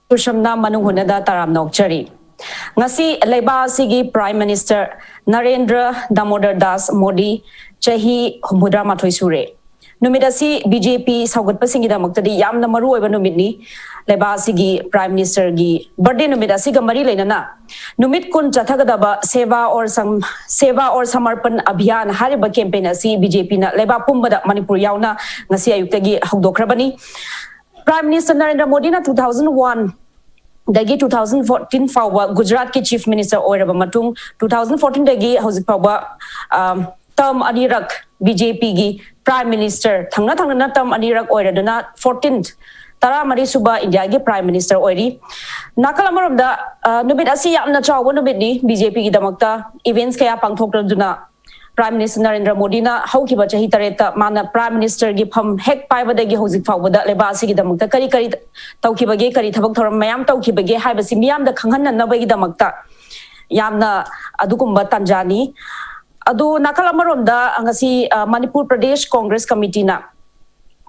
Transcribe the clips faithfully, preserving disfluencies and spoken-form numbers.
ꯁꯨꯁꯝꯅ ꯃꯅꯨꯡ ꯍꯨꯠꯅꯗ ꯇꯔꯥꯝꯅ ꯑꯣꯛꯆꯔꯤ꯫ ꯉꯁꯤ ꯂꯩꯕꯥꯛ ꯑꯁꯤꯒꯤ Prime Minister ꯅꯔꯦꯟꯗ꯭ꯔ ꯗꯥꯃꯣꯗꯔ ꯗꯥꯁ ꯃꯣꯗꯤ ꯆꯍꯤ ꯍꯨꯝꯐꯨꯇꯔꯥ ꯃꯥꯊꯣꯏ ꯁꯨꯔꯦ꯫ ꯅꯨꯃꯤꯠ ꯑꯁꯤ BJP ꯁꯧꯒꯠꯄꯁꯤꯡꯒꯤꯗꯃꯛꯇꯗꯤ ꯌꯥꯝꯅ ꯃꯔꯨ ꯑꯣꯏꯕ ꯅꯨꯃꯤꯠꯅꯤ꯫ ꯂꯩꯕꯥꯛ ꯑꯁꯤꯒꯤ Prime Ministerꯒꯤ birthday ꯅꯨꯃꯤꯠ ꯑꯁꯤꯒ ꯃꯔꯤ ꯂꯩꯅꯅ ꯅꯨꯃꯤꯠ ꯀꯨꯟ ꯆꯠꯊꯒꯗꯕ Seva or Sam Seva or Samarpan Abhiyan ꯍꯥꯏꯔꯤꯕ campaign ꯑꯁꯤ BJPꯅ ꯂꯩꯕꯥꯛ ꯄꯨꯝꯕꯗ, ꯃꯅꯤꯄꯨꯔ ꯌꯥꯎꯅ, ꯉꯁꯤ ꯑꯌꯨꯛꯇꯒꯤ ꯍꯧꯗꯣꯛꯈ꯭ꯔꯕꯅꯤ꯫ Prime Minister ꯅꯔꯦꯟꯗ꯭ꯔ ꯃꯣꯗꯤꯅ two thousand one ꯗꯒꯤ two thousand fourteen ꯐꯥꯎꯕ ꯒꯨꯖꯔꯥꯠꯀꯤ Chief Minister ꯑꯣꯏꯔꯕ ꯃꯇꯨꯡ, two thousand fourteen ꯗꯒꯤ ꯍꯧꯖꯤꯛ ꯐꯥꯎꯕ term ꯑꯅꯤꯔꯛ BJPꯒꯤ Prime Minister ꯊꯪꯅ ꯊꯪꯅꯅ term ꯑꯅꯤꯔꯛ ꯑꯣꯏꯔꯗꯨꯅ fourteen, ꯇꯔꯥꯃꯔꯤ ꯁꯨꯕ ꯏꯟꯗꯤꯌꯥꯒꯤ Prime Minister ꯑꯣꯏꯔꯤ꯫ ꯅꯥꯀꯜ ꯑꯃꯔꯣꯝꯗ ꯅꯨꯃꯤꯠ ꯑꯁꯤ ꯌꯥꯝꯅ ꯆꯥꯎꯕ ꯅꯨꯃꯤꯠꯅꯤ BJPꯒꯤꯗꯃꯛꯇ꯫ Events ꯀꯌꯥ ꯄꯥꯡꯊꯣꯛꯂꯗꯨꯅ Prime Minister ꯅꯔꯦꯟꯗ꯭ꯔ ꯃꯣꯗꯤꯅ ꯍꯧꯈꯤꯕ ꯆꯍꯤ ꯇꯔꯦꯠꯇ ꯃꯥꯅ Prime Ministerꯒꯤ ꯐꯝ ꯍꯦꯛ ꯄꯥꯏꯕꯗꯒꯤ ꯍꯧꯖꯤꯛ ꯐꯥꯎꯕꯗ ꯂꯩꯕꯥꯛ ꯑꯁꯤꯒꯤꯗꯃꯛꯇ ꯀꯔꯤ ꯀꯔꯤ ꯇꯧꯈꯤꯕꯒꯦ, ꯀꯔꯤ ꯊꯕꯛ ꯊꯧꯔꯝ ꯃꯌꯥꯝ ꯇꯧꯈꯤꯕꯒꯦ ꯍꯥꯏꯕꯁꯤ ꯃꯤꯌꯥꯝꯗ ꯈꯪꯍꯟꯅꯅꯕꯒꯤꯗꯃꯛꯇ ꯌꯥꯝꯅ ꯑꯗꯨꯒꯨꯝꯕ ꯇꯥꯟꯖꯥꯅꯤ꯫ ꯑꯗꯨ ꯅꯥꯀꯜ ꯑꯃꯔꯣꯝꯗ ꯉꯁꯤ Manipur Pradesh Congress Committeeꯅ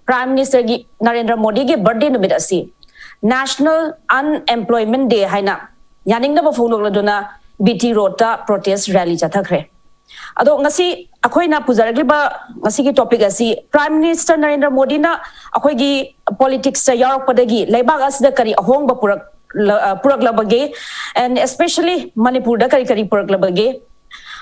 Prime Ministerꯒꯤ Narendra ꯃꯣꯗꯤꯒꯤ birthday ꯅꯨꯃꯤꯠ ꯑꯁꯤ National Unemployment Day ꯍꯥꯏꯅ ꯌꯥꯅꯤꯡꯗꯕ ꯐꯣꯡꯗꯣꯛꯂꯗꯨꯅ BT Roadꯇ protest rally ꯆꯠꯊꯈ꯭ꯔꯦ꯫ ꯑꯗꯣ ꯉꯁꯤ ꯑꯩꯈꯣꯏꯅ ꯄꯨꯖꯔꯛꯂꯤꯕ ꯉꯁꯤꯒꯤ topic ꯑꯁꯤ Prime Minister ꯅꯔꯦꯟꯗ꯭ꯔ ꯃꯣꯗꯤꯅ ꯑꯩꯈꯣꯏꯒꯤ politicsꯇ ꯌꯥꯎꯔꯛꯄꯗꯒꯤ ꯂꯩꯕꯥꯛ ꯑꯁꯤꯗ ꯀꯔꯤ ꯑꯍꯣꯡꯕ ꯄꯨꯔꯛꯂꯕꯒꯦ, and especially ꯃꯅꯤꯄꯨꯔꯗ ꯀꯔꯤ ꯀꯔꯤ ꯄꯨꯔꯛꯂꯕꯒꯦ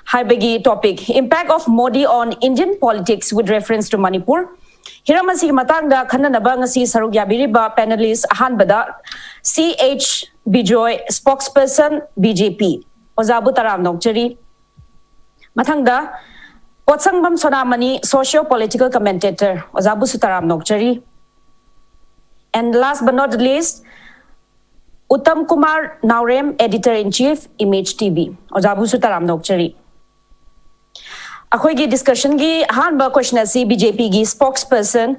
ꯍꯥꯏꯕꯒꯤ topic, Impact of Modi on Indian Politics with Reference to Manipur꯫ ꯍꯤꯔꯝ ꯑꯁꯤꯒꯤ ꯃꯇꯥꯡꯗ ꯈꯟꯅꯅꯕ ꯉꯁꯤ ꯁꯔꯨꯛ ꯌꯥꯕꯤꯔꯤꯕ panelist ꯑꯍꯥꯟꯕꯗ C H Bijoy, spokesperson BJP, ꯑꯣꯖꯥꯕꯨ ꯇꯔꯥꯝꯅ ꯑꯣꯛꯆꯔꯤ꯫ ꯃꯊꯪꯗ ꯄꯣꯠꯁꯪꯕꯝ ꯁꯣꯅꯥꯃꯅꯤ, socio political commentator, ꯑꯣꯖꯥꯕꯨꯁꯨ ꯇꯔꯥꯝꯅ ꯑꯣꯛꯆꯔꯤ꯫ And last but not the least, Uttam Kumar Naorem, editor in chief, Image TV, ꯑꯣꯖꯥꯕꯨꯁꯨ ꯇꯔꯥꯝꯅ ꯑꯣꯛꯆꯔꯤ꯫ ꯑꯩꯈꯣꯏꯒꯤ ꯗꯤꯁꯀꯁꯟꯒꯤ ꯑꯍꯥꯟꯕ ꯀꯣꯏꯁꯟ ꯑꯁꯤ ꯕꯤ ꯖꯦ ꯄꯤꯒꯤ ꯁ꯭ꯄꯣꯛꯁ ꯄꯔꯁꯟ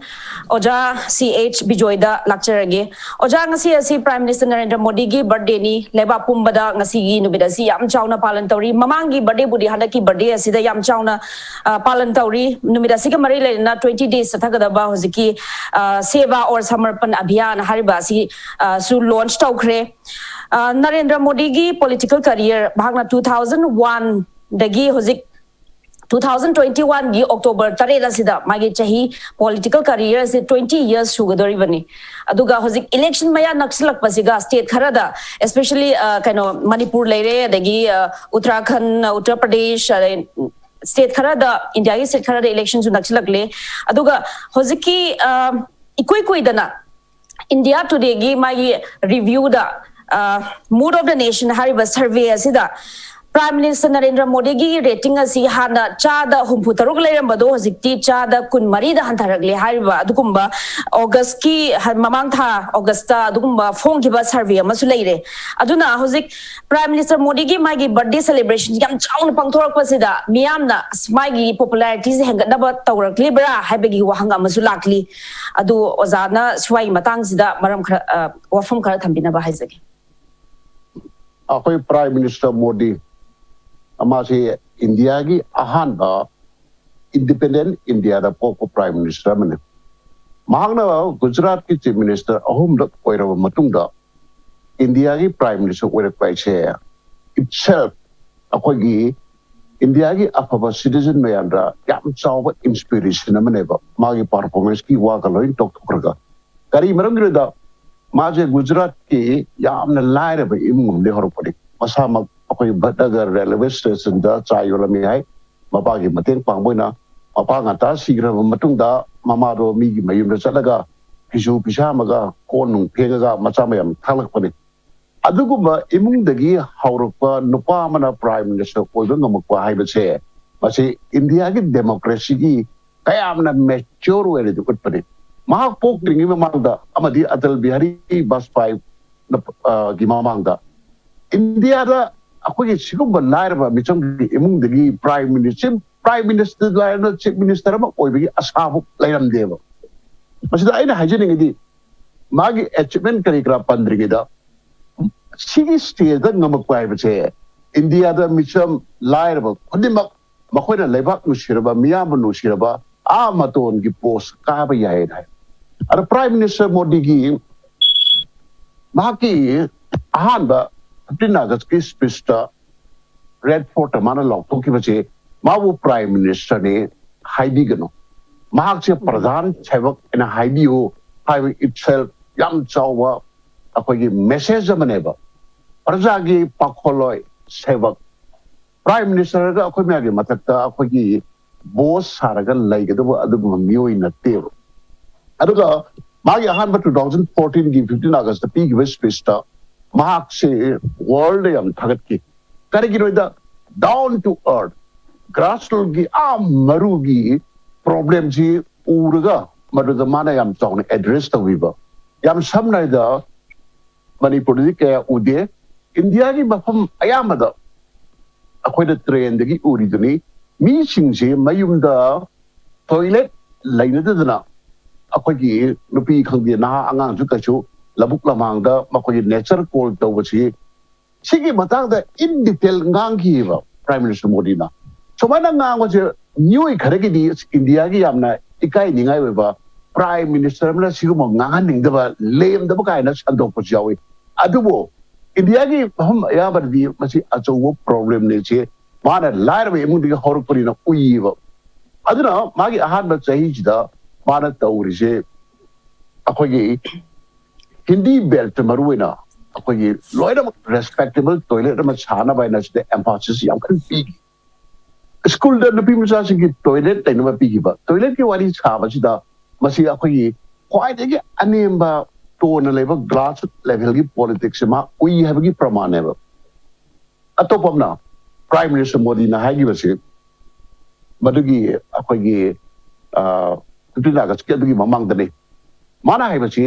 ꯑꯣꯖꯥ ꯁꯤ ꯑꯩꯆ ꯕꯤꯖꯣꯏꯗ ꯂꯥꯛꯆꯔꯒꯦ꯫ ꯑꯣꯖꯥ, ꯉꯁꯤ ꯑꯁꯤ ꯄ꯭ꯔꯥꯏꯝ ꯃꯤꯅꯤꯁꯇꯔ ꯅꯔꯦꯟꯗ꯭ꯔ ꯃꯣꯗꯤꯒꯤ ꯕꯔꯊꯗꯦꯅꯤ꯫ ꯂꯩꯕꯥꯛ ꯄꯨꯝꯕꯗ ꯉꯁꯤꯒꯤ ꯅꯨꯃꯤꯠ ꯑꯁꯤ ꯌꯥꯝ ꯆꯥꯎꯅ ꯄꯥꯂꯟ ꯇꯧꯔꯤ꯫ ꯃꯃꯥꯡꯒꯤ ꯕꯔꯊꯗꯦꯕꯨꯗꯤ ꯍꯟꯗꯛꯀꯤ ꯕꯔꯊꯗꯦ ꯑꯁꯤꯗ ꯌꯥꯝ ꯆꯥꯎꯅ ꯑ, ꯄꯥꯂꯟ ꯇꯧꯔꯤ꯫ ꯅꯨꯃꯤꯠ ꯑꯁꯤꯒ ꯃꯔꯤ ꯂꯩꯅꯅ twenty days ꯆꯠꯊꯒꯗꯕ ꯍꯧꯖꯤꯛꯀꯤ ꯑ, ꯁꯦꯕꯥ ꯑꯣꯔ ꯁꯃꯔꯄꯟ ꯑꯚꯤꯌꯥꯟ ꯍꯥꯏꯔꯤꯕ ꯑꯁꯤ ꯑ, ꯁꯨ ꯂꯣꯟꯆ ꯇꯧꯈ꯭ꯔꯦ꯫ ꯑ, ꯅꯔꯦꯟꯗ꯭ꯔ ꯃꯣꯗꯤꯒꯤ ꯄꯣꯂꯤꯇꯤꯀꯦꯜ ꯀꯔꯤꯌꯔ ꯃꯍꯥꯛꯅ two thousand one ꯗꯒꯤ ꯍꯧꯖꯤꯛ two thousand twenty one ꯒꯤ October ꯇꯔꯦꯠ ꯑꯁꯤꯗ ꯃꯥꯒꯤ ꯆꯍꯤ ꯄꯣꯂꯤꯇꯤꯀꯦꯜ ꯀꯔꯤꯌꯔ ꯑꯁꯤ twenty years ꯁꯨꯒꯗꯧꯔꯤꯕꯅꯤ꯫ ꯑꯗꯨꯒ ꯍꯧꯖꯤꯛ ꯏꯂꯦꯛꯁꯟ ꯃꯌꯥ ꯅꯛꯁꯤꯜꯂꯛꯄꯁꯤꯒ ꯁ꯭ꯇꯦꯠ ꯈꯔꯗ, especially ꯑ, ꯀꯩꯅꯣ, ꯃꯅꯤꯄꯨꯔ ꯂꯩꯔꯦ, ꯑꯗꯒꯤ ꯑ, ꯎꯠꯇꯔꯥꯈꯟ, ꯎꯠꯇꯔ ꯄ꯭ꯔꯗꯦꯁ, ꯑꯗꯩ ꯁ꯭ꯇꯦꯠ ꯈꯔꯗ, ꯏꯟꯗꯤꯌꯥꯒꯤ ꯁ꯭ꯇꯦꯠ ꯈꯔꯗ ꯏꯂꯦꯛꯁꯟꯁꯨ ꯅꯛꯁꯤꯜꯂꯛꯂꯦ꯫ ꯑꯗꯨꯒ ꯍꯧꯖꯤꯛꯀꯤ ꯑ, ꯏꯀꯨꯏ ꯀꯨꯏꯗꯅ ꯏꯟꯗꯤꯌꯥ ꯇꯨꯗꯦꯒꯤ ꯃꯥꯒꯤ ꯔꯤꯚ꯭ꯌꯨꯗ, ꯃꯨꯗ ꯑꯣꯐ ꯗ ꯅꯦꯁꯟ ꯍꯥꯏꯔꯤꯕ ꯁꯔꯚꯦ ꯑꯁꯤꯗ ꯄ꯭ꯔꯥꯏꯝ ꯃꯤꯅꯤꯁꯇꯔ ꯅꯔꯦꯟꯗ꯭ꯔ ꯃꯣꯗꯤꯒꯤ ꯔꯦꯇꯤꯡ ꯑꯁꯤ ꯍꯥꯟꯅ ꯆꯥꯗ ꯍꯨꯝꯐꯨ ꯇꯔꯨꯛ ꯂꯩꯔꯝꯕꯗꯣ ꯍꯧꯖꯤꯛꯇꯤ ꯆꯥꯗ ꯀꯨꯟ ꯃꯔꯤꯗ ꯍꯟꯊꯔꯛꯂꯦ ꯍꯥꯏꯔꯤꯕ ꯑꯗꯨꯒꯨꯝꯕ ꯑꯣꯒꯁꯀꯤ ꯍ-, ꯃꯃꯥꯡ ꯊꯥ ꯑꯣꯒꯁꯇ ꯑꯗꯨꯒꯨꯝꯕ ꯐꯣꯡꯈꯤꯕ ꯁꯔꯚꯦ ꯑꯃꯁꯨ ꯂꯩꯔꯦ꯫ ꯑꯗꯨꯅ ꯍꯧꯖꯤꯛ ꯄ꯭ꯔꯥꯏꯝ ꯃꯤꯅꯤꯁꯇꯔ ꯃꯣꯗꯤꯒꯤ ꯃꯥꯒꯤ ꯕꯔꯊꯗꯦ ꯁꯦꯂꯦꯕ꯭ꯔꯦꯁꯟ ꯌꯥꯝ ꯆꯥꯎꯅ ꯄꯥꯡꯊꯣꯔꯛꯄꯁꯤꯗ ꯃꯤꯌꯥꯝꯅ ꯑꯁ, ꯃꯥꯒꯤ ꯄꯣꯄꯨꯂꯥꯔꯤꯇꯤꯁꯦ ꯍꯦꯟꯒꯠꯅꯕ ꯇꯧꯔꯛꯂꯤꯕ꯭ꯔꯥ ꯍꯥꯏꯕꯒꯤ ꯋꯥꯍꯪ ꯑꯃꯁꯨ ꯂꯥꯛꯂꯤ꯫ ꯑꯗꯨ ꯑꯣꯖꯥꯅ ꯁ꯭ꯋꯥꯏꯒꯤ ꯃꯇꯥꯡꯁꯤꯗ ꯃꯔꯝ ꯈꯔ, ꯑ, ꯋꯥꯐꯝ ꯈꯔ ꯊꯝꯕꯤꯅꯕ ꯍꯥꯏꯖꯒꯦ꯫ ꯑꯩꯈꯣꯏ ꯄ꯭ꯔꯥꯏꯝ ꯃꯤꯅꯤꯁꯇꯔ ꯃꯣꯗꯤ, ꯃꯥꯁꯤ ꯏꯟꯗꯤꯌꯥꯒꯤ ꯑꯍꯥꯟꯕ ꯏꯟꯗꯤꯄꯦꯟꯗꯦꯟ ꯏꯟꯗꯤꯌꯥꯗ ꯄꯣꯛꯄ ꯄ꯭ꯔꯥꯏꯝ ꯃꯤꯅꯤꯁꯇꯔ ꯑꯃꯅꯤ꯫ ꯃꯍꯥꯛꯅ ꯒꯨꯖꯔꯥꯠꯀꯤ ꯆꯤꯐ ꯃꯤꯅꯤꯁꯇꯔ ꯑꯍꯨꯝꯂꯛ ꯑꯣꯏꯔꯕ ꯃꯇꯨꯡꯗ ꯏꯟꯗꯤꯌꯥꯒꯤ ꯄ꯭ꯔꯥꯏꯝ ꯃꯤꯅꯤꯁꯇꯔ ꯑꯣꯏꯔꯛꯄ ꯍꯥꯏꯁꯦ itself ꯑꯩꯈꯣꯏꯒꯤ ꯏꯟꯗꯤꯌꯥꯒꯤ ꯑꯐꯕ ꯁꯤꯇꯤꯖꯟ ꯃꯌꯥꯝꯗ ꯌꯥꯝ ꯆꯥꯎꯕ ꯏꯟꯁꯄꯤꯔꯦꯁꯟ ꯑꯃꯅꯦꯕ꯫ ꯃꯥꯒꯤ ꯄꯔꯐꯣꯔꯃꯦꯟꯁꯀꯤ ꯋꯥꯒ ꯂꯣꯏ ꯇꯣꯛꯊꯣꯛꯈ꯭ꯔꯒ, ꯀꯔꯤ ꯃꯔꯝꯒꯤꯅꯣꯗ, ꯃꯥꯁꯦ ꯒꯨꯖꯔꯥꯠꯀꯤ ꯌꯥꯝꯅ ꯂꯥꯏꯔꯕ ꯏꯃꯨꯡ ꯑꯃꯗꯒꯤ ꯍꯧꯔꯛꯄꯅꯤ꯫ ꯃꯁꯥꯃꯛ ꯑꯩꯈꯣꯏ ꯚꯠꯅꯒꯔ ꯔꯦꯜꯋꯦ ꯁ꯭ꯇꯦꯁꯟꯗ ꯆꯥ ꯌꯣꯜꯂꯝꯃꯤ ꯍꯥꯏ꯫ ꯃꯄꯥꯒꯤ ꯃꯇꯦꯡ ꯄꯥꯡꯕ ꯑꯣꯏꯅ, ꯃꯄꯥ ꯉꯟꯇꯥ ꯁꯤꯈ꯭ꯔꯕ ꯃꯇꯨꯡꯗ ꯃꯃꯥꯗꯣ ꯃꯤꯒꯤ ꯃꯌꯨꯝꯗ ꯆꯠꯂꯒ ꯐꯤꯁꯨ ꯐꯤꯁꯥꯝꯃꯒ ꯀꯣꯟ ꯅꯨꯡ ꯐꯦꯡꯉꯒ ꯃꯆꯥ ꯃꯌꯥꯝ ꯊꯥꯛꯂꯛꯄꯅꯤ꯫ ꯑꯗꯨꯒꯨꯝꯕ ꯏꯃꯨꯡꯗꯒꯤ ꯍꯧꯔꯛꯄ ꯅꯨꯄꯥ ꯑꯃꯅ ꯄ꯭ꯔꯥꯏꯝ ꯃꯤꯅꯤꯁꯇꯔ ꯑꯣꯏꯕ ꯉꯝꯃꯛꯄ ꯍꯥꯏꯕꯁꯦ, ꯃꯁꯤ ꯏꯟꯗꯤꯌꯥꯒꯤ ꯗꯦꯃꯣꯀ꯭ꯔꯦꯁꯤꯒꯤ ꯀꯌꯥꯝꯅ ꯃꯦꯆ꯭ꯌꯣꯔ ꯑꯣꯏꯔꯦꯗꯤ ꯎꯠꯄꯅꯤ꯫ ꯃꯍꯥꯛ ꯄꯣꯛꯇ꯭ꯔꯤꯉꯩ ꯃꯃꯥꯡꯗ ꯑꯃꯗꯤ ꯑꯇꯜ ꯕꯤꯍꯥꯔꯤ ꯕꯥꯖꯄꯥꯏ ꯒꯤ ꯃꯃꯥꯡꯗ ꯏꯟꯗꯤꯌꯥꯗ ꯑꯩꯈꯣꯏꯒꯤ ꯁꯤꯒꯨꯝꯕ ꯂꯥꯏꯔꯕ ꯃꯤꯆꯝꯒꯤ ꯏꯃꯨꯡꯗꯒꯤ ꯄ꯭ꯔꯥꯏꯝ ꯃꯤꯅꯤꯁꯇꯔ, Prime Minister ꯂꯥꯏꯔꯅ Chief Minister ꯑꯃ ꯑꯣꯏꯕꯒꯤ ꯑꯁꯥꯕꯨ ꯂꯩꯔꯝꯗꯦꯕ꯫ ꯃꯁꯤꯗ ꯑꯩꯅ ꯍꯥꯏꯖꯅꯤꯡꯉꯤꯗꯤ, ꯃꯥꯒꯤ achievement ꯀꯔꯤ ꯀꯔꯥ ꯄꯟꯗ꯭ꯔꯤꯉꯩꯗ, ꯁꯤꯒꯤ stageꯗ ꯉꯝꯃꯛꯄ ꯍꯥꯏꯕꯁꯦ, ꯏꯟꯗꯤꯌꯥꯗ ꯃꯤꯆꯝ ꯂꯥꯏꯔꯕ ꯈꯨꯗꯤꯡꯃꯛ, ꯃꯈꯣꯏꯅ ꯂꯩꯕꯥꯛ ꯅꯨꯡꯁꯤꯔꯕ, ꯃꯤꯌꯥꯝꯕꯨ ꯅꯨꯡꯁꯤꯔꯕ, ꯑꯥ ꯃꯇꯣꯟꯒꯤ post ꯀꯥꯕ ꯌꯥꯏꯌꯦꯅ ꯍꯥꯏ꯫ ꯑꯗ Prime Minister ꯃꯣꯗꯤꯒꯤ ꯃꯍꯥꯛꯀꯤ ꯑꯍꯥꯟꯕ fifteen Augustꯀꯤ speechꯇ Red Fortꯇ ꯃꯥꯅ ꯂꯥꯎꯊꯣꯛꯈꯤꯕꯁꯦ, ꯃꯥꯕꯨ Prime Ministerꯅꯤ ꯍꯥꯏꯕꯤꯒꯅꯨ, ꯃꯍꯥꯛꯁꯦ ꯄ꯭ꯔꯙꯥꯟ ꯁꯦꯕꯛ ꯍꯥꯏꯅ ꯍꯥꯏꯕꯤꯌꯨ ꯍꯥꯏꯕ itself ꯌꯥꯝ ꯆꯥꯎꯕ ꯑꯩꯈꯣꯏꯒꯤ message ꯑꯃꯅꯦꯕ꯫ ꯄ꯭ꯔꯖꯥꯒꯤ ꯄꯥꯈꯣꯜꯂꯣꯏ ꯁꯦꯕꯛ, Prime Ministerꯒ ꯑꯩꯈꯣꯏ ꯃꯌꯥꯝꯒꯤ ꯃꯊꯛꯇ ꯑꯩꯈꯣꯏꯒꯤ boss ꯁꯥꯔꯒ ꯂꯩꯒꯗꯕ ꯑꯗꯨꯒꯨꯝꯕ ꯃꯤꯑꯣꯏ ꯅꯠꯇꯦꯕ꯫ ꯑꯗꯨꯒ ꯃꯥꯒꯤ ꯑꯍꯥꯟꯕ two thousand fourteenꯒꯤ fifteen Augustꯇ ꯄꯤꯈꯤꯕ speechꯇ ꯃꯍꯥꯛꯁꯦ worldꯗ ꯌꯥꯝ ꯊꯥꯒꯠꯈꯤ꯫ ꯀꯔꯤꯒꯤꯅꯣꯗ, down to earth, grassrootꯀꯤ ꯑꯥ ꯃꯔꯨꯒꯤ problemꯁꯤ ꯎꯔꯒ ꯃꯗꯨꯗ ꯃꯥꯅ ꯌꯥꯝ ꯆꯥꯎꯅ address ꯇꯧꯕꯤꯕ꯫ ꯌꯥꯝ ꯁꯝꯅ ꯍꯥꯏꯔꯕꯗ, ꯃꯅꯤꯄꯨꯔꯗꯗꯤ ꯀꯌꯥ ꯎꯗꯦ꯫ ꯏꯟꯗꯤꯌꯥꯒꯤ ꯃꯐꯝ ꯑꯌꯥꯝꯕꯗ ꯑꯩꯈꯣꯏꯅ trainꯗꯒꯤ ꯎꯔꯤꯗꯨꯅꯤ, ꯃꯤꯁꯤꯡꯁꯤ ꯃꯌꯨꯝꯗ toilet ꯂꯩꯅꯗꯗꯅ ꯑꯩꯈꯣꯏꯒꯤ ꯅꯨꯄꯤ ꯈꯪꯗꯦ, ꯅꯍꯥ ꯑꯉꯥꯡꯁꯨ ꯀꯩꯁꯨ ꯂꯧꯕꯨꯛ ꯂꯝꯍꯥꯡꯗ ꯃꯈꯣꯏꯒꯤ nature call ꯇꯧꯕꯁꯤ, ꯁꯤꯒꯤ ꯃꯇꯥꯡꯗ in detail ꯉꯥꯡꯈꯤꯑꯕ Prime Minister ꯃꯣꯗꯤꯅ꯫ ꯁꯨꯃꯥꯏꯅ ꯉꯥꯡꯕꯁꯦ ꯃꯤꯑꯣꯏ ꯈꯔꯒꯤꯗꯤ ꯏꯟꯗꯤꯌꯥꯒꯤ ꯌꯥꯝꯅ ꯏꯀꯥꯏꯅꯤꯡꯉꯥꯏ ꯑꯣꯏꯕ, Prime Minister ꯑꯃꯅ ꯁꯤꯒꯨꯝꯕ ꯉꯥꯡꯍꯟꯅꯤꯡꯗꯕ, ꯂꯦꯝꯗꯕ ꯀꯥꯏꯅ ꯁꯟꯗꯣꯛꯄꯁꯨ ꯌꯥꯎꯏ꯫ ꯑꯗꯨꯕꯨ ꯏꯟꯗꯤꯌꯥꯒꯤ ꯃꯐꯝ ꯑꯌꯥꯝꯕꯗꯗꯤ ꯃꯁꯤ ꯑꯆꯧꯕ problemꯅꯤ꯫ ꯁꯤ ꯃꯥꯅ ꯂꯥꯏꯔꯕ ꯏꯃꯨꯡꯗꯒꯤ ꯍꯧꯔꯛꯄꯅꯤꯅ ꯎꯏꯌꯦꯕ꯫ ꯑꯗꯨꯅ ꯃꯥꯒꯤ ꯑꯍꯥꯟꯕ ꯆꯍꯤꯁꯤꯗ ꯃꯥꯅ ꯇꯧꯔꯤꯁꯦ, ꯑꯩꯈꯣꯏꯒꯤ Hindi belt ꯃꯔꯨ ꯑꯣꯏꯅ ꯑꯩꯈꯣꯏꯒꯤ ꯂꯣꯏꯅꯃꯛ respectable toilet ꯑꯃ ꯁꯥꯅꯕ ꯍꯥꯏꯅ ꯁꯤꯗ emphasis ꯌꯥꯝ ꯀꯟꯅ ꯄꯤꯈꯤ꯫ ꯁ꯭ꯀꯨꯜꯗ ꯅꯨꯄꯤ ꯃꯆꯥꯁꯤꯡꯒꯤ toilet ꯂꯩꯅꯕ ꯄꯤꯈꯤꯕ꯫ Toiletꯀꯤ ꯋꯥꯔꯤ ꯁꯥꯕꯁꯤꯗ ꯃꯁꯤ ꯑꯩꯈꯣꯏꯒꯤ ꯈ꯭ꯋꯥꯏꯗꯒꯤ ꯑꯅꯦꯝꯕ ꯇꯣꯟꯅ ꯂꯩꯕ grassroot levelꯒꯤ politicsꯁꯦ ꯃꯥ ꯎꯏ ꯍꯥꯏꯕꯒꯤ ꯄ꯭ꯔꯃꯥꯟꯅꯦꯕ꯫ ꯑꯇꯣꯞꯄ ꯑꯃꯅ, Prime Minister ꯃꯣꯗꯤꯅ ꯍꯥꯏꯈꯤꯕꯁꯤ ꯃꯗꯨꯒꯤ ꯑꯩꯈꯣꯏꯒꯤ fifteen Augustꯀꯤ ꯑꯗꯨꯒꯤ ꯃꯃꯥꯡꯗꯅꯤ꯫ ꯃꯥꯅ ꯍꯥꯏꯕꯁꯤ,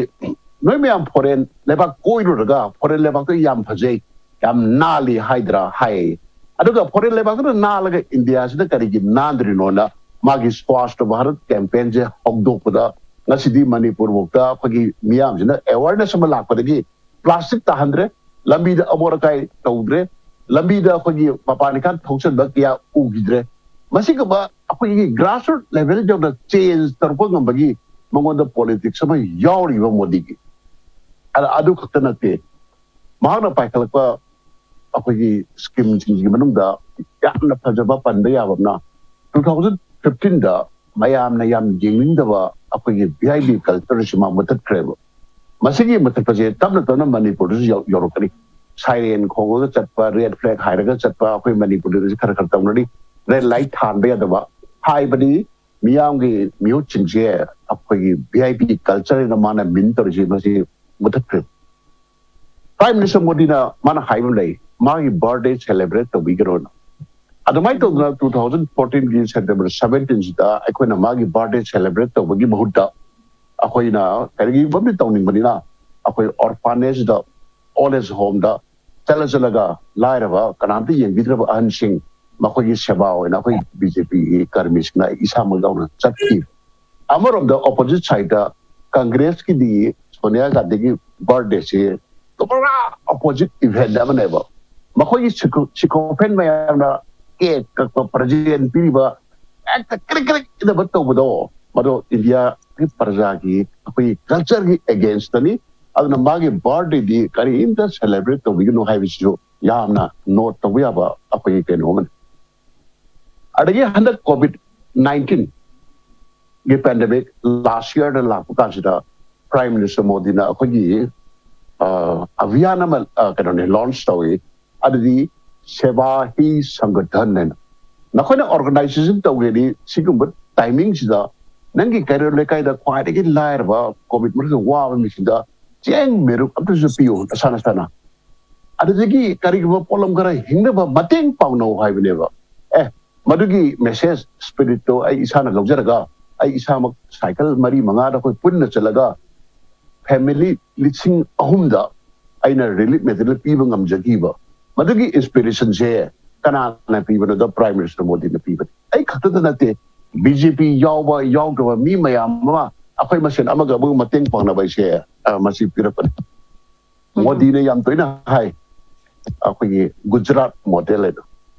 ꯅꯣꯏ ꯃꯌꯥꯝ foreign ꯂꯩꯕꯥꯛ ꯀꯣꯏꯔꯨꯔꯒ foreign ꯂꯩꯕꯥꯛꯇ ꯌꯥꯝ ꯐꯖꯩ, ꯌꯥꯝ ꯅꯥꯜꯂꯤ ꯍꯥꯏꯗ꯭ꯔꯥ ꯍꯥꯏ꯫ ꯑꯗꯨꯒ ꯐꯣꯔꯦꯟ ꯂꯩꯕꯥꯛꯇꯅ ꯅꯥꯜꯂꯒ ꯏꯟꯗꯤꯌꯥꯁꯤꯗ ꯀꯔꯤꯒꯤ ꯅꯥꯟꯗ꯭ꯔꯤꯅꯣꯅ ꯃꯥꯒꯤ ꯁ꯭ꯋꯥꯁꯇ ꯚꯥꯔꯠ ꯀꯦꯝꯄꯦꯟꯁꯦ ꯍꯧꯗꯣꯛꯄꯗ ꯉꯁꯤꯗꯤ ꯃꯅꯤꯄꯨꯔꯐꯥꯎꯗ ꯑꯩꯈꯣꯏꯒꯤ ꯃꯤꯌꯥꯝꯁꯤꯅ ꯑꯦꯋꯥꯔꯅꯦꯁ ꯑꯃ ꯂꯥꯛꯄꯗꯒꯤ ꯄ꯭ꯂꯥꯁꯇꯤꯛ ꯇꯥꯍꯟꯗ꯭ꯔꯦ, ꯂꯝꯕꯤꯗ ꯑꯃꯣꯠ ꯑꯀꯥꯏ ꯇꯧꯗ꯭ꯔꯦ, ꯂꯝꯕꯤꯗ ꯑꯩꯈꯣꯏꯒꯤ ꯃꯄꯥꯟ ꯏꯀꯥꯟ ꯊꯣꯛꯆꯟꯕ ꯀꯌꯥ ꯎꯈꯤꯗ꯭ꯔꯦ꯫ ꯃꯁꯤꯒꯨꯝꯕ ꯑꯩꯈꯣꯏꯒꯤ ꯒ꯭ꯔꯥꯁꯔꯨꯠ ꯂꯦꯚꯦꯜ ꯌꯧꯅ ꯆꯦꯟꯖ ꯇꯧꯔꯛꯄ ꯉꯝꯕꯒꯤ ꯃꯉꯣꯟꯗ ꯄꯣꯂꯤꯇꯤꯛꯁ ꯑꯃ ꯌꯥꯎꯔꯤꯕ ꯃꯣꯗꯤꯒꯤ꯫ ꯑꯗ ꯑꯗꯨ ꯈꯛꯇ ꯅꯠꯇꯦ, ꯃꯍꯥꯛꯅ ꯄꯥꯏꯈꯠꯂꯛꯄ ꯑꯩꯈꯣꯏꯒꯤ ꯁ꯭ꯀꯤꯝꯁꯤꯡꯒꯤ ꯃꯅꯨꯡꯗ ꯌꯥꯝꯅ ꯐꯖꯕ ꯄꯟꯕ ꯌꯥꯕ ꯑꯃꯅ, ꯇꯨ ꯊꯥꯎꯖꯟ ꯐꯤꯐꯇꯤꯟꯗ ꯃꯌꯥꯝꯅ ꯌꯥꯝ ꯌꯦꯡꯅꯤꯡꯗꯕ ꯑꯩꯈꯣꯏꯒꯤ ꯚꯤ ꯑꯥꯏ ꯄꯤ ꯀꯜꯆꯔꯁꯤ ꯃꯥ ꯃꯨꯊꯠꯈ꯭ꯔꯦꯕ꯫ ꯃꯁꯤꯒꯤ ꯃꯨꯊꯠꯄꯁꯦ ꯇꯞꯅ ꯇꯞꯅ ꯃꯅꯤꯄꯨꯔꯗꯁꯨ ꯌꯧ- ꯌꯧꯔꯛꯀꯅꯤ꯫ ꯁꯥꯏꯔꯦꯟ ꯈꯣꯡꯉꯒ ꯆꯠꯄ, ꯔꯦꯗ ꯐ꯭ꯂꯦꯒ ꯍꯥꯏꯔꯒ ꯆꯠꯄ ꯑꯩꯈꯣꯏ ꯃꯅꯤꯄꯨꯔꯗꯁꯨ ꯈꯔ ꯈꯔ ꯇꯧꯅꯔꯤ꯫ ꯔꯦꯗ ꯂꯥꯏꯠ ꯊꯥꯟꯕ ꯌꯥꯗꯕ, ꯍꯥꯏꯕꯗꯤ ꯃꯤꯌꯥꯝꯒꯤ ꯃꯤꯍꯨꯠꯁꯤꯡꯁꯦ ꯑꯩꯈꯣꯏꯒꯤ ꯚꯤ ꯑꯥꯏ ꯄꯤ ꯀꯜꯆꯔꯅ ꯃꯥꯅ ꯃꯤꯟ ꯇꯧꯔꯤꯁꯤ ꯃꯁꯤ ꯃꯨꯊꯠꯈ꯭ꯔꯦ꯫ ꯄ꯭ꯔꯥꯏꯝ ꯃꯤꯅꯤꯁꯇꯔ ꯃꯣꯗꯤꯅ ꯃꯥꯅ ꯍꯥꯏꯕ ꯑꯃ ꯂꯩ, ꯃꯥꯒꯤ ꯕꯥꯔꯗꯦ ꯁꯦꯂꯦꯕ꯭ꯔꯦꯠ ꯇꯧꯕꯤꯒꯅꯣꯅ꯫ ꯑꯗꯨꯃꯥꯏꯅ ꯇꯧꯗꯅ ꯇꯨ ꯊꯥꯎꯖꯟ ꯐꯣꯔꯇꯤꯟꯒꯤ ꯁꯦꯞꯇꯦꯝꯕꯔ ꯁꯕꯦꯟꯇꯤꯟꯁꯤꯗ ꯑꯩꯈꯣꯏꯅ ꯃꯥꯒꯤ ꯕꯥꯔꯗꯦ ꯁꯦꯂꯦꯕ꯭ꯔꯦꯠ ꯇꯧꯕꯒꯤ ꯃꯍꯨꯠꯇ ꯑꯩꯈꯣꯏꯅ ꯀꯔꯤꯒꯨꯝꯕ ꯑꯃꯗꯤ ꯇꯧꯅꯤꯡꯕꯅꯤꯅ ꯑꯩꯈꯣꯏ ꯑꯣꯔꯐꯥꯅꯦꯖꯗ, ꯑꯣꯜ ꯑꯦꯖ ꯍꯣꯝꯗ ꯆꯠꯂ ꯆꯠꯂꯒ ꯂꯥꯏꯔꯕ ꯀꯅꯥꯝꯇ ꯌꯦꯡꯕꯤꯗ꯭ꯔꯕ ꯑꯍꯟꯁꯤꯡ ꯃꯈꯣꯏꯒꯤ ꯁꯦꯕꯥ ꯑꯣꯏꯅ ꯑꯩꯈꯣꯏ ꯕꯤ ꯖꯦ ꯄꯤꯒꯤ ꯀꯔꯃꯤꯁꯤꯡꯅ ꯏꯁꯥꯃꯛ ꯌꯥꯎꯅ ꯆꯠꯈꯤ꯫ ꯑꯃꯔꯣꯝꯗ ꯑꯣꯄꯣꯖꯤꯠ ꯁꯥꯏꯗꯇ ꯀꯪꯒ꯭ꯔꯦꯁꯀꯤꯗꯤ ꯁꯣꯅꯤꯌꯥ ꯒꯥꯟꯙꯤꯒꯤ ꯕꯥꯔꯗꯦꯁꯤ ꯄꯨꯔꯥ ꯑꯣꯄꯣꯖꯤꯠ ꯏꯚꯦꯟ ꯑꯃꯅꯦꯕ꯫ ꯃꯈꯣꯏꯒꯤ ꯁꯤꯀꯣꯐꯦꯟ ꯃꯌꯥꯝꯅ ꯀꯦꯛ ꯀꯛꯄ, ꯄ꯭ꯔꯖꯦꯟ ꯄꯤꯔꯤꯕ, ꯍꯦꯛꯇ ꯀ꯭ꯔꯤꯛ ꯀ꯭ꯔꯤꯛ ꯏꯟꯅꯕ ꯇꯧꯕꯗꯣ, ꯃꯗꯣ ꯏꯟꯗꯤꯌꯥꯒꯤ ꯄ꯭ꯔꯖꯥꯒꯤ ꯑꯩꯈꯣꯏꯒꯤ ꯀꯜꯆꯔꯒꯤ ꯑꯦꯒꯦꯟꯁꯇꯅꯤ꯫ ꯑꯗꯨꯅ ꯃꯥꯒꯤ ꯕꯥꯔꯗꯦꯗꯤ ꯀꯔꯤꯝꯇ ꯁꯦꯂꯦꯕ꯭ꯔꯦꯠ ꯇꯧꯕꯤꯒꯅꯨ ꯍꯥꯏꯕꯁꯤꯁꯨ ꯌꯥꯝꯅ ꯅꯣꯠ ꯇꯧꯕ ꯌꯥꯕ ꯑꯩꯈꯣꯏꯒꯤ ꯀꯩꯅꯣ ꯑꯃꯅꯤ꯫ ꯑꯗꯒꯤ ꯍꯟꯗꯛ ꯀꯣꯚꯤꯗ ꯅꯥꯏꯟꯇꯤꯟꯒꯤ ꯄꯦꯟꯗꯦꯃꯤꯛ ꯂꯥꯁ ꯌꯔꯗ ꯂꯥꯛꯄ ꯀꯥꯟꯁꯤꯗ ꯄ꯭ꯔꯥꯏꯝ ꯃꯤꯅꯤꯁꯇꯔ ꯃꯣꯗꯤꯅ ꯑꯩꯈꯣꯏꯒꯤ ꯑ, ꯑꯚꯤꯌꯥꯟ ꯑꯃ ꯑ, ꯀꯩꯅꯣꯅꯦ, ꯂꯣꯟꯆ ꯇꯧꯏ꯫ ꯑꯗꯨꯗꯤ ꯁꯦꯕꯥ ꯍꯤ ꯁꯪꯒꯊꯟ ꯍꯥꯏꯅ꯫ ꯅꯈꯣꯏꯅ ꯑꯣꯔꯒꯅꯥꯏꯖꯦꯁꯟ ꯇꯧꯒꯦꯗꯤ ꯁꯤꯒꯨꯝꯕ ꯇꯥꯏꯃꯤꯡꯁꯤꯗ ꯅꯪꯒꯤ ꯀꯩꯔꯣꯜ ꯂꯩꯀꯥꯏꯗ ꯈ꯭ꯋꯥꯏꯗꯒꯤ ꯂꯥꯏꯔꯕ, ꯀꯣꯚꯤꯗ ꯃꯔꯛꯇ ꯋꯥꯕ ꯃꯤꯁꯤꯡꯗ ꯆꯦꯡ ꯃꯦꯔꯨꯛ ꯑꯝꯇꯁꯨ ꯄꯤꯌꯨ ꯅꯁꯥ ꯅꯁꯥꯅ꯫ ꯑꯗꯨꯗꯒꯤ ꯀꯔꯤꯒꯨꯝꯕ ꯄꯣꯠꯂꯝ ꯈꯔ ꯍꯤꯡꯅꯕ ꯃꯇꯦꯡ ꯄꯥꯡꯅꯧ ꯍꯥꯏꯕꯅꯦꯕ꯫ ꯑꯦ, ꯃꯗꯨꯒꯤ ꯃꯦꯁꯦꯖ ꯁ꯭ꯄꯤꯔꯤꯠꯇꯣ ꯑꯩ ꯏꯁꯥꯅ ꯂꯧꯖꯔꯒ ꯑꯩ ꯏꯁꯥꯃꯛ ꯁꯥꯏꯀꯜ ꯃꯔꯤ ꯃꯉꯥꯗ ꯑꯩꯈꯣꯏ ꯄꯨꯟꯅ ꯆꯠꯂꯒ ꯐꯦꯃꯤꯂꯤ ꯂꯤꯁꯤꯡ ꯑꯍꯨꯝꯗ ꯑꯩꯅ ꯔꯤꯂꯤꯐ ꯃꯦꯇꯔꯤꯌꯦꯜ ꯄꯤꯕ ꯉꯝꯖꯈꯤꯕ꯫ ꯃꯗꯨꯒꯤ ꯏꯟꯁꯄꯤꯔꯦꯁꯟꯁꯦ ꯀꯅꯥꯅ ꯄꯤꯕꯅꯣꯗ ꯄ꯭ꯔꯥꯏꯝ ꯃꯤꯅꯤꯁꯇꯔ ꯃꯣꯗꯤꯅ ꯄꯤꯕꯅꯤ꯫ ꯑꯩ ꯈꯛꯇꯗ ꯅꯠꯇꯦ, ꯕꯤ ꯖꯦ ꯄꯤ ꯌꯥꯎꯕ ꯌꯥꯎꯗꯕ ꯃꯤ ꯃꯌꯥꯝ ꯑꯃ ꯑꯩꯈꯣꯏ ꯃꯁꯦꯟ ꯑꯃꯒ ꯑꯃꯒ ꯃꯇꯦꯡ ꯄꯥꯡꯅꯕ ꯍꯥꯏꯁꯦ, ꯑ, ꯃꯁꯤ ꯄꯤꯔꯛꯄꯅꯤ꯫ ꯃꯣꯗꯤꯅ ꯌꯥꯝ ꯇꯣꯏꯅ ꯍꯥꯏ, ꯑꯩꯈꯣꯏꯒꯤ ꯒꯨꯖꯔꯥꯠ ꯃꯣꯗꯦꯜ ꯍꯥꯏꯗꯣ꯫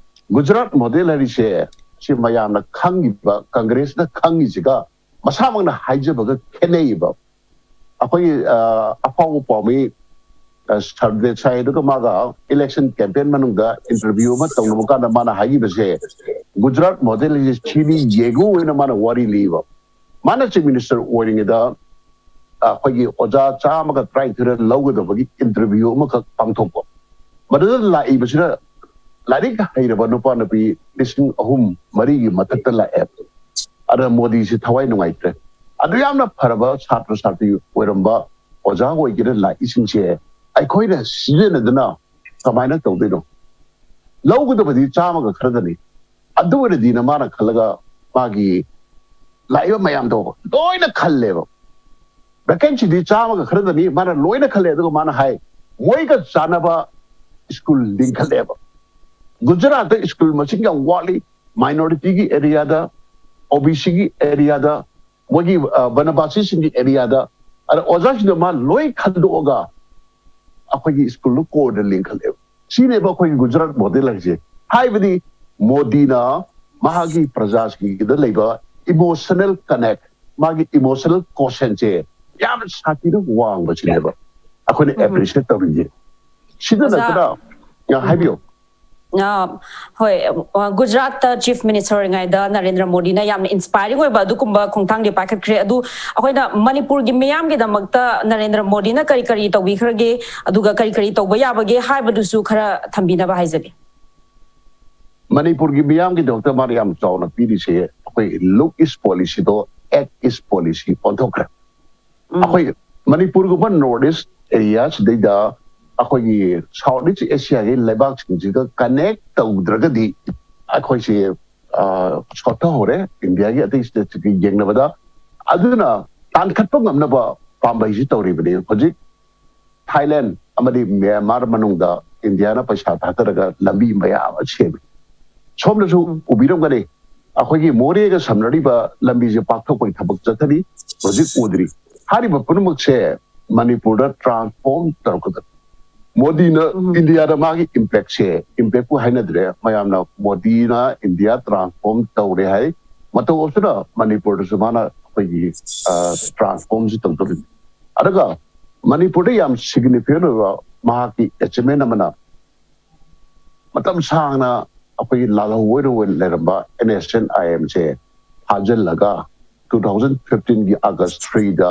ꯒꯨꯖꯔꯥꯠ ꯃꯣꯗꯦꯜ ꯍꯥꯏꯔꯤꯁꯦ ꯁꯤ ꯃꯌꯥꯝꯅ ꯈꯪꯉꯤꯕ, ꯀꯪꯒ꯭ꯔꯦꯁꯅ ꯈꯪꯉꯤꯁꯤꯒ ꯃꯁꯥꯃꯛꯅ ꯍꯥꯏꯖꯕꯒ ꯈꯦꯠꯅꯩꯕ꯫ ꯑꯩꯈꯣꯏꯒꯤ, ꯑ, ꯑꯐꯥꯎꯕ ꯄꯥꯎꯃꯤ, ꯑ, ꯁꯔꯗꯦꯁꯥꯏ ꯑꯗꯨꯒ ꯃꯥꯒ ꯏꯂꯦꯛꯁꯟ ꯀꯦꯝꯄꯦꯟ ꯃꯅꯨꯡꯗ ꯏꯟꯇꯔꯚꯤꯌꯨ ꯑꯃ ꯇꯧꯅꯕ ꯀꯥꯟꯗ ꯃꯥꯅ ꯍꯥꯏꯈꯤꯕꯁꯦ, ꯒꯨꯖꯔꯥꯠ ꯃꯣꯗꯦꯜ ꯍꯥꯏꯁꯦ ꯁꯤꯅꯤ ꯌꯦꯡꯉꯨ ꯑꯣꯏꯅ ꯃꯥꯅ ꯋꯥꯔꯤ ꯂꯤꯕ꯫ ꯃꯥꯅ ꯆꯤꯐ ꯃꯤꯅꯤꯁꯇꯔ ꯑꯣꯏꯔꯤꯉꯩꯗ ꯑꯩꯈꯣꯏꯒꯤ ꯑꯣꯖꯥ ꯆꯥꯝꯃꯒ ꯇꯔꯥꯅꯤꯊꯣꯏꯔ ꯂꯧꯒꯗꯕꯒꯤ ꯏꯟꯇꯔꯚꯤꯌꯨ ꯑꯃꯈꯛ ꯄꯥꯡꯊꯣꯛꯄ꯫ ꯃꯗꯨꯗ ꯂꯥꯛꯏꯕꯁꯤꯅ ꯂꯥꯏꯔꯤꯛ ꯍꯩꯔꯕ ꯅꯨꯄꯥ ꯅꯨꯄꯤ ꯂꯤꯁꯤꯡ ꯑꯍꯨꯝ ꯃꯔꯤꯒꯤ ꯃꯊꯛꯇ ꯂꯥꯛꯑꯦ꯫ ꯑꯗ ꯃꯣꯗꯤꯁꯤ ꯊꯋꯥꯏ ꯅꯨꯡꯉꯥꯏꯇ꯭ꯔꯦ꯫ ꯑꯗꯨ ꯌꯥꯝꯅ ꯐꯔꯕ ꯁꯥꯇ꯭ꯔ ꯁꯥꯇ꯭ꯔꯤ ꯑꯣꯏꯔꯝꯕ ꯑꯣꯖꯥ ꯑꯣꯏꯒꯦꯔꯥ ꯂꯥꯛꯏꯁꯤꯡꯁꯦ ꯑꯩꯈꯣꯏꯅ ꯁꯤꯖꯤꯟꯅꯗꯅ ꯀꯃꯥꯏꯅ ꯇꯧꯗꯣꯏꯅꯣ? ꯂꯧꯒꯗꯕꯗꯤ ꯆꯥꯝꯃꯒ ꯈꯔꯗꯅꯤ꯫ ꯑꯗꯨ ꯑꯣꯏꯔꯗꯤꯅ ꯃꯥꯅ ꯈꯜꯂꯒ ꯃꯥꯒꯤ ꯂꯥꯛꯏꯕ ꯃꯌꯥꯝꯗꯣ ꯂꯣꯏꯅ ꯈꯜꯂꯦꯕ꯫ ꯚꯦꯀꯦꯟꯁꯤꯗꯤ ꯆꯥꯝꯃꯒ ꯈꯔꯗꯅꯤ, ꯃꯥꯅ ꯂꯣꯏꯅ ꯈꯜꯂꯦ꯫ ꯑꯗꯨꯒ ꯃꯥꯅ ꯍꯥꯏ, ꯃꯣꯏꯒ ꯆꯥꯟꯅꯕ ꯁ꯭ꯀꯨꯜ ꯂꯤꯡꯈꯠꯂꯦꯕ꯫ ꯒꯨꯖꯔꯥꯠꯇ ꯁ꯭ꯀꯨꯜ ꯃꯁꯤꯡ ꯌꯥꯝ ꯋꯥꯠꯂꯤ, ꯃꯥꯏꯅꯣꯔꯤꯇꯤꯒꯤ ꯑꯦꯔꯤꯌꯥꯗ, ꯑꯣ ꯕꯤ ꯁꯤꯒꯤ ꯑꯦꯔꯤꯌꯥꯗ, ꯃꯣꯏꯒꯤ, ꯑ, ꯕꯅꯕꯥꯁꯤꯁꯤꯡꯒꯤ ꯑꯦꯔꯤꯌꯥꯗ꯫ ꯑꯗ ꯑꯣꯖꯥꯁꯤꯡꯗꯣ ꯃꯥ ꯂꯣꯏ ꯈꯟꯗꯣꯛꯑꯒ ꯑꯩꯈꯣꯏꯒꯤ ꯁ꯭ꯀꯨꯜꯗꯣ ꯀꯣꯟꯅ ꯂꯤꯡꯈꯠꯂꯦꯕ꯫ ꯁꯤꯅꯦꯕ ꯑꯩꯈꯣꯏꯒꯤ ꯒꯨꯖꯔꯥꯠ ꯃꯣꯗꯦꯜ ꯍꯥꯏꯁꯦ꯫ ꯍꯥꯏꯕꯗꯤ ꯃꯣꯗꯤꯅ ꯃꯍꯥꯛꯀꯤ ꯄ꯭ꯔꯖꯥꯁꯤꯡꯒꯤꯗ ꯂꯩꯕ ꯏꯃꯣꯁꯅꯦꯜ ꯀꯅꯦꯛ, ꯃꯥꯒꯤ ꯏꯃꯣꯁꯅꯦꯜ ꯀꯣꯁꯦꯟꯁꯦ ꯌꯥꯝꯅ ꯁꯥꯊꯤꯅ ꯋꯥꯡꯕꯁꯤꯅꯦꯕ ꯑꯩꯈꯣꯏꯅ ꯑꯦꯄ꯭ꯔꯤꯁꯤꯌꯦꯠ ꯇꯧꯔꯤꯁꯦ꯫ ꯁꯤꯗ ꯑꯣꯖꯥ, ꯅꯠꯇꯅ, ꯑ, ꯍꯥꯏꯕꯤꯌꯨ꯫ ꯑ, ꯍꯣꯏ, ꯑ, ꯒꯨꯖꯔꯥꯠꯇ ꯆꯤꯐ ꯃꯤꯅꯤꯁꯇꯔ ꯑꯣꯏꯔꯤꯉꯩꯗ ꯅꯔꯦꯟꯗ꯭ꯔ ꯃꯣꯗꯤꯅ ꯌꯥꯝꯅ ꯏꯟꯁꯄꯥꯏꯔꯤꯡ ꯑꯣꯏꯕ ꯑꯗꯨꯒꯨꯝꯕ ꯈꯣꯡꯊꯥꯡꯗꯤ ꯄꯥꯏꯈꯠꯈ꯭ꯔꯦ꯫ ꯑꯗꯨ ꯑꯩꯈꯣꯏꯅ ꯃꯅꯤꯄꯨꯔꯒꯤ ꯃꯤꯌꯥꯝꯒꯤꯗꯃꯛꯇ ꯅꯔꯦꯟꯗ꯭ꯔ ꯃꯣꯗꯤꯅ ꯀꯔꯤ ꯀꯔꯤ ꯇꯧꯕꯤꯈ꯭ꯔꯒꯦ, ꯑꯗꯨꯒ ꯀꯔꯤ ꯀꯔꯤ ꯇꯧꯕ ꯌꯥꯕꯒꯦ ꯍꯥꯏꯕꯗꯨꯁꯨ ꯈꯔ ꯊꯝꯕꯤꯅꯕ ꯍꯥꯏꯖꯒꯦ꯫ ꯃꯅꯤꯄꯨꯔꯒꯤ ꯃꯤꯌꯥꯝꯒꯤꯗꯃꯛꯇ ꯃꯥꯅ ꯌꯥꯝ ꯆꯥꯎꯅ ꯄꯤꯔꯤꯁꯦ ꯑꯩꯈꯣꯏ ꯂꯨꯛ ꯏꯁ ꯄꯣꯂꯤꯁꯤꯗꯣ ꯑꯦꯛ ꯏꯁ ꯄꯣꯂꯤꯁꯤ ꯑꯣꯟꯊꯣꯛꯈ꯭ꯔꯦ꯫ ꯑꯩꯈꯣꯏ ꯃꯅꯤꯄꯨꯔꯒꯨꯝꯕ ꯅꯣꯔꯠ ꯏꯁ ꯑꯦꯔꯤꯌꯥꯁꯤꯗꯩꯗ ꯑꯩꯈꯣꯏꯒꯤ ꯁꯥꯎꯠ ꯏꯁ ꯑꯦꯁꯤꯌꯥꯒꯤ ꯂꯩꯕꯥꯛꯁꯤꯡꯁꯤꯒ ꯀꯅꯦꯛ ꯇꯧꯗ꯭ꯔꯒꯗꯤ ꯑꯩꯈꯣꯏꯁꯦ, ꯑ, ꯁꯣꯠꯊꯍꯧꯔꯦ ꯏꯟꯗꯤꯌꯥꯒꯤ ꯑꯇꯩ ꯁ꯭ꯇꯦꯠꯁꯤꯒ ꯌꯦꯡꯅꯕꯗ꯫ ꯑꯗꯨꯅ ꯇꯥꯟꯈꯠꯄ ꯉꯝꯅꯕ ꯄꯥꯝꯕꯩꯁꯤ ꯇꯧꯔꯤꯕꯅꯤ꯫ ꯍꯧꯖꯤꯛ ꯊꯥꯏꯂꯦꯟ ꯑꯃꯗꯤ ꯃ꯭ꯌꯥꯟꯃꯥꯔ ꯃꯅꯨꯡꯗ ꯏꯟꯗꯤꯌꯥꯅ ꯄꯩꯁꯥ ꯊꯥꯗꯔꯒ ꯂꯝꯕꯤ ꯃꯌꯥꯝ ꯑꯃ ꯁꯦꯝꯃꯤ꯫ ꯁꯣꯝꯗꯁꯨ ꯎꯕꯤꯔꯝꯒꯅꯤ, ꯑꯩꯈꯣꯏꯒꯤ ꯃꯣꯔꯦꯒ ꯁꯝꯅꯔꯤꯕ ꯂꯝꯕꯤꯁꯦ ꯄꯥꯛꯊꯣꯛꯄꯒꯤ ꯊꯕꯛ ꯆꯠꯊꯔꯤ, ꯍꯧꯖꯤꯛ ꯎꯗ꯭ꯔꯤ꯫ ꯍꯥꯏꯔꯤꯕ ꯄꯨꯝꯅꯃꯛꯁꯦ ꯃꯅꯤꯄꯨꯔꯗ ꯇ꯭ꯔꯥꯟꯁꯐꯣꯔꯝ ꯇꯧꯔꯛꯀꯗꯕ꯫ ꯃꯣꯗꯤꯅ ꯏꯟꯗꯤꯌꯥꯗ ꯃꯥꯒꯤ ꯏꯝꯄꯦꯛꯁꯦ, ꯏꯝꯄꯦꯛꯄꯨ ꯍꯥꯏꯅꯗ꯭ꯔꯦ, ꯃꯌꯥꯝꯅ ꯃꯣꯗꯤꯅ ꯏꯟꯗꯤꯌꯥ ꯇ꯭ꯔꯥꯟꯁꯐꯣꯔꯝ ꯇꯧꯔꯦ ꯍꯥꯏ꯫ ꯃꯇꯧ ꯑꯁꯨꯝꯅ ꯃꯅꯤꯄꯨꯔꯗꯁꯨ ꯃꯥꯅ ꯑꯩꯈꯣꯏꯒꯤ ꯇ꯭ꯔꯥꯟꯁꯐꯣꯔꯝꯁꯤ ꯇꯧꯗꯣꯔꯤꯅꯤ꯫ ꯑꯗꯨꯒ ꯃꯅꯤꯄꯨꯔꯗ ꯌꯥꯝ ꯁꯤꯒꯅꯤꯐꯤꯀꯦꯟ ꯑꯣꯏꯕ ꯃꯍꯥꯛꯀꯤ ꯑꯦꯆꯤꯞꯃꯦꯟ ꯑꯃꯅ ꯃꯇꯝ ꯁꯥꯡꯅ ꯑꯩꯈꯣꯏꯒꯤ ꯂꯥꯜꯍꯧ ꯑꯣꯏꯅ ꯂꯩꯔꯝꯕ ꯑꯦꯟ ꯑꯦꯁ ꯑꯦꯟ ꯑꯥꯏ ꯑꯦꯝꯁꯦ ꯐꯥꯖꯤꯜꯂꯒ ꯇꯨ ꯊꯥꯎꯖꯟ ꯐꯤꯐꯇꯤꯟꯒꯤ ꯑꯥꯒꯁ ꯊ꯭ꯔꯤꯗ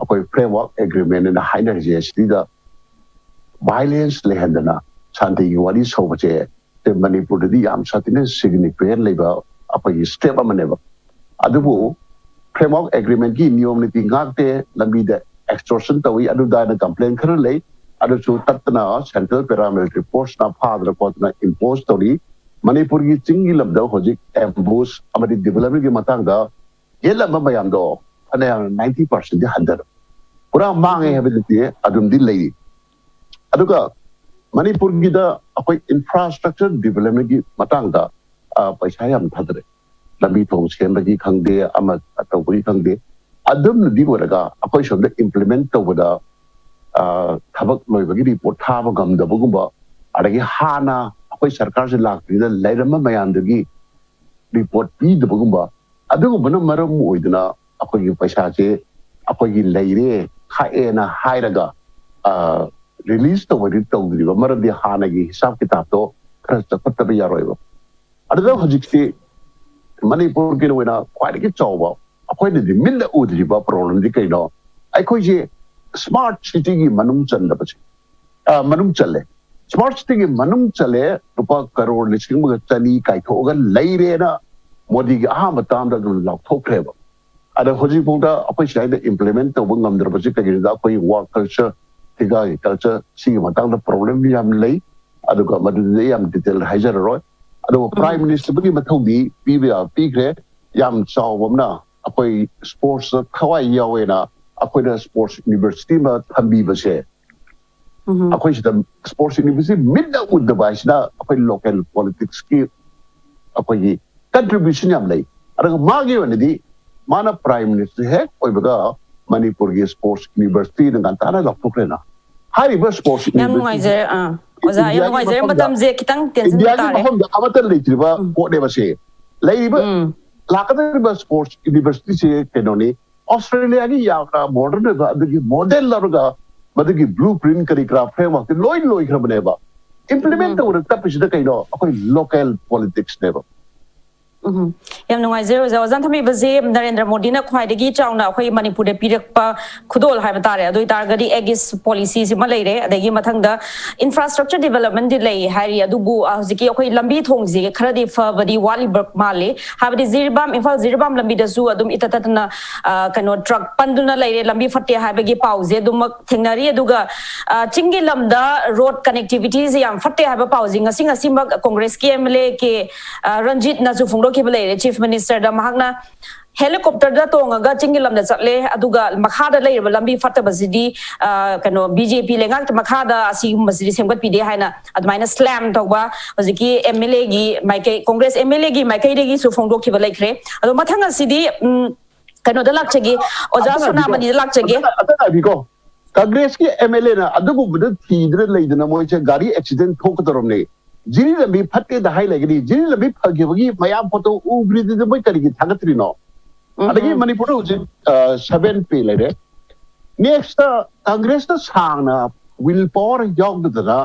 ꯑꯩꯈꯣꯏ ꯐ꯭ꯔꯦꯝꯋꯥꯔꯛ ꯑꯦꯒ꯭ꯔꯤꯃꯦꯟ ꯑꯅ ꯍꯥꯏꯅꯔꯤꯁꯦ, ꯁꯤꯗ ꯚꯥꯏꯂꯦꯟꯁ ꯂꯩꯍꯟꯗꯅ ꯁꯥꯟꯇꯤꯒꯤ ꯋꯥꯔꯤ ꯁꯧꯕꯁꯦ ꯃꯅꯤꯄꯨꯔꯗꯗꯤ ꯌꯥꯝ ꯁꯥꯊꯤꯅ ꯁꯤꯒꯅꯤꯐꯤꯀꯦꯟ ꯂꯩꯕ ꯑꯩꯈꯣꯏꯒꯤ ꯁ꯭ꯇꯦꯞ ꯑꯃꯅꯦꯕ꯫ ꯑꯗꯨꯕꯨ ꯐ꯭ꯔꯦꯝꯋꯥꯔꯛ ꯑꯦꯒ꯭ꯔꯤꯃꯦꯟꯒꯤ ꯅꯤꯌꯣꯝ ꯅꯤꯇꯤ ꯉꯥꯛꯇꯦ, ꯂꯝꯕꯤꯗ ꯑꯦꯛꯁꯇꯣꯔꯁꯟ ꯇꯧꯏ, ꯑꯗꯨꯗꯥꯅ ꯀꯝꯄ꯭ꯂꯦꯟ ꯈꯔ ꯂꯩ꯫ ꯑꯗꯨꯁꯨ ꯇꯠꯇꯅ ꯁꯦꯟꯇ꯭ꯔꯦꯜ ꯄꯦꯔꯥꯃꯤꯂꯤꯇꯔꯤ ꯐꯣꯔꯁꯅ ꯐꯥꯗꯅ ꯈꯣꯠꯇꯅ ꯏꯝꯄꯣꯁ ꯇꯧꯔꯤ꯫ ꯃꯅꯤꯄꯨꯔꯒꯤ ꯆꯤꯡꯒꯤ ꯂꯝꯗ ꯍꯧꯖꯤꯛ ꯑꯦꯝꯕꯨꯁ ꯑꯃꯗꯤ ꯗꯤꯕꯂꯞꯃꯦꯟꯒꯤ ꯃꯇꯥꯡꯗ ꯌꯦꯠꯂꯝꯕ ꯃꯌꯥꯝꯗꯣ ꯐꯅꯌꯥꯝ ꯅꯥꯏꯟꯇꯤ ꯄꯥꯔꯁꯦꯟꯗꯤ ꯍꯟꯊꯔꯦ꯫ ꯄꯨꯔꯥ ꯃꯥꯡꯉꯦ ꯍꯥꯏꯕ ꯅꯠꯇꯦ, ꯑꯗꯨꯝꯗꯤ ꯂꯩꯔꯤ꯫ ꯑꯗꯨꯒ ꯃꯅꯤꯄꯨꯔꯒꯤꯗ ꯑꯩꯈꯣꯏ ꯏꯟꯐ꯭ꯔꯥꯁ꯭ꯇ꯭ꯔꯛꯆꯔ ꯗꯤꯕꯂꯞꯃꯦꯟꯒꯤ ꯃꯇꯥꯡꯗ, ꯑ, ꯄꯩꯁꯥ ꯌꯥꯝ ꯊꯥꯗꯔꯦ꯫ ꯂꯝꯕꯤ ꯊꯣꯡ ꯁꯦꯝꯕꯒꯤ ꯈꯪꯗꯦ, ꯑꯃ ꯇꯧꯕꯒꯤ ꯈꯪꯗꯦ, ꯑꯗꯨꯝꯅꯗꯤ ꯑꯣꯏꯔꯒ ꯑꯩꯈꯣꯏ ꯁꯣꯝꯗ ꯏꯝꯄ꯭ꯂꯤꯃꯦꯟ ꯇꯧꯕꯗ, ꯑ, ꯊꯕꯛ ꯂꯣꯏꯕꯒꯤ ꯔꯤꯄꯣꯔꯠ ꯊꯥꯕ ꯉꯝꯗꯕꯒꯨꯝꯕ, ꯑꯗꯒꯤ ꯍꯥꯟꯅ ꯑꯩꯈꯣꯏ ꯁꯔꯀꯥꯔꯁꯦ ꯂꯥꯛꯇ꯭ꯔꯤꯉꯩꯗ ꯂꯩꯔꯝꯕ ꯃꯌꯥꯝꯗꯨꯒꯤ ꯔꯤꯄꯣꯔꯠ ꯄꯤꯗꯕꯒꯨꯝꯕ, ꯑꯗꯨꯒꯨꯝꯕꯅ ꯃꯔꯝ ꯑꯣꯏꯗꯅ ꯑꯩꯈꯣꯏꯒꯤ ꯄꯩꯁꯥꯁꯦ ꯑꯩꯈꯣꯏꯒꯤ ꯂꯩꯔꯦ, ꯈꯥꯛꯑꯦꯅ ꯍꯥꯏꯔꯒ, ꯑ, ꯔꯤꯂꯤꯁ ꯇꯧꯕꯗꯤ ꯇꯧꯗ꯭ꯔꯤꯕ, ꯃꯔꯝꯗꯤ ꯍꯥꯟꯅꯒꯤ ꯍꯤꯁꯥꯕ ꯀꯤꯇꯥꯕꯇꯣ ꯈꯔ ꯆꯥꯎꯈꯠꯇꯕ ꯌꯥꯔꯣꯏꯕ꯫ ꯑꯗꯨꯅ ꯍꯧꯖꯤꯛꯁꯤ ꯃꯅꯤꯄꯨꯔꯒꯤ ꯑꯣꯏꯅ ꯈ꯭ꯋꯥꯏꯗꯒꯤ ꯆꯥꯎꯕ, ꯑꯩꯈꯣꯏꯅꯗꯤ ꯃꯤꯠꯅ ꯎꯗ꯭ꯔꯤꯕ ꯄ꯭ꯔꯣꯕ꯭ꯂꯦꯝꯗꯤ ꯀꯩꯅꯣ? ꯑꯩꯈꯣꯏꯁꯦ ꯁ꯭ꯃꯥꯔꯠ ꯁꯤꯇꯤꯒꯤ ꯃꯅꯨꯡ ꯆꯟꯗꯕꯁꯦ, ꯑ, ꯃꯅꯨꯡ ꯆꯜꯂꯦ꯫ ꯁ꯭ꯃꯥꯔꯠ ꯁꯤꯇꯤꯒꯤ ꯃꯅꯨꯡ ꯆꯜꯂꯦ, ꯂꯨꯄꯥ ꯀꯔꯣꯔ ꯂꯤꯁꯤꯡ ꯑꯃꯒ ꯆꯅꯤ ꯀꯥꯏꯊꯣꯛꯑꯒ ꯂꯩꯔꯦꯅ ꯃꯣꯗꯤꯒꯤ ꯑꯍꯥꯟꯕ ꯇꯥꯝꯗ ꯑꯗꯨꯝ ꯂꯥꯎꯊꯣꯛꯈ꯭ꯔꯦꯕ꯫ ꯑꯗ ꯍꯧꯖꯤꯛꯐꯥꯎꯗ ꯑꯩꯈꯣꯏ ꯁ꯭ꯋꯥꯏꯗ ꯏꯝꯄ꯭ꯂꯤꯃꯦꯟ ꯇꯧꯕ ꯉꯝꯗ꯭ꯔꯕꯁꯤ ꯀꯩꯒꯤꯅꯣꯗ ꯑꯩꯈꯣꯏꯒꯤ ꯋꯥꯔꯛ ꯀꯜꯆꯔ, ꯊꯤꯒꯥꯒꯤ ꯀꯜꯆꯔ, ꯁꯤꯒꯤ ꯃꯇꯥꯡꯗ ꯄ꯭ꯔꯣꯕ꯭ꯂꯦꯝ ꯌꯥꯝ ꯂꯩ꯫ ꯑꯗꯨꯒ ꯃꯗꯨꯗꯤ ꯑꯩ ꯌꯥꯝ ꯗꯤꯇꯦꯜ ꯍꯥꯏꯖꯔꯔꯣꯏ꯫ ꯑꯗꯨꯒ ꯄ꯭ꯔꯥꯏꯝ ꯃꯤꯅꯤꯁꯇꯔꯒꯤ ꯃꯊꯧꯗꯤ ꯄꯤꯕ ꯌꯥꯕ ꯄꯤꯈ꯭ꯔꯦ꯫ ꯌꯥꯝ ꯆꯥꯎꯕ ꯑꯃꯅ ꯑꯩꯈꯣꯏ ꯁ꯭ꯄꯣꯔꯠꯁꯇ ꯊꯋꯥꯏ ꯌꯥꯎꯋꯦꯅ ꯑꯩꯈꯣꯏꯅ ꯁ꯭ꯄꯣꯔꯠꯁ ꯌꯨꯅꯤꯚꯔꯁꯤꯇꯤ ꯑꯃ ꯊꯝꯕꯤꯕꯁꯦ, ꯎꯝ꯫ ꯑꯩꯈꯣꯏ ꯁꯤꯗ ꯁ꯭ꯄꯣꯔꯠꯁ ꯌꯨꯅꯤꯚꯔꯁꯤꯇꯤ ꯃꯤꯠꯅ ꯎꯗꯕ ꯍꯥꯏꯁꯤꯅ ꯑꯩꯈꯣꯏ ꯂꯣꯀꯦꯜ ꯄꯣꯂꯤꯇꯤꯛꯁꯀꯤ ꯑꯩꯈꯣꯏꯒꯤ ꯀꯟꯇ꯭ꯔꯤꯕ꯭ꯌꯨꯁꯟ ꯌꯥꯝ ꯂꯩ꯫ ꯑꯗꯨꯒ ꯃꯥꯒꯤ ꯑꯣꯏꯅꯗꯤ ꯃꯥꯅ ꯄ꯭ꯔꯥꯏꯝ ꯃꯤꯅꯤꯁꯇꯔ ꯍꯦꯛ ꯑꯣꯏꯕꯒ ꯃꯅꯤꯄꯨꯔꯒꯤ ꯁ꯭ꯄꯣꯔꯠꯁ ꯌꯨꯅꯤꯚꯔꯁꯤꯇꯤꯅ ꯉꯟꯇꯥꯅ ꯂꯥꯎꯊꯣꯛꯈ꯭ꯔꯦꯅ꯫ ꯍꯥꯏꯔꯤꯕ ꯁ꯭ꯄꯣꯔꯠꯁ ꯌꯥꯝ ꯅꯨꯡꯉꯥꯏꯖꯔꯦ꯫ ꯑꯥ, ꯑꯣꯖꯥ, ꯌꯥꯝ ꯅꯨꯡꯉꯥꯏꯖꯔꯦ꯫ ꯃꯇꯝꯁꯦ ꯈꯤꯇꯪ ꯇꯦꯟꯁꯤꯟꯕ ꯏꯟꯗꯤꯌꯥꯒꯤ ꯇꯥꯔꯦ꯫ ꯃꯐꯝꯗ ꯑꯃꯠꯇ ꯂꯩꯇ꯭ꯔꯤꯕ ꯎꯝ꯫ ꯄꯣꯠꯅꯦꯕ ꯁꯤ꯫ ꯂꯩꯔꯤꯕ ꯎꯝ꯫ ꯂꯥꯛꯀꯗꯧꯔꯤꯕ ꯁ꯭ꯄꯣꯔꯠꯁ ꯌꯨꯅꯤꯚꯔꯁꯤꯇꯤꯁꯦ ꯀꯩꯅꯣꯅꯤ, ꯑꯣꯁꯇ꯭ꯔꯦꯂꯤꯌꯥꯒꯤ ꯌꯥꯝꯅ ꯃꯣꯗꯔꯟ ꯑꯣꯏꯕ ꯑꯗꯨꯒꯤ ꯃꯣꯗꯦꯜ ꯂꯧꯔꯒ ꯃꯗꯨꯒꯤ ꯕ꯭ꯂꯨ ꯄ꯭ꯔꯤꯟ ꯀꯔꯤ ꯀꯔꯥ ꯐ꯭ꯔꯦꯝꯋꯥꯔꯛꯇꯤ ꯂꯣꯏ ꯂꯣꯏꯈ꯭ꯔꯕꯅꯦꯕ꯫ ꯏꯝꯄ꯭ꯂꯤꯃꯦꯟ ꯎꯝ꯫ ꯇꯧꯕꯗ ꯇꯞꯄꯤꯁꯤꯅ ꯀꯩꯅꯣ? ꯑꯩꯈꯣꯏ ꯂꯣꯀꯦꯜ ꯄꯣꯂꯤꯇꯤꯛꯁꯅꯦꯕ꯫ ꯎꯝ, ꯌꯥꯝ ꯅꯨꯡꯉꯥꯏꯖꯔꯦ ꯑꯣꯖꯥ꯫ ꯑꯣꯖꯥꯅ ꯊꯝꯕꯤꯕꯁꯦ ꯅꯔꯦꯟꯗ꯭ꯔ ꯃꯣꯗꯤꯅ ꯈ꯭ꯋꯥꯏꯗꯒꯤ ꯆꯥꯎꯅ ꯑꯩꯈꯣꯏ ꯃꯅꯤꯄꯨꯔꯗ ꯄꯤꯔꯛꯄ ꯈꯨꯗꯣꯜ ꯍꯥꯏꯕ ꯇꯥꯔꯦ꯫ ꯑꯗꯨ ꯑꯣꯏꯇꯥꯔꯒꯗꯤ ꯑꯦꯒꯤꯁ ꯄꯣꯂꯤꯁꯤꯁꯤꯃ ꯂꯩꯔꯦ, ꯑꯗꯒꯤ ꯃꯊꯪꯗ ꯏꯟꯐ꯭ꯔꯥꯁ꯭ꯇ꯭ꯔꯛꯆꯔ ꯗꯤꯕꯦꯂꯞꯃꯦꯟꯗꯤ ꯂꯩ ꯍꯥꯏꯔꯤ, ꯑꯗꯨꯕꯨ ꯑ, ꯍꯧꯖꯤꯛꯀꯤ ꯑꯩꯈꯣꯏ ꯂꯝꯕꯤ ꯊꯣꯡꯁꯦ ꯈꯔꯗꯤ ꯐꯕꯗꯤ ꯋꯥꯠꯂꯤꯕ ꯃꯥꯜꯂꯤ꯫ ꯍꯥꯏꯕꯗꯤ ꯖꯤꯔꯤꯕꯥꯝ, ꯏꯝꯐꯥꯜ ꯖꯤꯔꯤꯕꯥꯝ ꯂꯝꯕꯤꯗꯁꯨ ꯑꯗꯨꯝ ꯏꯇꯠ ꯇꯠꯇꯅ, ꯑ, ꯀꯩꯅꯣ, ꯇ꯭ꯔꯛ ꯄꯟꯗꯨꯅ ꯂꯩꯔꯦ, ꯂꯝꯕꯤ ꯐꯠꯇꯦ ꯍꯥꯏꯕꯒꯤ ꯄꯥꯎꯁꯦ ꯑꯗꯨꯃꯛ ꯊꯦꯡꯅꯔꯤ꯫ ꯑꯗꯨꯒ, ꯑ, ꯆꯤꯡꯒꯤ ꯂꯝꯗ ꯔꯣꯗ ꯀꯅꯦꯛꯇꯤꯚꯤꯇꯤꯁꯦ ꯌꯥꯝ ꯐꯠꯇꯦ ꯍꯥꯏꯕ ꯄꯥꯎꯁꯦ ꯉꯁꯤ ꯉꯁꯤꯃꯛ ꯀꯣꯡꯒ꯭ꯔꯦꯁꯀꯤ ꯑꯦꯝ ꯑꯦꯜ ꯑꯦ ꯀꯦ, ꯑ, ꯔꯟꯖꯤꯠꯅꯁꯨ ꯐꯣꯡꯗꯣꯛꯈꯤꯕ ꯂꯩꯔꯦ꯫ ꯆꯤꯐ ꯃꯤꯅꯤꯁꯇꯔꯗ ꯃꯍꯥꯛꯅ ꯍꯦꯂꯤꯀꯣꯞꯇꯔꯗ ꯇꯣꯡꯉꯒ ꯆꯤꯡꯒꯤ ꯂꯝꯗ ꯆꯠꯂꯦ, ꯑꯗꯨꯒ ꯃꯈꯥꯗ ꯂꯩꯔꯤꯕ ꯂꯝꯕꯤ ꯐꯠꯇꯕꯁꯤꯗꯤ, ꯑ, ꯀꯩꯅꯣ, ꯕꯤ ꯖꯦ ꯄꯤ ꯂꯩꯉꯥꯛꯇ ꯃꯈꯥꯗ ꯑꯁꯤꯒꯨꯝꯕꯁꯤꯗꯤ ꯁꯦꯝꯒꯠꯄꯤꯗꯦ ꯍꯥꯏꯅ ꯑꯗꯨꯃꯥꯏꯅ ꯁ꯭ꯂꯦꯝ ꯇꯧꯕ ꯍꯧꯖꯤꯛꯀꯤ ꯑꯦꯝ ꯑꯦꯜ ꯑꯦꯒꯤ ꯃꯥꯏꯀꯩ, ꯀꯣꯡꯒ꯭ꯔꯦꯁ ꯑꯦꯝ ꯑꯦꯜ ꯑꯦꯒꯤ ꯃꯥꯏꯀꯩꯗꯒꯤꯁꯨ ꯐꯣꯡꯗꯣꯛꯈꯤꯕ ꯂꯩꯈ꯭ꯔꯦ꯫ ꯑꯗꯣ ꯃꯊꯪ ꯑꯁꯤꯗꯤ, ꯎꯝ, ꯀꯩꯅꯣꯗ ꯂꯥꯛꯆꯒꯦ, ꯑꯣꯖꯥ ꯑꯝꯇ ꯉꯥꯏꯕꯤꯀꯣ꯫ ꯁꯣꯅꯥꯃꯅꯤꯗ ꯂꯥꯛꯆꯒꯦ꯫ ꯑꯝꯇ, ꯑꯝꯇ ꯉꯥꯏꯕꯤꯀꯣ꯫ ꯀꯪꯒ꯭ꯔꯦꯁꯀꯤ ꯑꯦꯝ ꯑꯦꯜ ꯑꯦꯅ ꯑꯗꯨꯒꯨꯝꯕꯗ ꯊꯤꯗꯅ ꯂꯩꯗꯅ ꯃꯣꯏꯁꯦ ꯒꯥꯔꯤ ꯑꯦꯛꯁꯤꯗꯦꯟ ꯊꯣꯛꯀꯗꯧꯔꯕꯅꯦ꯫ ꯖꯤꯔꯤ ꯂꯝꯕꯤ ꯐꯠꯇꯦꯗ ꯍꯥꯏ ꯂꯩꯒꯅꯤ꯫ ꯖꯤꯔꯤ ꯂꯝꯕꯤ ꯐꯈꯤꯕꯒꯤ ꯃꯌꯥꯝ ꯐꯣꯇꯣ ꯎꯈ꯭ꯔꯤꯗꯨꯗ ꯃꯣꯏ ꯀꯔꯤꯒꯤ ꯊꯥꯒꯠꯇ꯭ꯔꯤꯅꯣ? ꯎꯝ, ꯑꯗꯒꯤ ꯎꯝ꯫ ꯃꯅꯤꯄꯨꯔꯗ ꯍꯧꯖꯤꯛ, ꯑ, ꯁꯚꯦꯟ ꯄꯦ ꯂꯩꯔꯦ꯫ ꯅꯦꯛꯁꯇ ꯀꯪꯒ꯭ꯔꯦꯁꯇ ꯁꯥꯡꯅ ꯋꯤꯜ ꯄꯥꯋꯔ ꯌꯥꯎꯗꯗꯅ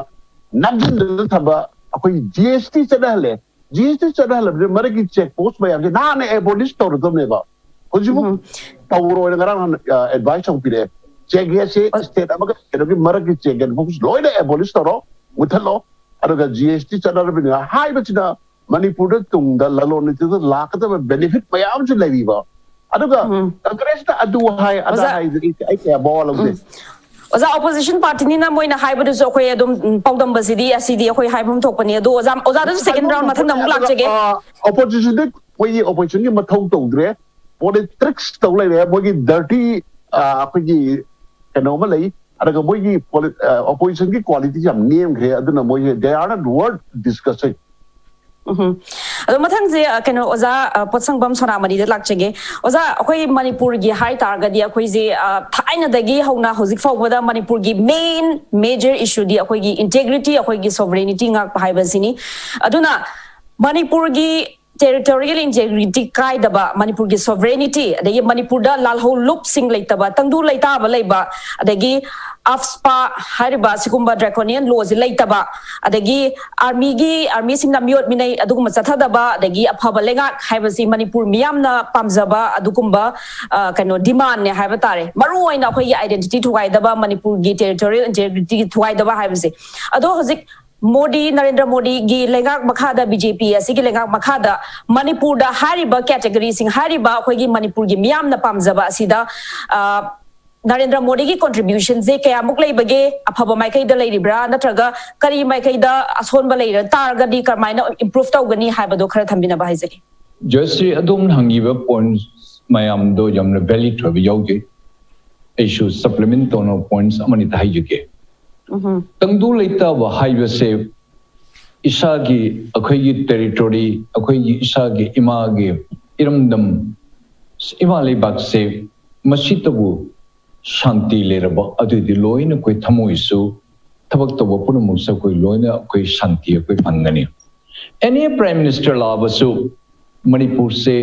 ꯅꯝꯁꯤꯟꯗꯅ ꯊꯝꯕ ꯑꯩꯈꯣꯏ ꯖꯤ ꯑꯦꯁ ꯇꯤ ꯆꯠꯅꯍꯜꯂꯦ꯫ ꯖꯤ ꯑꯦꯁ ꯇꯤ ꯆꯠꯅꯍꯜꯂꯕꯅꯤꯅ ꯃꯔꯛꯀꯤ ꯆꯦꯛ ꯄꯣꯁ ꯃꯌꯥꯝꯁꯦ ꯅꯍꯥꯟꯅ ꯑꯦꯕꯣꯂꯤꯁ ꯇꯧꯔꯗꯕꯅꯦꯕ꯫ ꯍꯧꯖꯤꯛꯐꯥꯎ ꯎꯝ꯫ ꯇꯧꯔꯣꯏꯅ ꯉꯔꯥꯡ ꯅꯍꯥꯟ, ꯑ, ꯑꯦꯗꯚꯥꯏꯁ ꯑꯃ ꯄꯤꯔꯛꯑꯦ꯫ ꯆꯦꯛ ꯒꯦꯠꯁꯦ ꯑꯣ- ꯁ꯭ꯇꯦꯠ ꯑꯃꯒ ꯀꯩꯅꯣꯒꯤ ꯃꯔꯛꯀꯤ ꯆꯦꯛ ꯒꯦꯠ ꯐꯥꯎ ꯂꯣꯏꯅ ꯑꯦꯕꯣꯂꯤꯁ ꯇꯧꯔꯣ, ꯃꯨꯠꯊꯠꯂꯣ꯫ ꯑꯗꯨꯒ ꯖꯤ ꯑꯦꯁ ꯇꯤ ꯆꯠꯅꯔꯕꯅꯤꯅ ꯍꯥꯏꯕꯁꯤꯅ ꯃꯅꯤꯄꯨꯔꯗ ꯇꯨꯡꯗ ꯂꯂꯣꯟ ꯏꯇꯤꯛꯇ ꯂꯥꯛꯀꯗꯕ ꯕꯦꯅꯤꯐꯤꯠ ꯃꯌꯥꯝ ꯑꯃꯁꯨ ꯂꯩꯔꯤꯕ꯫ ꯑꯗꯨꯒ ꯎꯝ꯫ ꯀꯪꯒ꯭ꯔꯦꯁꯅ ꯑꯗꯨ ꯍꯥꯏ, ꯑꯗꯥ ꯑꯣꯖꯥ, ꯍꯥꯏꯗꯨꯗꯤ ꯑꯩ ꯀꯌꯥ ꯃꯋꯥ ꯂꯧꯗꯦ꯫ ꯎꯝ꯫ ꯑꯣꯖꯥ, ꯑꯣꯄꯣꯖꯤꯁꯟ ꯄꯥꯔꯇꯤꯅꯤꯅ ꯃꯣꯏꯅ ꯍꯥꯏꯕꯗꯨꯁꯨ ꯑꯩꯈꯣꯏ ꯑꯗꯨꯝ, ꯎꯝ, ꯄꯥꯎꯗꯝꯕꯁꯤꯗꯤ ꯑꯁꯤꯗꯤ ꯑꯩꯈꯣꯏ ꯍꯥꯏꯐꯝ ꯊꯣꯛꯄꯅꯤ꯫ ꯑꯗꯣ ꯑꯣꯖꯥ, ꯑꯣꯖꯥꯗꯁꯨ ꯁꯦꯀꯦꯟ ꯔꯥꯎꯟ ꯃꯊꯪꯗ ꯑꯃꯨꯛ ꯂꯥꯛꯆꯒꯦ꯫ ꯑꯣꯄꯣꯖꯤꯁꯟꯗ ꯃꯣꯏꯒꯤ ꯑꯣꯄꯣꯖꯤꯁꯟꯒꯤ ꯃꯊꯧ ꯇꯧꯗ꯭ꯔꯦ, ꯄꯣꯂꯤꯇꯤꯛꯁ ꯇꯧ ꯂꯩꯔꯦ꯫ ꯃꯣꯏꯒꯤ ꯗꯔꯇꯤ, ꯑꯩꯈꯣꯏꯒꯤ ꯀꯩꯅꯣ ꯑꯃ ꯂꯩ, ꯑꯗꯨꯒ ꯃꯣꯏꯒꯤ oppositionꯒꯤ qualityꯁꯦ ꯌꯥꯝ ꯅꯦꯝꯈ꯭ꯔꯦ꯫ ꯑꯗꯨꯅ ꯃꯣꯏꯁꯦ they are not worth discussing꯫ ꯎꯝ꯫ ꯑꯗꯣ ꯃꯊꯪꯁꯦ ꯑ, ꯀꯩꯅꯣ ꯑꯣꯖꯥ ꯑ, ꯄꯣꯠꯁꯪꯕꯝ ꯁꯣꯅꯥꯃꯅꯤꯗ ꯂꯥꯛꯆꯒꯦ꯫ ꯑꯣꯖꯥ, ꯑꯩꯈꯣꯏ ꯃꯅꯤꯄꯨꯔꯒꯤ ꯍꯥꯏ ꯇꯥꯔꯒꯗꯤ ꯑꯩꯈꯣꯏꯁꯦ ꯑ, ꯊꯥꯏꯅꯗꯒꯤ ꯍꯧꯅ ꯍꯧꯖꯤꯛ ꯐꯥꯎꯕꯗ ꯃꯅꯤꯄꯨꯔꯒꯤ main major issueꯗꯤ ꯑꯩꯈꯣꯏꯒꯤ integrity, ꯑꯩꯈꯣꯏꯒꯤ sovereignty ꯉꯥꯛꯄ ꯍꯥꯏꯕꯁꯤꯅꯤ꯫ ꯑꯗꯨꯅ ꯃꯅꯤꯄꯨꯔꯒꯤ territorial integrity ꯀꯥꯏꯗꯕ, ꯃꯅꯤꯄꯨꯔꯒꯤ sovereignty, ꯑꯗꯒꯤ ꯃꯅꯤꯄꯨꯔꯗ ꯂꯥꯜꯍꯧ ꯂꯨꯞꯁꯤꯡ ꯂꯩꯇꯕ, ꯇꯪꯗꯨ ꯂꯩꯇꯥꯕ ꯂꯩꯕ, ꯑꯗꯒꯤ AFSPA ꯍꯥꯏꯔꯤꯕ ꯑꯁꯤꯒꯨꯝꯕ draconian lawꯁꯤ ꯂꯩꯇꯕ, ꯑꯗꯒꯤ armyꯒꯤ armyꯁꯤꯡꯅ ꯃꯤꯑꯣꯠ ꯃꯤꯅꯩ ꯑꯗꯨꯒꯨꯝꯕ ꯆꯠꯊꯗꯕ, ꯑꯗꯒꯤ ꯑꯐꯕ ꯂꯩꯉꯥꯛ ꯍꯥꯏꯕꯁꯤ ꯃꯅꯤꯄꯨꯔ ꯃꯤꯌꯥꯝꯅ ꯄꯥꯝꯖꯕ ꯑꯗꯨꯒꯨꯝꯕ ꯑ, ꯀꯩꯅꯣ demandꯅꯦ ꯍꯥꯏꯕ ꯇꯥꯔꯦ꯫ ꯃꯔꯨ ꯑꯣꯏꯅ ꯑꯩꯈꯣꯏꯒꯤ identity ꯊꯨꯒꯥꯏꯗꯕ, ꯃꯅꯤꯄꯨꯔꯒꯤ territorial integrity ꯊꯨꯒꯥꯏꯗꯕ ꯍꯥꯏꯕꯁꯦ꯫ ꯑꯗꯣ ꯍꯧꯖꯤꯛ ꯃꯣꯗꯤ, ꯅꯔꯦꯟꯗ꯭ꯔ ꯃꯣꯗꯤꯒꯤ ꯂꯩꯉꯥꯛ ꯃꯈꯥꯗ, BJP ꯑꯁꯤꯒꯤ ꯂꯩꯉꯥꯛ ꯃꯈꯥꯗ ꯃꯅꯤꯄꯨꯔꯗ ꯍꯥꯏꯔꯤꯕ categoryꯁꯤꯡ, ꯍꯥꯏꯔꯤꯕ ꯑꯩꯈꯣꯏꯒꯤ ꯃꯅꯤꯄꯨꯔꯒꯤ ꯃꯤꯌꯥꯝꯅ ꯄꯥꯝꯖꯕ ꯑꯁꯤꯗ ꯑ, ꯅꯔꯦꯟꯗ꯭ꯔ ꯃꯣꯗꯤꯒꯤ contributionꯁꯦ ꯀꯌꯥꯃꯨꯛ ꯂꯩꯕꯒꯦ? ꯑꯐꯕ ꯃꯥꯏꯀꯩꯗ ꯂꯩꯔꯤꯕ꯭ꯔꯥ, ꯅꯠꯇ꯭ꯔꯒ ꯀꯔꯤ ꯃꯥꯏꯀꯩꯗ ꯑꯁꯣꯟꯕ ꯂꯩꯔ ꯇꯥꯔꯒꯗꯤ ꯀꯔꯝꯍꯥꯏꯅ improve ꯇꯧꯒꯅꯤ ꯍꯥꯏꯕꯗꯣ ꯈꯔ ꯊꯝꯕꯤꯅꯕ ꯍꯥꯏꯖꯒꯦ꯫ ꯖꯣꯏꯁ꯭ꯔꯤ, ꯑꯗꯣꯝꯅ ꯍꯪꯉꯤꯕ points ꯃꯌꯥꯝꯗꯣ ꯌꯥꯝꯅ valid ꯑꯣꯏꯕ ꯌꯥꯎꯖꯩ꯫ ꯑꯩꯁꯨ supplement ꯇꯧꯅꯕ points ꯑꯃꯅꯤꯗ ꯍꯥꯏꯖꯒꯦ꯫ ꯎꯝ꯫ ꯇꯪꯗꯨ ꯂꯩꯇꯥꯕ ꯍꯥꯏꯕꯁꯦ ꯏꯁꯥꯒꯤ, ꯑꯩꯈꯣꯏꯒꯤ territory, ꯑꯩꯈꯣꯏꯒꯤ ꯏꯁꯥꯒꯤ ꯏꯃꯥꯒꯤ ꯏꯔꯝꯗꯝ, ꯏꯃꯥ ꯂꯩꯕꯥꯛꯁꯦ ꯃꯁꯤꯇꯕꯨ ꯁꯥꯟꯇꯤ ꯂꯩꯔꯕ ꯑꯗꯨꯗꯤ ꯂꯣꯏꯅ ꯑꯩꯈꯣꯏ ꯊꯃꯣꯏꯁꯨ, ꯊꯕꯛ ꯇꯧꯕ ꯄꯨꯝꯅꯃꯛꯁꯨ ꯑꯩꯈꯣꯏ ꯂꯣꯏꯅ ꯑꯩꯈꯣꯏ ꯁꯥꯟꯇꯤ ꯑꯩꯈꯣꯏ ꯐꯪꯒꯅꯤ꯫ Any prime minister ꯂꯥꯛꯑꯕꯁꯨ ꯃꯅꯤꯄꯨꯔꯁꯦ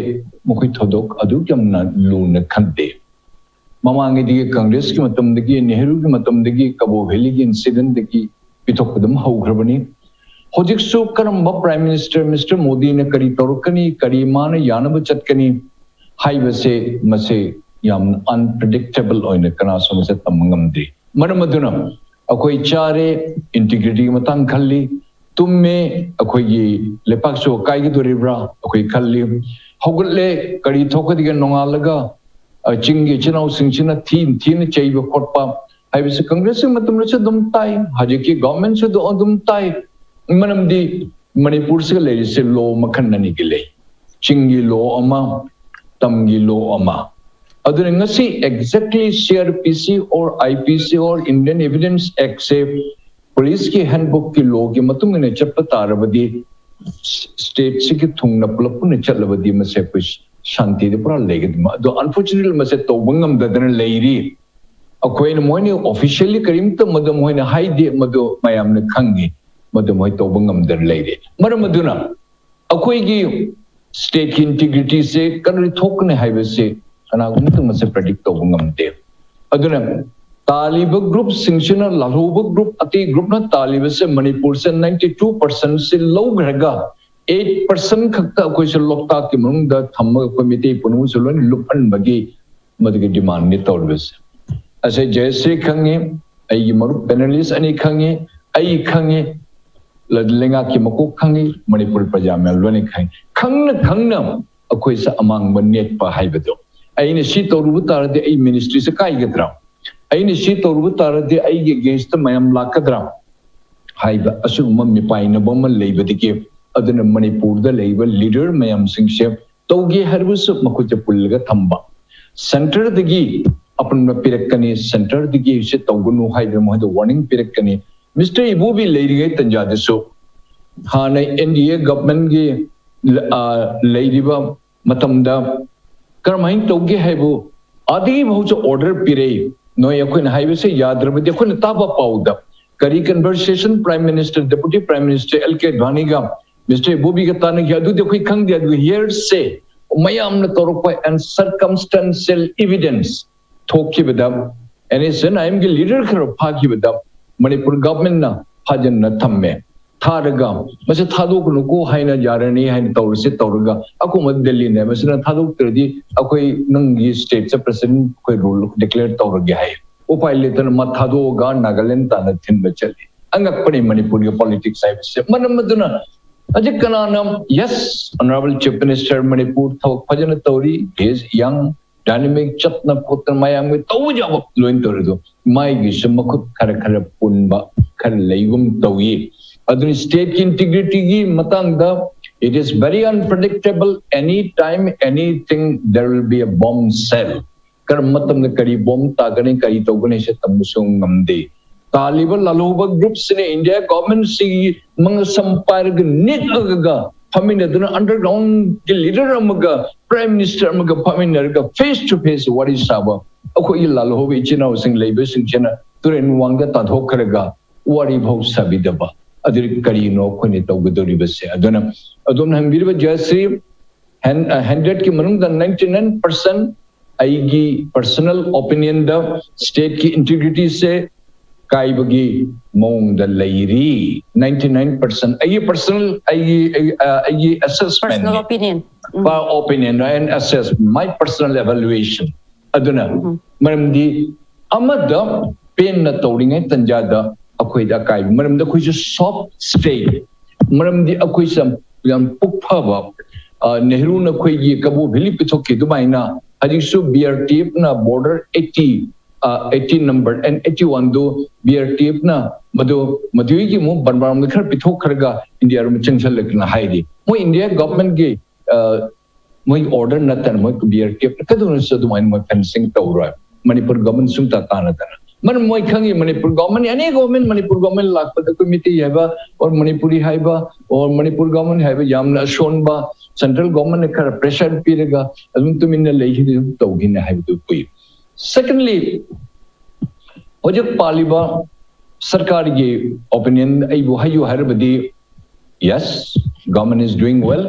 ꯃꯈꯣꯏ ꯊꯧꯗꯣꯛ ꯑꯗꯨꯛ ꯌꯥꯝꯅ ꯂꯨꯅ ꯈꯟꯗꯦ꯫ ꯃꯃꯥꯡꯉꯩꯗꯒꯤ ꯀꯪꯒ꯭ꯔꯦꯁꯀꯤ ꯃꯇꯝꯗꯒꯤ, ꯅꯦꯍꯔꯨꯒꯤ ꯃꯇꯝꯗꯒꯤ, ꯀꯕꯣ ꯚꯦꯂꯤꯒꯤ incidentꯗꯒꯤ ꯄꯤꯊꯣꯛꯄ ꯑꯗꯨꯝ ꯍꯧꯈ꯭ꯔꯕꯅꯤ꯫ ꯍꯧꯖꯤꯛꯁꯨ ꯀꯔꯝꯕ prime minister, Mister ꯃꯣꯗꯤꯅ ꯀꯔꯤ ꯇꯧꯔꯛꯀꯅꯤ, ꯀꯔꯤ ꯃꯥꯅ ꯌꯥꯅꯕ ꯆꯠꯀꯅꯤ ꯍꯥꯏꯕꯁꯦ ꯃꯁꯤ ꯌꯥꯝꯅ unpredictable ꯑꯣꯏꯅ ꯀꯅꯥꯁꯨ ꯃꯁꯛ ꯇꯝꯕ ꯉꯝꯗ꯭ꯔꯤ꯫ ꯃꯔꯝ ꯑꯗꯨꯅ ꯑꯩꯈꯣꯏ ꯆꯥꯔꯦ, integrityꯒꯤ ꯃꯇꯥꯡ ꯈꯜꯂꯤ, ꯇꯨꯝꯃꯦ, ꯑꯩꯈꯣꯏꯒꯤ ꯂꯩꯄꯥꯛꯁꯨ ꯀꯥꯏꯒꯗꯣꯔꯤꯕ꯭ꯔꯥ ꯑꯩꯈꯣꯏ ꯈꯜꯂꯤ, ꯍꯧꯒꯠꯂꯦ, ꯀꯔꯤ ꯊꯣꯛꯀꯗꯒꯦ ꯅꯣꯡꯉꯥꯜꯂꯒ, ꯑ, ꯆꯤꯡꯒꯤ ꯏꯆꯤꯟ ꯏꯅꯥꯎꯁꯤꯡꯁꯤꯅ ꯊꯤ ꯊꯤꯅ ꯆꯩꯕ ꯈꯣꯠꯄ ꯍꯥꯏꯕꯁꯤ ꯀꯪꯒ꯭ꯔꯦꯁꯀꯤ ꯃꯇꯝꯗꯁꯨ ꯑꯗꯨꯝ ꯇꯥꯏ, ꯍꯧꯖꯤꯛꯀꯤ governmentꯁꯨ ꯑꯗꯨ ꯑꯗꯨꯝ ꯇꯥꯏ꯫ ꯃꯔꯝꯗꯤ ꯃꯅꯤꯄꯨꯔꯁꯤꯗ ꯂꯩꯔꯤꯁꯦ law ꯃꯈꯜ ꯑꯅꯤꯒꯤ ꯂꯩ, ꯆꯤꯡꯒꯤ law ꯑꯃ, ꯇꯝꯒꯤ law ꯑꯃ꯫ ꯑꯗꯨꯅ ꯉꯁꯤ exactly C R P C or I P C or Indian Evidence Act say police ꯀꯤ handbook ꯀꯤ law ꯒꯤ ꯃꯇꯨꯡ ꯏꯟꯅ ꯆꯠꯄ ꯇꯥꯔꯕꯗꯤ, state ꯁꯤꯒꯤ ꯊꯨꯡꯅ ꯄꯨꯂꯞ ꯄꯨꯟꯅ ꯆꯠꯂꯕꯗꯤ ꯃꯁꯦ ꯑꯩꯈꯣꯏ ꯁꯥꯟꯇꯤꯗ ꯄꯨꯔꯥ ꯂꯩꯒꯗꯕ꯫ ꯑꯗꯣ unfortunately ꯃꯁꯦ ꯇꯧꯕ ꯉꯝꯗꯗꯅ ꯂꯩꯔꯤ꯫ ꯑꯩꯈꯣꯏꯅ ꯃꯣꯏꯅ officially ꯀꯔꯤꯝꯇ ꯃꯗꯨ ꯃꯣꯏꯅ ꯍꯥꯏꯗꯦ, ꯃꯗꯨ ꯃꯌꯥꯝꯅ ꯈꯪꯉꯤ, ꯃꯗꯨ ꯃꯣꯏ ꯇꯧꯕ ꯉꯝꯗꯅ ꯂꯩꯔꯦ꯫ ꯃꯔꯝ ꯑꯗꯨꯅ ꯑꯩꯈꯣꯏꯒꯤ state ꯀꯤ integrity ꯁꯦ ꯀꯔꯤ ꯊꯣꯛꯀꯅꯤ ꯍꯥꯏꯕꯁꯦ ꯀꯅꯥꯒꯨꯝꯕꯇ ꯃꯁꯦ predict ꯇꯧꯕ ꯉꯝꯗꯦ꯫ ꯑꯗꯨꯅ ꯇꯥꯜꯂꯤꯕ group ꯁꯤꯡꯁꯤꯅ, ꯂꯥꯜꯍꯧꯕ group, ꯑꯇꯩ group ꯅ ꯇꯥꯜꯂꯤꯕꯁꯦ ꯃꯅꯤꯄꯨꯔꯁꯦ ninety two percent ꯁꯤ ꯂꯧꯈ꯭ꯔꯒ eight percent ꯈꯛꯇ ꯑꯩꯈꯣꯏꯁꯦ ꯂꯣꯛꯇꯥꯛꯀꯤ ꯃꯅꯨꯡꯗ ꯊꯝꯃꯒ ꯑꯩꯈꯣꯏ ꯃꯤꯇꯩ ꯄꯨꯝꯅꯃꯛꯁꯨ ꯂꯣꯏꯅ ꯂꯨꯞꯍꯟꯕꯒꯤ ꯃꯗꯨꯒꯤ demand ꯅꯤ ꯇꯧꯔꯤꯕꯁꯦ꯫ ꯑꯁꯦ ꯖꯌꯁ꯭ꯔꯤ ꯈꯪꯉꯤ, ꯑꯩꯒꯤ ꯃꯔꯨꯞ panelist ꯑꯅꯤ ꯈꯪꯉꯤ, ꯑꯩ ꯈꯪꯉꯤ, ꯂ-, ꯂꯩꯉꯥꯛꯀꯤ ꯃꯀꯣꯛ ꯈꯪꯉꯤ, ꯃꯅꯤꯄꯨꯔ ꯄ꯭ꯔꯖꯥ ꯃꯌꯥꯝ ꯂꯣꯏꯅ ꯈꯪꯉꯤ꯫ ꯈꯪꯅ ꯈꯪꯅ ꯑꯩꯈꯣꯏꯁꯦ ꯑꯃꯥꯡꯕ ꯅꯦꯠꯄ ꯍꯥꯏꯕꯗꯣ, ꯑꯩꯅ ꯁꯤ ꯇꯧꯔꯨꯕ ꯇꯥꯔꯗꯤ ꯑꯩ ministry ꯁꯦ ꯀꯥꯏꯒꯗ꯭ꯔꯥ, ꯑꯩꯅ ꯁꯤ ꯇꯧꯔꯨꯕ ꯇꯥꯔꯗꯤ ꯑꯩꯒꯤ against ꯇ ꯃꯌꯥꯝ ꯂꯥꯛꯀꯗ꯭ꯔꯥ ꯍꯥꯏꯕ ꯑꯁꯤꯒꯨꯝꯕ ꯃꯤꯄꯥꯏꯅꯕ ꯑꯃ ꯂꯩꯕꯗꯒꯤ, ꯑꯗꯨꯅ ꯃꯅꯤꯄꯨꯔꯗ ꯂꯩꯕ leader ꯃꯌꯥꯝꯁꯤꯡꯁꯦ ꯇꯧꯒꯦ ꯍꯥꯏꯔꯕꯁꯨ ꯃꯈꯨꯠꯇ ꯄꯨꯜꯂꯒ ꯊꯝꯕ꯫ Centre ꯗꯒꯤ ꯑꯄꯨꯟꯕ ꯄꯤꯔꯛꯀꯅꯤ, centre ꯗꯒꯤ ꯁꯤ ꯇꯧꯒꯅꯨ ꯍꯥꯏꯗꯅ ꯃꯈꯣꯏꯗ warning ꯄꯤꯔꯛꯀꯅꯤ꯫ Mister ꯏꯕꯣꯕꯤ ꯂꯩꯔꯤꯉꯩ ꯇꯟꯖꯥꯗꯁꯨ ꯍꯥꯟꯅ N D A government ꯀꯤ, ꯑ, ꯂꯩꯔꯤꯕ ꯃꯇꯝꯗ ꯀꯔꯝꯍꯥꯏꯅ ꯇꯧꯒꯦ ꯍꯥꯏꯕꯨ ꯑꯗꯨꯒꯤ ꯃꯍꯨꯠꯁꯨ order ꯄꯤꯔꯛꯏ꯫ ꯅꯣꯏ ꯑꯩꯈꯣꯏꯅ ꯍꯥꯏꯕꯁꯦ ꯌꯥꯗ꯭ꯔꯕꯗꯤ ꯑꯩꯈꯣꯏꯅ ꯇꯥꯕ ꯄꯥꯎꯗ ꯀꯔꯤ conversation Prime Minister, Deputy Prime Minister L K Advani ꯒ Mister ꯏꯕꯣꯕꯤꯒ ꯇꯥꯟꯅꯈꯤ, ꯑꯗꯨꯗꯤ ꯑꯩꯈꯣꯏ ꯈꯪꯗꯦ꯫ ꯑꯗꯨꯒ hearsay ꯃꯌꯥꯝꯅ ꯇꯧꯔꯛꯄ and circumstantial evidence ꯊꯣꯛꯈꯤꯕꯗ, N S C N I M ꯒꯤ leader ꯈꯔ ꯐꯥꯈꯤꯕꯗ ꯃꯅꯤꯄꯨꯔ government ꯅ ꯐꯥꯖꯤꯟꯅ ꯊꯝꯃꯦ꯫ ꯊꯥꯔꯒ ꯃꯁꯤ ꯊꯥꯗꯣꯛꯀꯅꯨꯀꯣ ꯍꯥꯏꯅ ꯌꯥꯔꯅꯤ ꯍꯥꯏꯅ ꯇꯧꯔꯁꯦ ꯇꯧꯔꯒ ꯑꯀꯣꯝꯕ ꯗꯦꯜꯂꯤꯅ ꯃꯁꯤꯅ ꯊꯥꯗꯣꯛꯇ꯭ꯔꯗꯤ ꯑꯩꯈꯣꯏ ꯅꯪꯒꯤ state ꯁꯦ president ꯑꯩꯈꯣꯏ rule declare ꯇꯧꯔꯒꯦ ꯍꯥꯏ꯫ ꯎꯄꯥꯏ ꯂꯩꯇꯅ ꯃꯥ ꯊꯥꯗꯣꯛꯑꯒ ꯅꯥꯒꯥꯂꯦꯟ ꯇꯥꯟꯅ ꯊꯤꯟꯕ ꯆꯠꯂꯤ꯫ ꯑꯉꯛꯄꯅꯤ ꯃꯅꯤꯄꯨꯔꯒꯤ politics ꯍꯥꯏꯕꯁꯦ꯫ ꯃꯔꯝ ꯑꯗꯨꯅ ꯍꯧꯖꯤꯛ ꯀꯅꯥꯅ, yes, Honourable Chief Minister Manipur ꯊꯕꯛ ꯐꯖꯅ ꯇꯧꯔꯤ, he is young, dynamic, ꯆꯠꯅ ꯈꯣꯠꯇꯅ ꯃꯌꯥꯝꯒꯤ ꯇꯧꯕ ꯌꯥꯕ ꯂꯣꯏꯅ ꯇꯧꯔꯤ꯫ ꯑꯗꯣ ꯃꯥꯏꯒꯤꯁꯨ ꯃꯈꯨꯠ ꯈꯔ ꯈꯔ ꯄꯨꯟꯕ ꯈꯔ ꯂꯩꯒꯨꯝ ꯇꯧꯏ꯫ ꯑꯗꯨꯅ state ꯀꯤ integrity ꯒꯤ ꯃꯇꯥꯡꯗ, it is very unpredictable, any time, anything, there will be a bombshell꯫ ꯀꯔꯝꯕ ꯃꯇꯝꯗ ꯀꯔꯤ ꯕꯣꯝ ꯇꯥꯒꯅꯤ, ꯀꯔꯤ ꯇꯧꯒꯅꯤ ꯍꯥꯏꯁꯦ ꯇꯝꯕꯁꯨ ꯉꯝꯗꯦ꯫ ꯇꯥꯜꯂꯤꯕ ꯂꯥꯜꯍꯧꯕ ꯒ꯭ꯔꯨꯞꯁꯤꯅ ꯏꯟꯗꯤꯌꯥ ꯒꯣꯚꯔꯟꯃꯦꯟꯁꯤꯒꯤ ꯃꯁꯝ ꯄꯥꯏꯔꯒ ꯅꯤꯛꯑꯒ ꯐꯝꯃꯤꯟꯅꯗꯨꯅ ꯑꯟꯗꯔꯒ꯭ꯔꯥꯎꯟꯒꯤ ꯂꯤꯗꯔ ꯑꯃꯒ ꯄ꯭ꯔꯥꯏꯝ ꯃꯤꯅꯤꯁꯇꯔ ꯑꯃꯒ ꯐꯝꯃꯤꯟꯅꯔꯒ ꯐꯦꯁ ꯇꯨ ꯐꯦꯁ ꯋꯥꯔꯤ ꯁꯥꯕ, ꯑꯩꯈꯣꯏꯒꯤ ꯂꯥꯜꯍꯧꯕ ꯏꯆꯤꯟ ꯏꯅꯥꯎꯁꯤꯡ ꯂꯩꯕꯁꯤꯡꯁꯤꯅ ꯇꯨꯔꯦꯟ ꯋꯥꯡꯗ ꯇꯥꯟꯊꯣꯛꯈ꯭ꯔꯒ ꯋꯥꯔꯤ ꯐꯥꯎ ꯁꯥꯕꯤꯗꯕ, ꯑꯗꯨꯗꯤ ꯀꯔꯤꯅꯣ ꯑꯩꯈꯣꯏꯅ ꯇꯧꯒꯗꯧꯔꯤꯕꯁꯦ? ꯑꯗꯨꯅ ꯑꯗꯣꯝꯅ ꯍꯪꯕꯤꯔꯤꯕ ꯖꯌꯁ꯭ꯔꯤ, ꯍꯟꯗ꯭ꯔꯦꯠꯀꯤ ꯃꯅꯨꯡꯗ ꯅꯥꯏꯟꯇꯤ ꯅꯥꯏꯟ ꯄꯥꯔꯁꯦꯟ ꯑꯩꯒꯤ ꯄꯔꯁꯅꯦꯜ ꯑꯣꯄꯤꯅꯤꯌꯟꯗ ꯁ꯭ꯇꯦꯠꯀꯤ ꯏꯟꯇꯤꯒ꯭ꯔꯤꯇꯤꯁꯦ ꯀꯥꯏꯕꯒꯤ ꯃꯑꯣꯡꯗ ꯂꯩꯔꯤ꯫ ꯅꯥꯏꯟꯇꯤ ꯅꯥꯏꯟ ꯄꯥꯔꯁꯦꯟ ꯑꯩꯒꯤ ꯄꯔꯁꯅꯦꯜ, ꯑꯩꯒꯤ ꯑꯩ- ꯑ, ꯑꯩꯒꯤ Personal assessment opinion. Opinion and assess my personal evaluation. ꯑꯗꯨꯅ ꯃꯔꯝꯗꯤ ꯑꯃꯗ ꯄꯦꯟꯅ ꯇꯧꯔꯤꯉꯩ ꯇꯟꯖꯥꯗ ꯑꯩꯈꯣꯏꯗ ꯑꯀꯥꯏꯕ, ꯃꯔꯝꯗꯤ ꯑꯩꯈꯣꯏꯁꯨ ꯁꯣꯐ ꯁ꯭ꯇꯦꯠ, ꯃꯔꯝꯗꯤ ꯑꯩꯈꯣꯏꯁꯦ ꯌꯥꯝ, ꯌꯥꯝ ꯄꯨꯛ ꯐꯕ, ꯑ, ꯅꯦꯍꯔꯨꯅ ꯑꯩꯈꯣꯏꯒꯤ ꯀꯕꯣ ꯚꯦꯂꯤ ꯄꯤꯊꯣꯛꯈꯤ ꯑꯗꯨꯃꯥꯏꯅ ꯍꯧꯖꯤꯛꯁꯨ ꯕꯤ ꯑꯥꯔ ꯇꯤ ꯑꯦꯐꯅ border eighty, eighty number and eighty ꯋꯥꯟꯗꯨ ꯕꯤ ꯑꯥꯔ ꯇꯤ ꯑꯦꯐꯅ ꯃꯗꯨ ꯃꯗꯨꯒꯤ ꯑꯃꯨꯛ ꯕꯟꯕꯥꯔꯣꯝꯗ ꯈꯔ ꯄꯤꯊꯣꯛꯈ꯭ꯔꯒ ꯏꯟꯗꯤꯌꯥꯔꯣꯝꯗ ꯆꯪꯁꯜꯂꯛꯇꯅ ꯍꯥꯏꯔꯤ꯫ ꯃꯣꯏ ꯏꯟꯗꯤꯌꯥ ꯒꯚꯔꯟꯃꯦꯟꯠꯀꯤ, ꯑ, ꯃꯣꯏ ꯑꯣꯔꯗꯔ ꯅꯠꯇꯅ ꯃꯣꯏ ꯕꯤ ꯑꯥꯔ ꯇꯤ ꯑꯦꯐꯅ ꯀꯩꯗꯧꯅꯁꯨ ꯑꯗꯨꯃꯥꯏꯅ ꯃꯣꯏ ꯐꯦꯟꯁꯤꯡ ꯇꯧꯔꯣꯏ꯫ ꯃꯅꯤꯄꯨꯔ ꯒꯚꯔꯟꯃꯦꯟꯠ ꯁꯨꯡꯇ ꯇꯥꯟꯅꯗꯅ, ꯃꯔꯝ ꯃꯣꯏ ꯈꯪꯉꯤ ꯃꯅꯤꯄꯨꯔ ꯒꯚꯔꯟꯃꯦꯟꯠ, ꯑꯦꯅꯤ ꯒꯚꯔꯟꯃꯦꯟꯠ, ꯃꯅꯤꯄꯨꯔ ꯒꯚꯔꯟꯃꯦꯟꯠ ꯂꯥꯛꯄꯗ ꯑꯩꯈꯣꯏ ꯃꯤꯇꯩ ꯍꯥꯏꯕ ꯑꯣꯔ ꯃꯅꯤꯄꯨꯔꯤ ꯍꯥꯏꯕ ꯑꯣꯔ ꯃꯅꯤꯄꯨꯔ ꯒꯚꯔꯟꯃꯦꯟꯠ ꯍꯥꯏꯕ ꯌꯥꯝꯅ ꯑꯁꯣꯟꯕ, ꯁꯦꯟꯇ꯭ꯔꯦꯜ ꯒꯚꯔꯟꯃꯦꯟꯠꯅ ꯈꯔ ꯄ꯭ꯔꯦꯁꯔ ꯄꯤꯔꯒ ꯑꯗꯨꯝ ꯇꯨꯃꯤꯟꯅ ꯂꯩꯈꯤꯗꯤ ꯑꯗꯨꯝ ꯇꯧꯈꯤꯅꯤ ꯍꯥꯏꯕꯗꯨ ꯎꯏ꯫ ꯁꯦꯀꯦꯟꯂꯤ, ꯍꯧꯖꯤꯛ ꯄꯥꯜꯂꯤꯕ ꯁꯔꯀꯥꯔꯒꯤ ꯑꯣꯄꯤꯅꯤꯌꯟ ꯑꯩꯕꯨ ꯍꯥꯏꯌꯨ ꯍꯥꯏꯔꯕꯗꯤ, yes, government is doing well.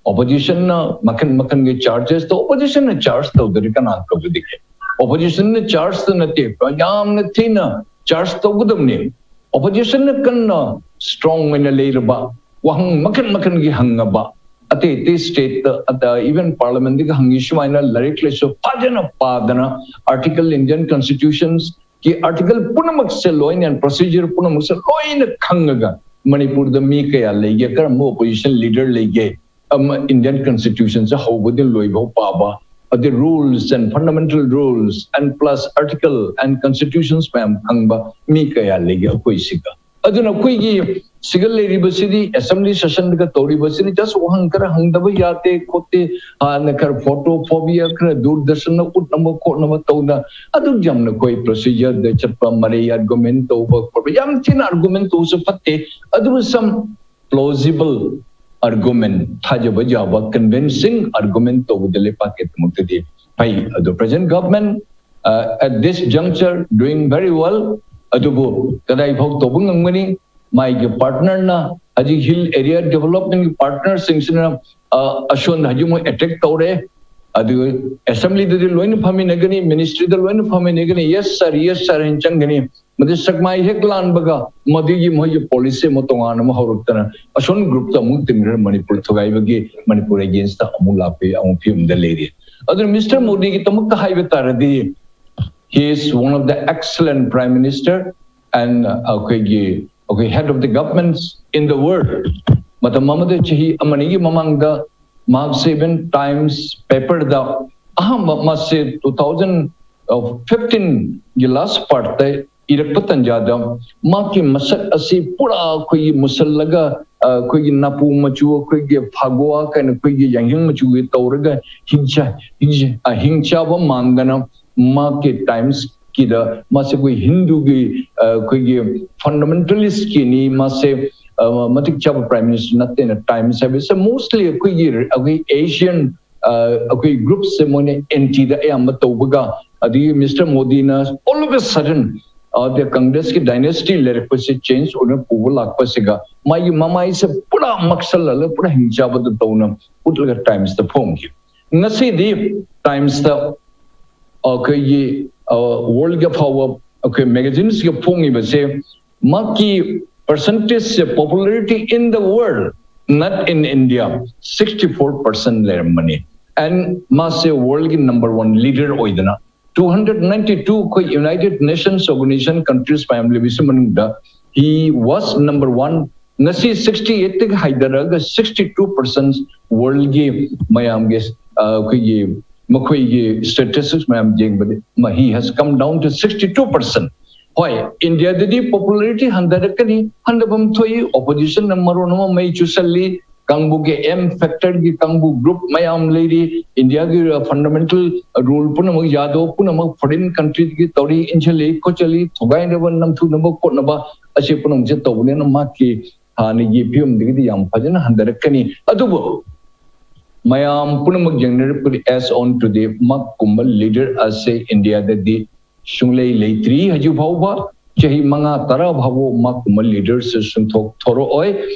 ꯑꯣꯄꯣꯖꯤꯁꯟꯅ ꯃꯈꯜ ꯃꯈꯜꯒꯤ ꯆꯥꯔꯖꯦꯁꯇꯣ ꯑꯣꯄꯣꯖꯤꯁꯟꯅ ꯆꯥꯔꯖ ꯇꯧꯗ꯭ꯔꯗꯤ ꯀꯅꯥ ꯇꯧꯒꯗꯒꯦ? ꯑꯣꯄꯣꯖꯤꯁꯟꯅ ꯆꯥꯔꯖꯇ ꯅꯠꯇꯦ, ꯌꯥꯝꯅ ꯊꯤꯅ ꯆꯥꯔꯖ ꯇꯧꯒꯗꯕꯅꯤ꯫ ꯑꯣꯄꯣꯖꯤꯁꯟꯅ ꯀꯟꯅ ꯁ꯭ꯇꯔꯣꯡ ꯑꯣꯏꯅ ꯂꯩꯔꯕ, ꯋꯥꯍꯪ ꯃꯈꯜ ꯃꯈꯜꯒꯤ ꯍꯪꯉꯕ, ꯑꯇꯩ ꯑꯇꯩ ꯁ꯭ꯇꯦꯠꯇ, even ꯄꯥꯔꯂꯤꯌꯥꯃꯦꯟꯠꯇꯒꯤ ꯍꯪꯉꯤ ꯁꯨꯃꯥꯏꯅ ꯂꯥꯏꯔꯤꯛ ꯂꯥꯏꯁꯨ ꯐꯖꯅ ꯄꯥꯗꯅ ꯑꯥꯔꯇꯤꯀꯜ, ꯏꯟꯗꯤꯌꯟ ꯀꯟꯁꯇꯤꯇ꯭ꯌꯨꯁꯟꯒꯤ ꯑꯥꯔꯇꯤꯀꯜ ꯄꯨꯝꯅꯃꯛꯁꯦ ꯂꯣꯏꯅ, ꯄ꯭ꯔꯣꯁꯤꯖꯔ ꯄꯨꯝꯅꯃꯛꯁꯦ ꯂꯣꯏꯅ ꯈꯪꯉꯒ ꯃꯅꯤꯄꯨꯔꯗ ꯃꯤ ꯀꯌꯥ ꯂꯩꯒꯦ, ꯀꯔꯝꯕ ꯑꯣꯄꯣꯖꯤꯁꯟ ꯂꯤꯗꯔ ꯂꯩꯒꯦ, ꯑꯃ ꯏꯟꯗꯤꯌꯟ ꯀꯟꯁꯇꯤꯇ꯭ꯌꯨꯁꯟꯁꯦ ꯍꯧꯕꯗꯒꯤ ꯂꯣꯏꯐꯥꯎ ꯄꯥꯕ, ꯑꯗꯩ rules and fundamental rules and plus article and constitutions ꯃꯌꯥꯝ ꯈꯪꯕ ꯃꯤ ꯀꯌꯥ ꯂꯩꯒꯦ ꯑꯩꯈꯣꯏ ꯁꯤꯒ? ꯑꯗꯨꯅ ꯑꯩꯈꯣꯏꯒꯤ ꯁꯤꯒ ꯂꯩꯔꯤꯕꯁꯤꯗꯤ ꯑꯦꯁꯦꯝꯕ꯭ꯂꯤ ꯁꯦꯁꯟꯗꯒ ꯇꯧꯔꯤꯕꯁꯤꯗꯤ ꯖꯁ ꯋꯥꯍꯪ ꯈꯔ ꯍꯪꯗꯕ ꯌꯥꯗꯦ ꯈꯣꯠꯇꯦ, ꯍꯥꯟꯅ ꯈꯔ ꯐꯣꯇꯣ ꯐꯣꯕꯤꯌꯥ ꯈꯔ ꯗꯨꯔꯗꯔꯁꯟꯗ ꯎꯠꯅꯕ ꯈꯣꯠꯅꯕ ꯇꯧꯗ, ꯑꯗꯨꯛ ꯌꯥꯝꯅ ꯑꯩꯈꯣꯏ ꯄ꯭ꯔꯣꯁꯤꯖꯔꯗ ꯆꯠꯄ, ꯃꯔꯩ ꯑꯥꯔꯒꯨꯃꯦꯟ ꯇꯧꯕ ꯈꯣꯠꯄ, ꯌꯥꯝ ꯊꯤꯅ ꯑꯥꯔꯒꯨꯃꯦꯟ ꯇꯧꯕꯁꯨ ꯐꯠꯇꯦ꯫ ꯑꯗꯨꯕꯨ ꯁꯝ ꯄ꯭ꯂꯣꯖꯤꯕꯜ ꯑꯥꯔꯒꯨꯃꯦꯟ, ꯊꯥꯖꯕ ꯌꯥꯕ ꯀꯟꯚꯤꯟꯁꯤꯡ ꯑꯥꯔꯒꯨꯃꯦꯟ ꯇꯧꯕꯗ ꯂꯩꯄꯥꯛꯀꯤꯗꯃꯛꯇꯗꯤ ꯐꯩ꯫ ꯑꯗꯨ present government at this juncture doing very well꯫ ꯑꯗꯨꯕꯨ ꯀꯗꯥꯏ ꯐꯥꯎ ꯇꯧꯕ ꯉꯝꯒꯅꯤ? ꯃꯥꯒꯤ ꯄꯥꯔꯠꯅꯔꯅ ꯍꯧꯖꯤꯛ ꯍꯤꯜ ꯑꯦꯔꯤꯌꯥ ꯗꯦꯕꯂꯞꯃꯦꯟꯒꯤ ꯄꯥꯔꯠꯅꯔꯁꯤꯡꯁꯤꯅ ꯑꯁꯣꯟꯗ ꯍꯧꯖꯤꯛ ꯃꯣꯏ ꯑꯦꯇꯦꯛ ꯇꯧꯔꯦ꯫ ꯑꯗꯨ ꯑꯦꯁꯦꯝꯕ꯭ꯂꯤꯗꯗꯤ ꯂꯣꯏꯅ ꯐꯝꯃꯤꯟꯅꯒꯅꯤ, ꯃꯤꯅꯤꯁꯇ꯭ꯔꯤꯗ ꯂꯣꯏꯅ ꯐꯝꯃꯤꯟꯅꯒꯅꯤ, ꯌꯦꯁ ꯁꯥꯔ, ꯌꯦꯁ ꯁꯥꯔ ꯍꯥꯏꯅ ꯆꯪꯒꯅꯤ꯫ ꯃꯗꯨ ꯁꯛꯃꯥꯏ ꯍꯦꯛ ꯂꯥꯟꯕꯒ ꯃꯗꯨꯒꯤ ꯃꯣꯏꯒꯤ ꯄꯣꯂꯤꯁꯤ ꯑꯃ ꯇꯣꯉꯥꯟꯅ ꯑꯃ ꯍꯧꯔꯛꯇꯅ ꯑꯁꯣꯟ ꯒ꯭ꯔꯨꯞꯇ ꯑꯃꯨꯛ ꯇꯤꯟꯈ꯭ꯔ ꯃꯅꯤꯄꯨꯔ ꯊꯨꯒꯥꯏꯕꯒꯤ, ꯃꯅꯤꯄꯨꯔ ꯑꯦꯒꯦꯟꯁꯇ ꯑꯃꯨꯛ ꯂꯥꯛꯄꯒꯤ ꯑꯃꯨꯛ ꯐꯤꯕꯝꯗ ꯂꯩꯔꯤ꯫ ꯑꯗꯨꯅ ꯃꯤꯁꯇꯔ ꯃꯣꯗꯤꯒꯤꯗꯃꯛꯇ ꯍꯥꯏꯕ ꯇꯥꯔꯗꯤ, he is one of the excellent prime minister and ꯑꯩꯈꯣꯏꯒꯤ ꯑꯩꯈꯣꯏ head of the governments in the world꯫ ꯃꯇꯝ ꯑꯃꯗ ꯆꯍꯤ ꯑꯃꯅꯤꯒꯤ ꯃꯃꯥꯡꯗ ꯃꯍꯥꯛꯁꯦ even Times paperꯗ ꯑꯍꯥꯟꯕ ꯃꯥꯁꯦ two thousand fifteenꯒꯤ last partꯇ ꯏꯔꯛꯄ ꯇꯟꯖꯥꯗ ꯃꯍꯥꯛꯀꯤ ꯃꯁꯛ ꯑꯁꯤ ꯄꯨꯔꯥ ꯑꯩꯈꯣꯏꯒꯤ ꯃꯨꯁꯜꯂꯒ, ꯑ, ꯑꯩꯈꯣꯏꯒꯤ ꯅꯥꯄꯨ ꯃꯆꯨ, ꯑꯩꯈꯣꯏꯒꯤ ꯐꯥꯒꯣꯋꯥ ꯀꯥꯏꯅ ꯑꯩꯈꯣꯏꯒꯤ ꯌꯥꯡꯍꯤꯡ ꯃꯆꯨꯒꯤ ꯇꯧꯔꯒ ꯍꯤꯡꯆꯥ-, ꯍꯤꯡꯆꯥ-, ꯑ, ꯍꯤꯡꯆꯥꯕ ꯃꯥꯟꯗꯅ ꯃꯍꯥꯛꯀꯤ Timesꯀꯤꯗ ꯃꯥꯁꯦ ꯑꯩꯈꯣꯏ ꯍꯤꯟꯗꯨꯒꯤ, ꯑ, ꯑꯩꯈꯣꯏꯒꯤ fundamentalistꯀꯤꯅꯤ, ꯃꯥꯁꯦ, ꯑ, ꯃꯇꯤꯛ ꯆꯥꯕ prime minister ꯅꯠꯇꯦꯅ Times ꯍꯥꯏꯕꯁꯦ mostly ꯑꯩꯈꯣꯏꯒꯤ, ꯑꯩꯈꯣꯏ Asian, ꯑ, ꯑꯩꯈꯣꯏ groupꯁꯦ ꯃꯣꯏꯅ ꯑꯦꯟꯇꯤꯗ ꯑꯌꯥꯝꯕ ꯇꯧꯕꯒ, ꯑꯗꯒꯤ ꯃꯤꯁꯇꯔ ꯃꯣꯗꯤꯅ all of a sudden, ꯑ, the Congressꯀꯤ dynasty ꯂꯩꯔꯛꯄꯁꯦ change ꯑꯣꯏꯅ ꯄꯨꯕ ꯂꯥꯛꯄꯁꯤꯒ ꯃꯥꯒꯤ ꯃꯃꯥꯏꯁꯦ ꯄꯨꯔꯥ ꯃꯛꯁꯜꯍꯜꯂꯒ ꯄꯨꯔꯥ ꯍꯤꯡꯆꯥꯕꯗ ꯇꯧꯅ ꯎꯠꯂꯒ Timesꯇ ꯐꯣꯡꯈꯤ꯫ ꯉꯁꯤꯗꯤ Timesꯇ ꯑꯩꯈꯣꯏꯒꯤ, ꯑ, worldꯒꯤ ꯑꯐꯥꯎꯕ ꯑꯩꯈꯣꯏ magazineꯁꯤꯒ ꯐꯣꯡꯉꯤꯕꯁꯦ ꯃꯍꯥꯛꯀꯤ percentageꯁꯦ, popularity in the world, not in India, sixty four percent ꯂꯩꯔꯝꯕꯅꯤ꯫ And ꯃꯥꯁꯦ worldꯒꯤ number one leader ꯑꯣꯏꯗꯅ two hundred ninety two ꯑꯩꯈꯣꯏ United Nations Organization countries ꯃꯌꯥꯝ ꯂꯩꯕꯁꯤ ꯃꯅꯨꯡꯗ he was number one꯫ ꯉꯁꯤ sixty eightꯇꯒꯤ ꯍꯥꯏꯊꯔꯒ sixty two percent worldꯒꯤ ꯃꯌꯥꯝꯒꯤ, ꯑ, ꯑꯩꯈꯣꯏꯒꯤ ꯃꯈꯣꯏꯒꯤ statistics ꯃꯌꯥꯝ ꯌꯦꯡꯕꯗꯤ ꯃ-, he has come down to sixty two percent꯫ ꯍꯣꯏ, ꯏꯟꯗꯤꯌꯥꯗꯗꯤ ꯄꯣꯄꯨꯂꯔꯤꯇꯤ ꯍꯟꯊꯔꯛꯀꯅꯤ, ꯍꯟꯊꯐꯝ ꯊꯣꯛꯏ꯫ ꯑꯣꯄꯣꯖꯤꯁꯟꯅ ꯃꯔꯣꯟ ꯑꯃ ꯃꯩ ꯆꯨꯁꯜꯂꯤ, ꯀꯥꯡꯕꯨꯒꯤ ꯑꯦꯝ ꯐꯦꯛꯇꯔꯒꯤ ꯀꯥꯡꯕꯨ ꯒ꯭ꯔꯨꯞ ꯃꯌꯥꯝ ꯂꯩꯔꯤ꯫ ꯏꯟꯗꯤꯌꯥꯒꯤ ꯐꯟꯗꯥꯃꯦꯟꯇꯦꯜ ꯔꯨꯜ ꯄꯨꯝꯅꯃꯛ, ꯌꯥꯗꯕ ꯄꯨꯝꯅꯃꯛ ꯐꯣꯔꯦꯟ ꯀꯟꯇ꯭ꯔꯤꯗꯒꯤ ꯇꯧꯔꯤ, ꯏꯟꯁꯤꯜꯂꯤ, ꯈꯣꯠꯆꯜꯂꯤ, ꯊꯨꯒꯥꯏꯅꯕ, ꯅꯝꯊꯨꯅꯕ ꯈꯣꯠꯅꯕ, ꯑꯁꯤ ꯄꯨꯝꯅꯃꯛꯁꯦ ꯇꯧꯕꯅꯤꯅ ꯃꯍꯥꯛꯀꯤ ꯍꯥꯟꯅꯒꯤ ꯐꯤꯕꯝꯗꯒꯤꯗꯤ ꯌꯥꯝ ꯐꯖꯅ ꯍꯟꯊꯔꯛꯀꯅꯤ꯫ ꯑꯗꯨꯕꯨ ꯃꯌꯥꯝ ꯄꯨꯝꯅꯃꯛ ꯌꯦꯡꯅꯔꯛꯄꯗꯤ, as on today, ꯃꯍꯥꯛꯀꯨꯝꯕ ꯂꯤꯗꯔ ꯑꯁꯦ ꯏꯟꯗꯤꯌꯥꯗꯗꯤ ꯁꯨꯡꯂꯩ ꯂꯩꯇ꯭ꯔꯤ ꯍꯧꯖꯤꯛ ꯐꯥꯎꯕ꯫ ꯆꯍꯤ ꯃꯉꯥ ꯇꯔꯥ ꯐꯥꯎꯕ ꯃꯍꯥꯛꯀꯨꯝꯕ ꯂꯤꯗꯔꯁꯦ ꯁꯨꯡꯊꯣꯛ ꯊꯣꯔꯛꯑꯣꯏ꯫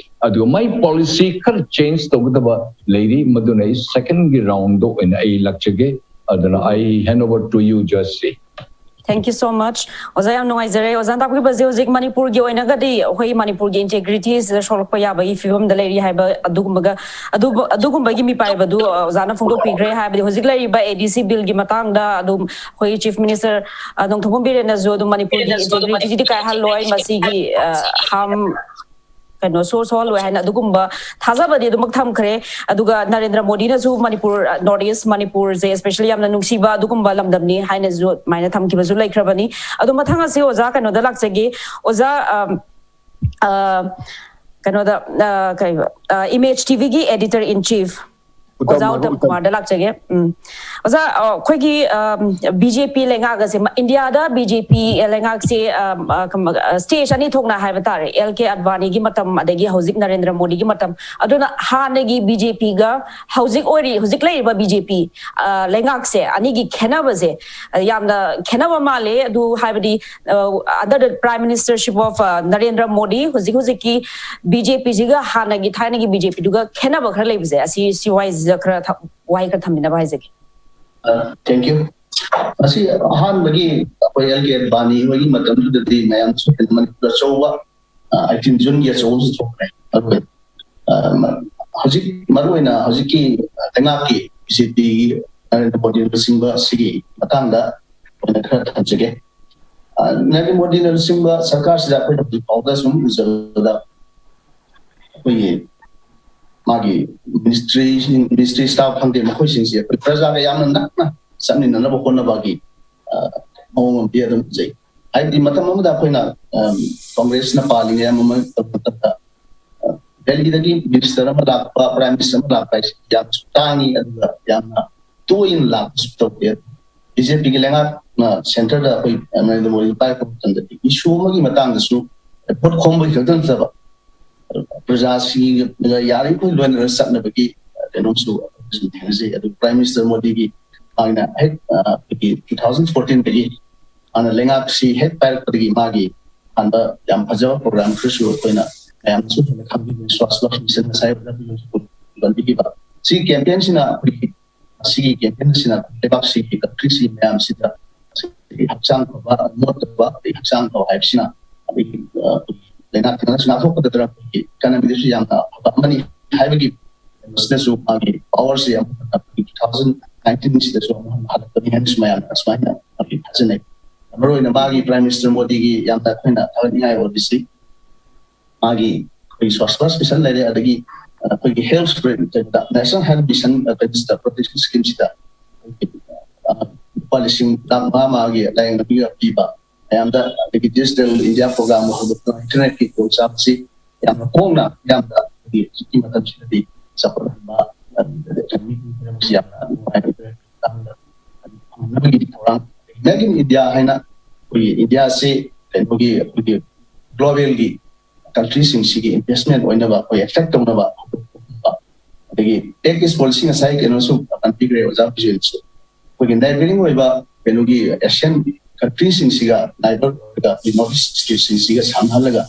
ꯑꯗꯨꯒ ꯃꯥꯏ ꯄꯣꯂꯤꯁꯤ ꯈꯔ ꯆꯦꯟꯖ ꯇꯧꯒꯗꯕ ꯂꯩꯔꯤ, ꯃꯗꯨꯅ ꯑꯩ ꯁꯦꯀꯦꯟꯒꯤ ꯔꯥꯎꯟꯗ ꯑꯣꯏꯅ ꯑꯩ ꯂꯥꯛꯆꯒꯦ꯫ ꯑꯗꯨꯅ I hand over to you, Joyce. Thank you so much. ꯑꯣꯖꯥ, ꯌꯥꯝ ꯅꯨꯡꯉꯥꯏꯖꯔꯦ꯫ ꯑꯣꯖꯥꯅ ꯇꯥꯛꯄꯤꯕꯁꯦ ꯍꯧꯖꯤꯛ ꯃꯅꯤꯄꯨꯔꯒꯤ ꯑꯣꯏꯅꯒꯗꯤ ꯑꯩꯈꯣꯏ ꯃꯅꯤꯄꯨꯔꯒꯤ ꯏꯟꯇꯦꯒ꯭ꯔꯤꯇꯤꯁꯤꯗ ꯁꯣꯛꯂꯛꯄ ꯌꯥꯕꯒꯤ ꯐꯤꯕꯝꯗ ꯂꯩꯔꯤ ꯍꯥꯏꯕ ꯑꯗꯨꯒꯨꯝꯕꯒ ꯑꯗꯨꯕꯨ ꯑꯗꯨꯒꯨꯝꯕꯒꯤ ꯃꯤꯄꯥꯏꯕꯗꯨ ꯑꯣꯖꯥꯅ ꯐꯣꯡꯗꯣꯛꯄꯤꯈ꯭ꯔꯦ꯫ ꯍꯥꯏꯕꯗꯤ ꯍꯧꯖꯤꯛ ꯂꯩꯔꯤꯕ ꯑꯦ ꯗꯤ ꯁꯤ ꯕꯤꯜꯒꯤ ꯃꯇꯥꯡꯗ ꯑꯗꯨꯝ ꯑꯩꯈꯣꯏ ꯆꯤꯐ ꯃꯤꯅꯤꯁꯇꯔ ꯅꯣꯡꯊꯣꯝꯕꯝ ꯕꯤꯔꯦꯟꯅꯁꯨ ꯑꯗꯨꯝ ꯃꯅꯤꯄꯨꯔꯒꯤ ꯏꯟꯇꯦꯒ꯭ꯔꯤꯇꯤꯁꯤꯗꯤ ꯀꯥꯏꯍꯜꯂꯣꯏ, ꯃꯁꯤꯒꯤ ꯍꯥꯝ ꯀꯩꯅꯣ ꯁꯣꯔ ꯁꯣꯍꯜꯂꯣꯏ ꯍꯥꯏꯅ ꯑꯗꯨꯒꯨꯝꯕ ꯊꯥꯖꯕꯗꯤ ꯑꯗꯨꯃꯛ ꯊꯝꯈ꯭ꯔꯦ꯫ ꯑꯗꯨꯒ ꯅꯔꯦꯟꯗ꯭ꯔ ꯃꯣꯗꯤꯅꯁꯨ ꯃꯅꯤꯄꯨꯔ, ꯅꯣꯔꯠ ꯏꯁ ꯃꯅꯤꯄꯨꯔꯁꯦ especially ꯌꯥꯝꯅ ꯅꯨꯡꯁꯤꯕ ꯑꯗꯨꯒꯨꯝꯕ ꯂꯝꯗꯝꯅꯤ ꯍꯥꯏꯅꯁꯨ ꯑꯗꯨꯃꯥꯏꯅ ꯊꯝꯈꯤꯕꯁꯨ ꯂꯩꯈ꯭ꯔꯕꯅꯤ꯫ ꯑꯗꯣ ꯃꯊꯪ ꯑꯁꯤ ꯑꯣꯖꯥ ꯀꯩꯅꯣꯗ ꯂꯥꯛꯆꯒꯦ꯫ ꯑꯣꯖꯥ, ꯑꯝ, ꯑ, ꯀꯩꯅꯣꯗ, ꯑ, ꯀꯩꯕ, ꯑ, ꯏꯃꯦꯖ ꯇꯤ ꯚꯤꯒꯤ editor in chief ꯑꯣꯖꯥ ꯎꯇꯝ ꯀꯨꯃꯥꯔꯗ ꯂꯥꯛꯆꯒꯦ꯫ ꯎꯝ꯫ ꯑꯣꯖꯥ, ꯑ, ꯑꯩꯈꯣꯏꯒꯤ, ꯑ, ꯕꯤ ꯖꯦ ꯄꯤ ꯂꯩꯉꯥꯛ ꯑꯁꯦ, ꯃ-, ꯏꯟꯗꯤꯌꯥꯗ ꯕꯤ ꯖꯦ ꯄꯤ ꯂꯩꯉꯥꯛꯁꯦ, ꯑ, ꯑ, ꯀꯝ-, ꯑ, ꯁ꯭ꯇꯦꯖ ꯑꯅꯤ ꯊꯣꯛꯅ ꯍꯥꯏꯕ ꯇꯥꯔꯦ, ꯑꯦꯜ ꯀꯦ ꯑꯗꯚꯥꯅꯤꯒꯤ ꯃꯇꯝ ꯑꯗꯒꯤ ꯍꯧꯖꯤꯛ ꯅꯔꯦꯟꯗ꯭ꯔ ꯃꯣꯗꯤꯒꯤ ꯃꯇꯝ꯫ ꯑꯗꯨꯅ ꯍꯥꯟꯅꯒꯤ ꯕꯤ ꯖꯦ ꯄꯤꯒ ꯍꯧꯖꯤꯛ ꯑꯣꯏꯔꯤ, ꯍꯧꯖꯤꯛ ꯂꯩꯔꯤꯕ ꯕꯤ ꯖꯦ ꯄꯤ, ꯑ, ꯂꯩꯉꯥꯛꯁꯦ ꯑꯅꯤꯒꯤ ꯈꯦꯠꯅꯕꯁꯦ, ꯑ, ꯌꯥꯝꯅ ꯈꯦꯠꯅꯕ ꯃꯥꯜꯂꯦ꯫ ꯑꯗꯨ ꯍꯥꯏꯕꯗꯤ, ꯑ, under the prime ministership of, ꯑ, ꯅꯔꯦꯟꯗ꯭ꯔ ꯃꯣꯗꯤ, ꯍꯧꯖꯤꯛ ꯍꯧꯖꯤꯛꯀꯤ ꯕꯤ ꯖꯦ ꯄꯤꯁꯤꯒ ꯍꯥꯟꯅꯒꯤ ꯊꯥꯏꯅꯒꯤ ꯕꯤ ꯖꯦ ꯄꯤꯗꯨꯒ ꯈꯦꯠꯅꯕ ꯈꯔ ꯂꯩꯕꯁꯦ, ꯑꯁꯤ ꯁꯤ ꯋꯥꯍꯩꯁꯤꯗ ꯈꯔ ꯊ-, ꯋꯥꯍꯩ ꯈꯔ ꯊꯝꯕꯤꯅꯕ ꯍꯥꯏꯖꯒꯦ꯫ Thank you. ꯃꯁꯤ ꯑꯍꯥꯟꯕꯒꯤ ꯑꯩꯈꯣꯏ ꯑꯦꯜ ꯀꯦ ꯑꯗꯚꯥꯅꯤ ꯍꯣꯏꯒꯤ ꯃꯇꯝꯗꯨꯗꯗꯤ ꯃꯌꯥꯝꯁꯨ ꯃꯅꯤꯄꯨꯔꯗ ꯑꯆꯧꯕ, ꯑ, ꯑꯩꯠꯇꯤꯟ ꯖꯨꯟꯒꯤ ꯑꯆꯧꯕꯁꯨ ꯊꯣꯛꯈ꯭ꯔꯦ꯫ ꯑꯗꯨꯒ, ꯑ, ꯃ-, ꯍꯧꯖꯤꯛ ꯃꯔꯨꯑꯣꯏꯅ ꯍꯧꯖꯤꯛꯀꯤ ꯂꯩꯉꯥꯛꯀꯤ ꯕꯤ ꯖꯦ ꯄꯤꯒꯤ ꯅꯔꯦꯟꯗ꯭ꯔ ꯃꯣꯗꯤꯅ ꯂꯨꯆꯤꯡꯕ ꯁꯤꯒꯤ ꯃꯇꯥꯡꯗ ꯑꯣꯏꯅ ꯈꯔ ꯊꯝꯖꯒꯦ꯫ ꯑ, ꯅꯔꯦꯟꯗ꯭ꯔ ꯃꯣꯗꯤꯅ ꯂꯨꯆꯤꯡꯕ ꯁꯔꯀꯥꯔꯁꯤꯗ ꯑꯩꯈꯣꯏꯅ ꯍꯧꯖꯤꯛ ꯐꯥꯎꯗ ꯁꯨꯝ ꯎꯖꯕꯗ ꯑꯩꯈꯣꯏꯒꯤ ꯃꯥꯒꯤ ꯃꯤꯅꯤꯁꯇ꯭ꯔꯤꯁꯤꯡ, ꯃꯤꯅꯤꯁꯇ꯭ꯔꯤ ꯁ꯭ꯇꯥꯐ ꯈꯪꯗꯦ, ꯃꯈꯣꯏꯁꯤꯡꯁꯦ ꯑꯩꯈꯣꯏ ꯄ꯭ꯔꯖꯥꯒ ꯌꯥꯝꯅ ꯅꯛꯅ ꯆꯠꯃꯤꯟꯅꯅꯕ ꯍꯣꯠꯅꯕꯒꯤ, ꯑ, ꯃꯑꯣꯡ ꯑꯃꯗꯤ ꯑꯗꯨꯝ ꯎꯖꯩ꯫ ꯍꯥꯏꯕꯗꯤ ꯃꯇꯝ ꯑꯃꯗ ꯑꯩꯈꯣꯏꯅ ꯀꯣꯡꯒ꯭ꯔꯦꯁꯅ ꯄꯥꯜꯂꯤꯉꯩ ꯑꯃ ꯃꯇꯝꯗ ꯗꯦꯜꯂꯤꯗꯒꯤ ꯃꯤꯅꯤꯁꯇꯔ ꯑꯃ ꯂꯥꯛꯄ, ꯄ꯭ꯔꯥꯏꯝ ꯃꯤꯅꯤꯁꯇꯔ ꯑꯃ ꯂꯥꯛꯄ ꯍꯥꯏꯁꯤ ꯌꯥꯝꯅꯁꯨ ꯇꯥꯡꯉꯤ, ꯑꯗꯨꯒ ꯌꯥꯝꯅ ꯇꯣꯏꯅ ꯂꯥꯛꯄꯁꯨ ꯇꯧꯗꯦ꯫ ꯕꯤ ꯖꯦ ꯄꯤꯒꯤ ꯂꯩꯉꯥꯛꯅ ꯁꯦꯟꯇꯔꯗ ꯑꯩꯈꯣꯏ ꯅꯔꯦꯟꯗ꯭ꯔ ꯃꯣꯗꯤ ꯄꯥꯏꯔꯛꯄ ꯃꯇꯝꯗꯗꯤ ꯏꯁꯨ ꯑꯃꯒꯤ ꯃꯇꯥꯡꯗꯁꯨ ꯚꯣꯠ ꯈꯣꯝꯕꯒꯤ ꯈꯛꯇ ꯅꯠꯇꯕ ꯄ꯭ꯔꯖꯥꯁꯤꯡꯒ ꯌꯥꯔꯤꯃꯈꯩ ꯂꯣꯏꯅꯅ ꯆꯠꯅꯕꯒꯤ ꯀꯩꯅꯣꯁꯨ ꯑꯩꯈꯣꯏꯁꯨ ꯊꯦꯡꯅꯖꯩ꯫ ꯑꯗꯨ ꯄ꯭ꯔꯥꯏꯝ ꯃꯤꯅꯤꯁꯇꯔ ꯃꯣꯗꯤꯒꯤ ꯃꯥꯒꯤꯅ ꯍꯦꯛ ꯑꯩꯈꯣꯏꯒꯤ ꯇꯨ ꯊꯥꯎꯖꯟ ꯐꯣꯔꯇꯤꯟꯗꯒꯤ ꯍꯥꯟꯅ ꯂꯩꯉꯥꯛꯁꯤ ꯍꯦꯛ ꯄꯥꯏꯔꯛꯄꯗꯒꯤ ꯃꯥꯒꯤ ꯍꯥꯟꯕ ꯌꯥꯝ ꯐꯖꯕ ꯄ꯭ꯔꯣꯒ꯭ꯔꯥꯝ ꯈꯔꯁꯨ ꯑꯩꯈꯣꯏꯅ ꯃꯌꯥꯝꯅꯁꯨ ꯍꯦꯟꯅ ꯈꯪꯕꯤꯕ ꯁ꯭ꯋꯥꯁ ꯂꯣꯛ ꯃꯤꯁꯟ ꯉꯁꯥꯏ ꯑꯣꯖꯥ ꯄꯟꯕꯤꯈꯤꯕ꯫ ꯁꯤꯒꯤ ꯀꯦꯝꯄꯦꯟꯁꯤꯅ ꯑꯩꯈꯣꯏꯒꯤ ꯁꯤꯒꯤ ꯀꯦꯝꯄꯦꯟ ꯑꯁꯤꯅ ꯂꯩꯕꯥꯛꯁꯤꯒꯤ ꯀꯟꯇ꯭ꯔꯤꯁꯤ ꯃꯌꯥꯝꯁꯤꯗ ꯍꯛꯆꯥꯡ ꯐꯕ, ꯃꯣꯠꯇꯕ, ꯑꯗꯩ ꯍꯛꯆꯥꯡ ꯐꯕ ꯍꯥꯏꯕꯁꯤꯅ ꯑꯩꯈꯣꯏꯒꯤ ꯂꯥꯏꯅꯥ ꯇꯤꯟꯅꯥꯁꯨ ꯉꯥꯛꯊꯣꯛꯄꯗ ꯅꯠꯇꯅ ꯑꯩꯈꯣꯏꯒꯤ ꯏꯀꯅꯃꯤꯗꯁꯨ ꯌꯥꯝꯅ ꯑꯐꯕ ꯑꯃꯅꯤ ꯍꯥꯏꯕꯒꯤ ꯀꯩꯅꯣꯁꯤꯗꯁꯨ ꯃꯥꯒꯤ ꯄꯋꯥꯔꯁꯤ ꯑꯃꯨꯛ ꯍꯟꯅ ꯑꯩꯈꯣꯏꯒꯤ ꯇꯨ ꯊꯥꯎꯖꯟ ꯅꯥꯏꯟꯇꯤꯟꯁꯤꯗꯁꯨ ꯑꯃꯨꯛ ꯍꯟꯅ ꯍꯜꯂꯛꯀꯅꯤ ꯍꯥꯏꯅꯁꯨ ꯃꯌꯥꯝꯅ ꯑꯁꯨꯃꯥꯏꯅ ꯑꯩꯈꯣꯏꯒꯤ ꯊꯥꯖꯅꯩ꯫ ꯃꯔꯨꯑꯣꯏꯅ ꯃꯥꯒꯤ ꯄ꯭ꯔꯥꯏꯝ ꯃꯤꯅꯤꯁꯇꯔ ꯃꯣꯗꯤꯒꯤ ꯌꯥꯝꯅ ꯑꯩꯈꯣꯏꯅ ꯊꯥꯒꯠꯅꯤꯡꯉꯥꯏ ꯑꯣꯏꯕꯁꯤ ꯃꯥꯒꯤ ꯑꯩꯈꯣꯏꯒꯤ ꯁ꯭ꯋꯥꯁ ꯚꯥꯔꯠ ꯃꯤꯁꯟ ꯂꯩꯔꯦ, ꯑꯗꯒꯤ ꯑꯩꯈꯣꯏꯒꯤ health national health mission protection ꯁ꯭ꯀꯤꯝꯁꯤꯗ ꯂꯨꯄꯥ ꯂꯤꯁꯤꯡ ꯂꯥꯈ ꯃꯉꯥ ꯃꯉꯥꯒꯤ ꯂꯥꯏꯌꯦꯡꯕꯒꯤ ꯄꯤꯕ ꯃꯌꯥꯝꯗ, ꯑꯗꯒꯤ ꯗꯤꯖꯤꯇꯦꯜ ꯏꯟꯗꯤꯌꯥ ꯄ꯭ꯔꯣꯒ꯭ꯔꯥꯝ ꯍꯧꯗꯣꯛꯇꯨꯅ ꯏꯟꯇꯔꯅꯦꯠꯀꯤ ꯈꯨꯗꯣꯡꯆꯥꯕꯁꯤ ꯌꯥꯝꯅ ꯍꯣꯡꯅ ꯃꯤꯌꯥꯝꯗ ꯑꯩꯈꯣꯏꯒꯤ ꯍꯧꯖꯤꯛꯀꯤ ꯃꯇꯝꯁꯤꯗꯗꯤ ꯆꯥꯎꯈꯠꯍꯟꯕ, ꯑꯗꯒꯤ ꯌꯥꯝꯅ ꯅꯨꯡꯉꯥꯏꯕ ꯐꯪꯅꯕꯒꯤ ꯊꯧꯔꯥꯡ, ꯃꯦꯛ ꯏꯟ ꯏꯟꯗꯤꯌꯥ ꯍꯥꯏꯅ ꯑꯩꯈꯣꯏꯒꯤ ꯏꯟꯗꯤꯌꯥꯁꯤ ꯀꯩꯅꯣꯒꯤ ꯑꯩꯈꯣꯏꯒꯤ ꯒ꯭ꯂꯣꯕꯦꯜꯒꯤ ꯀꯟꯇ꯭ꯔꯤꯁꯤꯡꯁꯤꯒꯤ ꯏꯟꯚꯦꯁꯃꯦꯟ ꯑꯣꯏꯅꯕ ꯑꯩꯈꯣꯏ ꯑꯦꯇ꯭ꯔꯦꯛ ꯇꯧꯅꯕ ꯍꯧꯗꯣꯛꯄꯒꯨꯝꯕ, ꯑꯗꯒꯤ ꯇꯦꯛ ꯏꯁ ꯄꯣꯂꯤꯁꯤ ꯉꯁꯥꯏ ꯀꯩꯅꯣꯁꯨ ꯄꯟꯕꯤꯈ꯭ꯔꯦ ꯑꯣꯖꯥ ꯕꯤꯖꯣꯏꯅꯁꯨ꯫ ꯑꯩꯈꯣꯏꯒꯤ ꯅꯥꯏꯕꯔꯤꯡ ꯑꯣꯏꯕ ꯀꯩꯅꯣꯒꯤ ꯑꯦꯁꯤꯌꯥꯟ ꯀꯟꯇ꯭ꯔꯤꯁꯤꯡꯁꯤꯒ ꯅꯥꯏꯕꯔ ꯑꯣꯏꯔꯒ ꯑꯩꯈꯣꯏ ꯅꯣꯔꯠ ꯏꯁ ꯁ꯭ꯇꯦꯠꯁꯤꯡꯁꯤꯒ ꯁꯝꯅꯍꯜꯂꯒ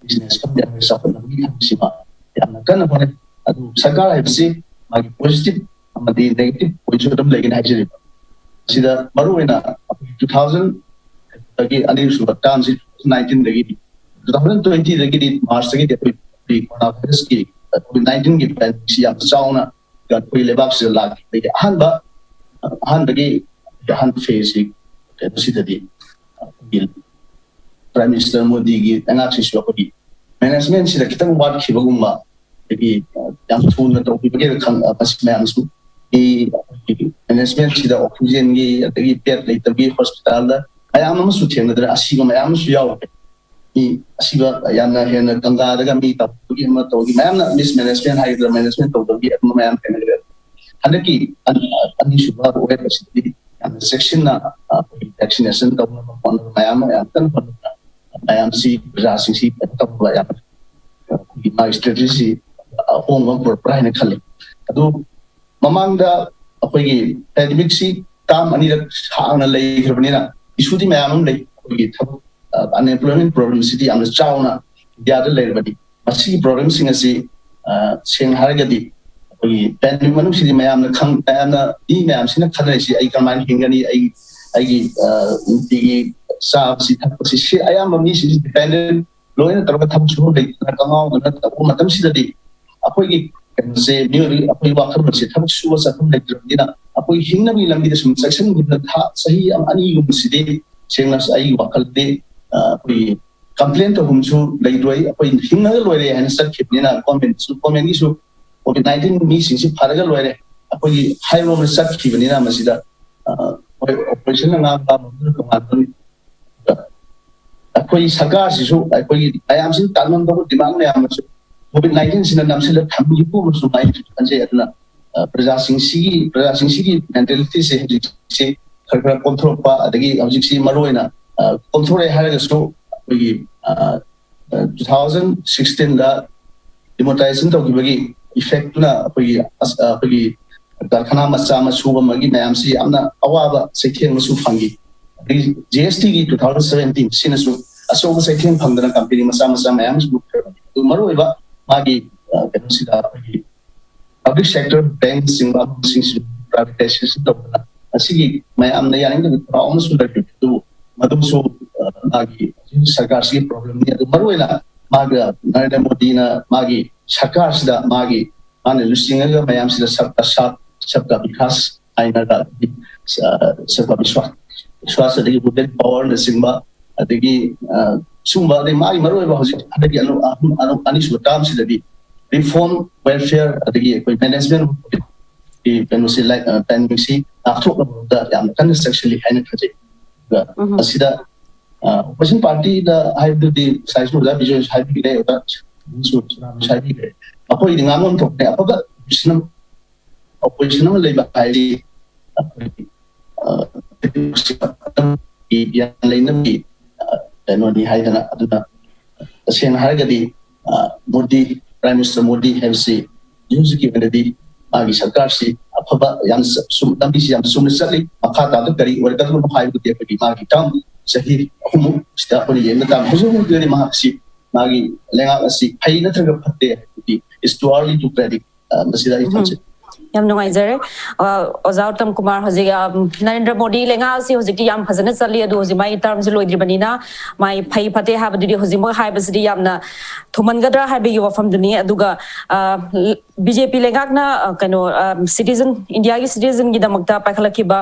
ꯕꯤꯖꯤꯅꯦꯁ ꯈꯪꯗꯦ ꯑꯩꯈꯣꯏ ꯆꯥꯎꯈꯠꯅꯕꯒꯤ ꯊꯕꯛꯁꯤꯃ ꯌꯥꯝꯅ ꯀꯟꯅ ꯍꯣꯠꯅꯩ꯫ ꯑꯗꯨ ꯁꯔꯀꯥꯔ ꯍꯥꯏꯕꯁꯤ ꯃꯥꯒꯤ ꯄꯣꯖꯤꯇꯤꯚ ꯑꯃꯗꯤ ꯅꯦꯒꯦꯇꯤꯚ ꯄꯣꯏꯟꯠꯁꯨ ꯑꯗꯨꯝ ꯂꯩꯒꯅꯤ ꯍꯥꯏꯖꯔꯤꯕ꯫ ꯁꯤꯗ ꯃꯔꯨꯑꯣꯏꯅ ꯑꯩꯈꯣꯏ ꯇꯨ ꯊꯥꯎꯖꯟ ꯗꯒꯤ ꯑꯅꯤꯁꯨꯕ ꯇꯥꯔꯝꯁꯤ ꯇꯨ ꯊꯥꯎꯖꯟ ꯅꯥꯏꯟꯇꯤꯟꯗꯒꯤꯗꯤ, ꯇꯨ ꯊꯥꯎꯖꯟ ꯇ꯭ꯋꯦꯟꯇꯤꯗꯒꯤꯗꯤ ꯃꯥꯔꯁꯇꯒꯤꯗꯤ ꯑꯩꯈꯣꯏ ꯀꯣꯔꯣꯅꯥ ꯚꯥꯏꯔꯁꯀꯤ ꯀꯣꯚꯤꯗ ꯅꯥꯏꯟꯇꯤꯟꯒꯤ ꯄꯦꯟꯗꯦꯃꯤꯛꯁꯤ ꯌꯥꯝ ꯆꯥꯎꯅ ꯑꯩꯈꯣꯏ ꯂꯩꯕꯥꯛꯁꯤꯗ ꯂꯥꯛꯈꯤꯕꯗꯒꯤ ꯑꯍꯥꯟꯕ ꯑꯍꯥꯟꯕꯒꯤ ꯑꯍꯥꯟꯕ ꯐꯦꯁꯁꯤ ꯀꯩꯅꯣꯁꯤꯗꯗꯤ ꯑꯩꯈꯣꯏꯒꯤ ꯄ꯭ꯔꯥꯏꯝ ꯃꯤꯅꯤꯁꯇꯔ ꯃꯣꯗꯤꯒꯤ ꯂꯩꯉꯥꯛꯁꯤꯁꯨ ꯑꯩꯈꯣꯏꯒꯤ ꯃꯦꯅꯦꯖꯃꯦꯟꯁꯤꯗ ꯈꯤꯇꯪ ꯋꯥꯠꯈꯤꯕꯒꯨꯝꯕ, ꯑꯗꯒꯤ ꯌꯥꯝ ꯊꯨꯅ ꯇꯧꯈꯤꯕꯒꯤ ꯈꯪ-, ꯃꯁꯤ ꯃꯌꯥꯝꯁꯨ ꯑꯩꯈꯣꯏꯒꯤ ꯃꯦꯅꯦꯖꯃꯦꯟꯁꯤꯗ ꯑꯣꯛꯁꯤꯖꯦꯟꯒꯤ ꯑꯗꯒꯤ ꯕꯦꯗ ꯂꯩꯇꯕꯒꯤ ꯍꯣꯁꯄꯤꯇꯥꯜꯗ ꯃꯌꯥꯝ ꯑꯃꯁꯨ ꯊꯦꯡꯅꯗ꯭ꯔꯦ, ꯑꯁꯤꯕ ꯃꯌꯥꯝ ꯑꯃꯁꯨ ꯌꯥꯎꯔꯦ꯫ ꯃꯤ ꯑꯁꯤꯕ ꯌꯥꯝꯅ ꯍꯦꯟꯅ ꯀꯪꯂꯥꯗꯒ ꯃꯤ ꯇꯧꯕꯒꯤ ꯑꯃ ꯇꯧꯕꯒꯤ ꯃꯌꯥꯝꯅ mismanagement ꯍꯥꯏꯒꯗ꯭ꯔꯥ, management ꯇꯧꯗꯕꯒꯤ ꯑꯗꯨꯝꯕ ꯃꯌꯥꯝ ꯊꯦꯡꯅꯈ꯭ꯔꯦ꯫ ꯍꯟꯗꯛꯀꯤ ꯑꯅꯤꯁꯨꯕ ꯑꯣꯏꯔꯛꯄꯁꯤꯗꯤ ꯌꯥꯝꯅ ꯆꯦꯛꯁꯤꯟꯅ ꯑꯩꯈꯣꯏꯒꯤ vaccination ꯇꯧꯅꯕ ꯍꯣꯠꯅꯕ ꯃꯌꯥꯝ ꯑꯃ ꯌꯥꯝ ꯀꯟꯅ ꯍꯣꯠꯅꯕ ꯃꯌꯥꯝꯁꯤ ꯄ꯭ꯔꯖꯥꯁꯤꯡꯁꯤ ꯀꯩꯅꯣ ꯇꯧꯕ ꯌꯥꯝ ꯑꯩꯈꯣꯏꯒꯤ ꯃꯥꯒꯤ strategy ꯁꯤ ꯑꯍꯣꯡꯕ ꯑꯃ ꯄꯨꯔꯛꯄ꯭ꯔꯥ ꯍꯥꯏꯅ ꯈꯜꯂꯤ꯫ ꯑꯗꯨ ꯃꯃꯥꯡꯗ ꯑꯩꯈꯣꯏꯒꯤ pandemic ꯁꯤ term ꯑꯅꯤꯔꯛ ꯁꯥꯡꯅ ꯂꯩꯈ꯭ꯔꯕꯅꯤꯅ issue ꯗꯤ ꯃꯌꯥꯝ ꯑꯃ ꯂꯩ꯫ ꯑꯩꯈꯣꯏꯒꯤ ꯊꯕꯛ unemployment problem ꯁꯤꯗꯤ ꯌꯥꯝꯅ ꯆꯥꯎꯅ ꯏꯟꯗꯤꯌꯥꯗ ꯂꯩꯔꯕꯅꯤ꯫ ꯃꯁꯤꯒꯤ problem ꯁꯤꯡ ꯑꯁꯤ ꯁꯦꯡꯅ ꯍꯥꯏꯔꯒꯗꯤ ꯑꯩꯈꯣꯏꯒꯤ pandemic ꯃꯅꯨꯡꯁꯤꯗꯤ ꯃꯌꯥꯝꯅ ꯈꯪ ꯃꯌꯥꯝꯅ ꯃꯤ ꯃꯌꯥꯝꯁꯤꯅ ꯈꯟꯅꯔꯤꯁꯤ ꯑꯩ ꯀꯃꯥꯏꯅ ꯍꯤꯡꯒꯅꯤ, ꯑꯩ ꯑꯩꯒꯤ ꯅꯨꯡꯇꯤꯒꯤ ꯆꯥꯕꯁꯤ ꯊꯛꯄꯁꯤ ꯁꯤ ꯑꯌꯥꯝꯕ ꯃꯤꯁꯤꯡꯁꯤ dependent ꯂꯣꯏꯅ ꯇꯧꯔꯒ ꯊꯕꯛ ꯁꯨꯐꯝ ꯂꯩꯇꯅ ꯀꯉꯥꯎꯗꯅ ꯇꯧꯕ ꯃꯇꯝꯁꯤꯗꯗꯤ ꯑꯩꯈꯣꯏꯒꯤ ꯀꯩꯅꯣꯁꯦ ꯃꯤꯑꯣꯏꯕꯒꯤ ꯑꯩꯈꯣꯏꯒꯤ ꯋꯥꯈꯜꯂꯣꯟꯁꯦ ꯊꯕꯛ ꯁꯨꯕ ꯆꯠꯐꯝ ꯂꯩꯇ꯭ꯔꯕꯅꯤꯅ ꯑꯩꯈꯣꯏ ꯍꯤꯡꯅꯕꯒꯤ ꯂꯝꯕꯤꯗ ꯁꯨꯝ ꯆꯦꯛꯁꯤꯟꯈꯤꯕꯗ ꯊꯥ ꯆꯍꯤ ꯑꯃ ꯑꯅꯤꯒꯨꯝꯕꯁꯤꯗꯤ ꯁꯦꯡꯅ ꯑꯩꯒꯤ ꯋꯥꯈꯜꯗꯤ ꯑꯩꯈꯣꯏꯒꯤ complain ꯇꯧꯐꯝꯁꯨ ꯂꯩꯔꯣꯏ꯫ ꯑꯩꯈꯣꯏ ꯍꯤꯡꯉꯒ ꯂꯣꯏꯔꯦ ꯍꯥꯏꯅ ꯆꯠꯈꯤꯕꯅꯤꯅ government ꯁꯨ government ꯀꯤꯁꯨ COVID nineteen ꯃꯤꯁꯤꯡꯁꯤ ꯐꯔꯒ ꯂꯣꯏꯔꯦ꯫ ꯑꯩꯈꯣꯏꯒꯤ ꯍꯥꯏꯔꯣꯝꯗ ꯆꯠꯈꯤꯕꯅꯤꯅ ꯃꯁꯤꯗ ꯑꯩꯈꯣꯏ opposition ꯅ ꯉꯥꯡꯕ ꯑꯃꯗꯨꯅ ꯇꯣꯉꯥꯟꯕꯅꯤ꯫ ꯑꯩꯈꯣꯏ ꯁꯔꯀꯥꯔꯁꯤꯁꯨ ꯑꯩꯈꯣꯏꯒꯤ ꯃꯌꯥꯝꯁꯤꯅ ꯇꯥꯟꯐꯝ ꯊꯣꯛꯄ demand ꯃꯌꯥꯝ ꯑꯃꯁꯨ COVID nineteen ꯁꯤꯅ ꯅꯝꯁꯤꯜꯂ ꯊꯝꯕꯤꯕ ꯑꯃꯁꯨ ꯃꯥꯏ ꯈꯟꯖꯩ꯫ ꯑꯗꯨꯅ ꯄ꯭ꯔꯖꯥꯁꯤꯡꯁꯤꯒꯤ ꯄ꯭ꯔꯖꯥꯁꯤꯡꯁꯤꯒꯤ mentality ꯁꯦ ꯍꯧꯖꯤꯛꯁꯦ ꯈꯔ ꯈꯔ ꯀꯣꯝꯊꯣꯔꯛꯄ, ꯑꯗꯒꯤ ꯍꯧꯖꯤꯛꯁꯤ ꯃꯔꯨ ꯑꯣꯏꯅ ꯀꯣꯝꯊꯣꯔꯛꯑꯦ ꯍꯥꯏꯔꯒꯁꯨ ꯑꯩꯈꯣꯏꯒꯤ two thousand sixteen ꯗ demonetization ꯇꯧꯈꯤꯕꯒꯤ effect ꯇꯨꯅ ꯑꯩꯈꯣꯏꯒꯤ ꯑꯩꯈꯣꯏꯒꯤ ꯀꯔꯈꯅꯥ ꯃꯆꯥ ꯃꯁꯨ ꯑꯃꯒꯤ ꯃꯌꯥꯝꯁꯤ ꯌꯥꯝꯅ ꯑꯋꯥꯕ ꯆꯩꯊꯦꯡ ꯑꯃꯁꯨ ꯐꯪꯈꯤ꯫ ꯑꯗꯒꯤ GST ꯒꯤ two thousand seventeen ꯁꯤꯅꯁꯨ ꯑꯆꯧꯕ ꯆꯩꯊꯦꯡ ꯐꯪꯗꯅ company ꯃꯆꯥ ꯃꯆꯥ ꯃꯌꯥꯝ ꯑꯃꯁꯨ ꯃꯨꯠꯈ꯭ꯔꯕꯅꯤ꯫ ꯑꯗꯨ ꯃꯔꯨꯑꯣꯏꯕ ꯃꯥꯒꯤ ꯀꯩꯅꯣꯁꯤꯗ ꯑꯩꯈꯣꯏꯒꯤ public sector bank ꯅꯆꯤꯡꯕ ꯑꯃꯁꯤꯡꯁꯨ privatization ꯇꯧꯗꯅ ꯉꯁꯤꯒꯤ ꯃꯌꯥꯝꯅ ꯌꯥꯅꯤꯡꯗꯕ ꯄꯥꯎ ꯑꯃꯁꯨ ꯂꯩꯔꯤ꯫ ꯑꯗꯨꯕꯨ ꯃꯗꯨꯁꯨ ꯃꯥꯒꯤ ꯁꯔꯀꯥꯔꯁꯤꯒꯤ problem ꯅꯤ꯫ ꯑꯗꯨ ꯃꯔꯨꯑꯣꯏꯅ ꯃꯥꯒ ꯅꯔꯦꯟꯗ꯭ꯔ ꯃꯣꯗꯤꯅ ꯃꯥꯒꯤ ꯁꯔꯀꯥꯔꯁꯤꯗ ꯃꯥꯒꯤ ꯃꯥꯅ ꯂꯨꯆꯤꯡꯉꯒ ꯃꯌꯥꯝꯁꯤꯗ ꯁꯕꯀꯥ ꯁꯥꯊ ꯁꯕꯀꯥ ꯕꯤꯀꯥꯁ ꯍꯥꯏꯅꯒ ꯁꯕꯀꯥ ꯕꯤꯁ꯭ꯋꯥꯁ ꯕꯤꯁ꯭ꯋꯥꯁ ꯑꯗꯒꯤ women power ꯅꯆꯤꯡꯕ ꯑꯗꯒꯤ ꯁꯤꯒꯨꯝꯕ ꯑꯗꯩ ꯃꯥꯒꯤ ꯃꯔꯨꯑꯣꯏꯕ ꯍꯧꯖꯤꯛ ꯍꯟꯗꯛꯀꯤ ꯑꯅꯤꯁꯨꯕ term ꯁꯤꯗꯗꯤ reform, welfare ꯑꯗꯒꯤ ꯑꯩꯈꯣꯏ management ꯀꯩꯅꯣꯁꯤ pandemic ꯁꯤ ꯉꯥꯛꯊꯣꯛꯅꯕꯗ ꯌꯥꯝꯅ ꯀꯟꯅ ꯆꯪꯁꯤꯜꯂꯤ ꯍꯥꯏꯅ ꯈꯟꯖꯩ꯫ ꯎꯝ꯫ ꯑꯁꯤꯗ, ꯑ, opposition partyꯗ ꯍꯥꯏꯕꯗꯨꯗꯤ ꯉꯁꯥꯏꯁꯨ ꯑꯣꯖꯥ ꯕꯤꯖꯣꯏꯁꯨ ꯍꯥꯏꯕꯤꯈ꯭ꯔꯦ, ꯑꯣꯖꯥ ꯁꯨꯅꯥꯝꯁꯨ ꯍꯥꯏꯕꯤꯈ꯭ꯔꯦ꯫ ꯑꯩꯈꯣꯏꯗꯤ ꯉꯥꯡꯐꯝ ꯊꯣꯛꯄꯅꯦ꯫ ꯑꯐꯕ opposition, opposition ꯑꯃ ꯂꯩꯕ ꯍꯥꯏꯗꯤ ꯑꯩꯈꯣꯏꯒꯤ, ꯑ, ꯌꯥꯝ ꯂꯩꯅꯕꯤ, ꯑ, ꯀꯩꯅꯣꯅꯤ ꯍꯥꯏꯗꯅ꯫ ꯑꯗꯨꯅ ꯇꯁꯦꯡꯅ ꯍꯥꯏꯔꯒꯗꯤ, ꯑ, ꯃꯣꯗꯤ, Prime Minister ꯃꯣꯗꯤ ꯍꯥꯏꯕꯁꯤ ꯍꯧꯖꯤꯛ ꯍꯧꯖꯤꯛꯀꯤ ꯑꯣꯏꯅꯗꯤ ꯃꯥꯒꯤ ꯁꯔꯀꯥꯔꯁꯤ ꯑꯐꯕ ꯌꯥꯝ ꯆ-, ꯁꯨꯝ ꯂꯝꯕꯤꯁꯤ ꯌꯥꯝ ꯆꯨꯝꯅ ꯆꯠꯂꯤ꯫ ꯃꯈꯥ ꯇꯥꯕꯗ ꯀꯔꯤ ꯑꯣꯏꯔꯛꯀꯗꯕꯅꯣ ꯍꯥꯏꯕꯗꯤ ꯑꯩꯈꯣꯏꯒꯤ ꯃꯥꯒꯤ term ꯆꯍꯤ ꯑꯍꯨꯝꯃꯨꯛ ꯁꯤꯗ ꯑꯩꯈꯣꯏꯅ ꯌꯦꯡꯕ ꯇꯥꯕꯅꯤ꯫ ꯍꯧꯖꯤꯛ ꯍꯧꯖꯤꯛꯀꯤ ꯑꯣꯏꯅꯗꯤ ꯃꯍꯥꯛꯁꯤ, ꯃꯥꯒꯤ ꯂꯩꯉꯥꯛ ꯑꯁꯤ ꯐꯩ ꯅꯠꯇ꯭ꯔꯒ ꯐꯠꯇꯦ ꯍꯥꯏꯕꯗꯤ it's too early to predict꯫ ꯑ, ꯃꯁꯤꯗ ꯑꯩ ꯎꯝ꯫ ꯊꯝꯖꯒꯦ꯫ ꯌꯥꯝ ꯅꯨꯡꯉꯥꯏꯖꯔꯦ꯫ ꯑ, ꯑꯣꯖꯥ ꯎꯠꯇꯝ ꯀꯨꯃꯥꯔ, ꯍꯧꯖꯤꯛ, ꯑ, ꯅꯔꯦꯟꯗ꯭ꯔ ꯃꯣꯗꯤ ꯂꯩꯉꯥꯛ ꯑꯁꯤ ꯍꯧꯖꯤꯛꯇꯤ ꯌꯥꯝ ꯐꯖꯅ ꯆꯠꯂꯤ, ꯑꯗꯨ ꯍꯧꯖꯤꯛ ꯃꯥꯒꯤ termꯁꯤ ꯂꯣꯏꯗ꯭ꯔꯤꯕꯅꯤꯅ ꯃꯥꯒꯤ ꯐꯩ ꯐꯠꯇꯦ ꯍꯥꯏꯕꯗꯨꯗꯤ ꯍꯧꯖꯤꯛꯃꯛ ꯍꯥꯏꯕꯁꯤꯗꯤ ꯌꯥꯝꯅ ꯊꯨꯃꯟꯒꯗ꯭ꯔꯥ ꯍꯥꯏꯕꯒꯤ ꯋꯥꯐꯝꯗꯨꯅꯤ꯫ ꯑꯗꯨꯒ, ꯑ, BJP ꯂꯩꯉꯥꯛꯅ, ꯑ, ꯀꯩꯅꯣ, ꯑ, citizen, ꯏꯟꯗꯤꯌꯥꯒꯤ citizenꯒꯤꯗꯃꯛꯇ ꯄꯥꯏꯈꯠꯂꯛꯈꯤꯕ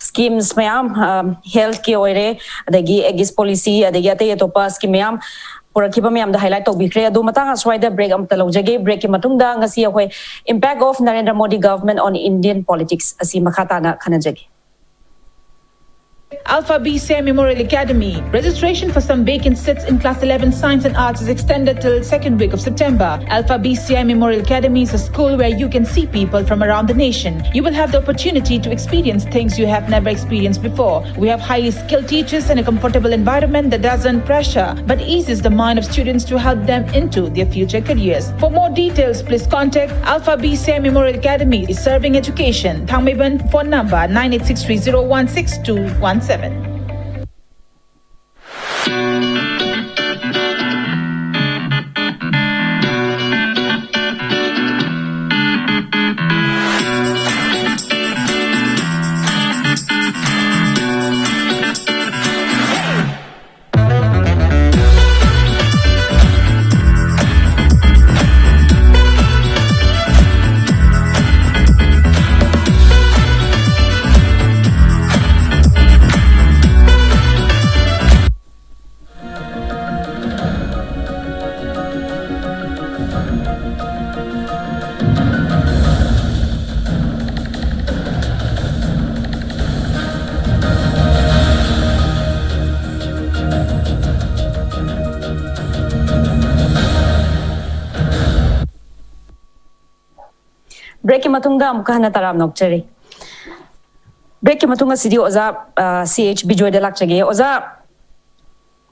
schemes ꯃꯌꯥꯝ, ꯑ, healthꯀꯤ ꯑꯣꯏꯔꯦ, ꯑꯗꯒꯤ AGIS policy, ꯑꯗꯒꯤ ꯑꯇꯩ ꯑꯇꯣꯞꯄ scheme ꯃꯌꯥꯝ ꯄꯨꯔꯛꯈꯤꯕ ꯃꯌꯥꯝꯗꯣ highlight ꯇꯧꯕꯤꯈ꯭ꯔꯦ꯫ ꯑꯗꯣ ꯃꯇꯥꯡ ꯑꯁ꯭ꯋꯥꯏꯗ break ꯑꯃꯇ ꯂꯧꯖꯒꯦ꯫ Breakꯀꯤ ꯃꯇꯨꯡꯗ ꯉꯁꯤ ꯑꯩꯈꯣꯏ impact of Narendra Modi government on Indian politics ꯑꯁꯤ ꯃꯈꯥ ꯇꯥꯅ ꯈꯟꯅꯖꯒꯦ꯫ Alpha BCI Memorial Academy. Registration for some vacant seats in Class eleven Science and Arts is extended till second week of September. Alpha BCI Memorial Academy is a school where you can see people from around the nation. You will have the opportunity to experience things you have never experienced before. We have highly skilled teachers and a comfortable environment that doesn't pressure but eases the mind of students to help them into their future careers. For more details, please contact Alpha BCI Memorial Academy, is serving education. Thangmeiban, phone number nine eight six three zero one six two one seven. ꯕ꯭ꯔꯦꯛꯀꯤ ꯃꯇꯨꯡꯗ ꯑꯃꯨꯛꯀ ꯍꯟꯅ ꯇꯔꯥꯝꯅ ꯑꯣꯛꯆꯔꯤ꯫ ꯕ꯭ꯔꯦꯛꯀꯤ ꯃꯇꯨꯡ ꯑꯁꯤꯗꯤ ꯑꯣꯖꯥ ꯁꯤ H ꯕꯤꯖꯣꯏꯗ ꯂꯥꯛꯆꯒꯦ꯫ ꯑꯣꯖꯥ,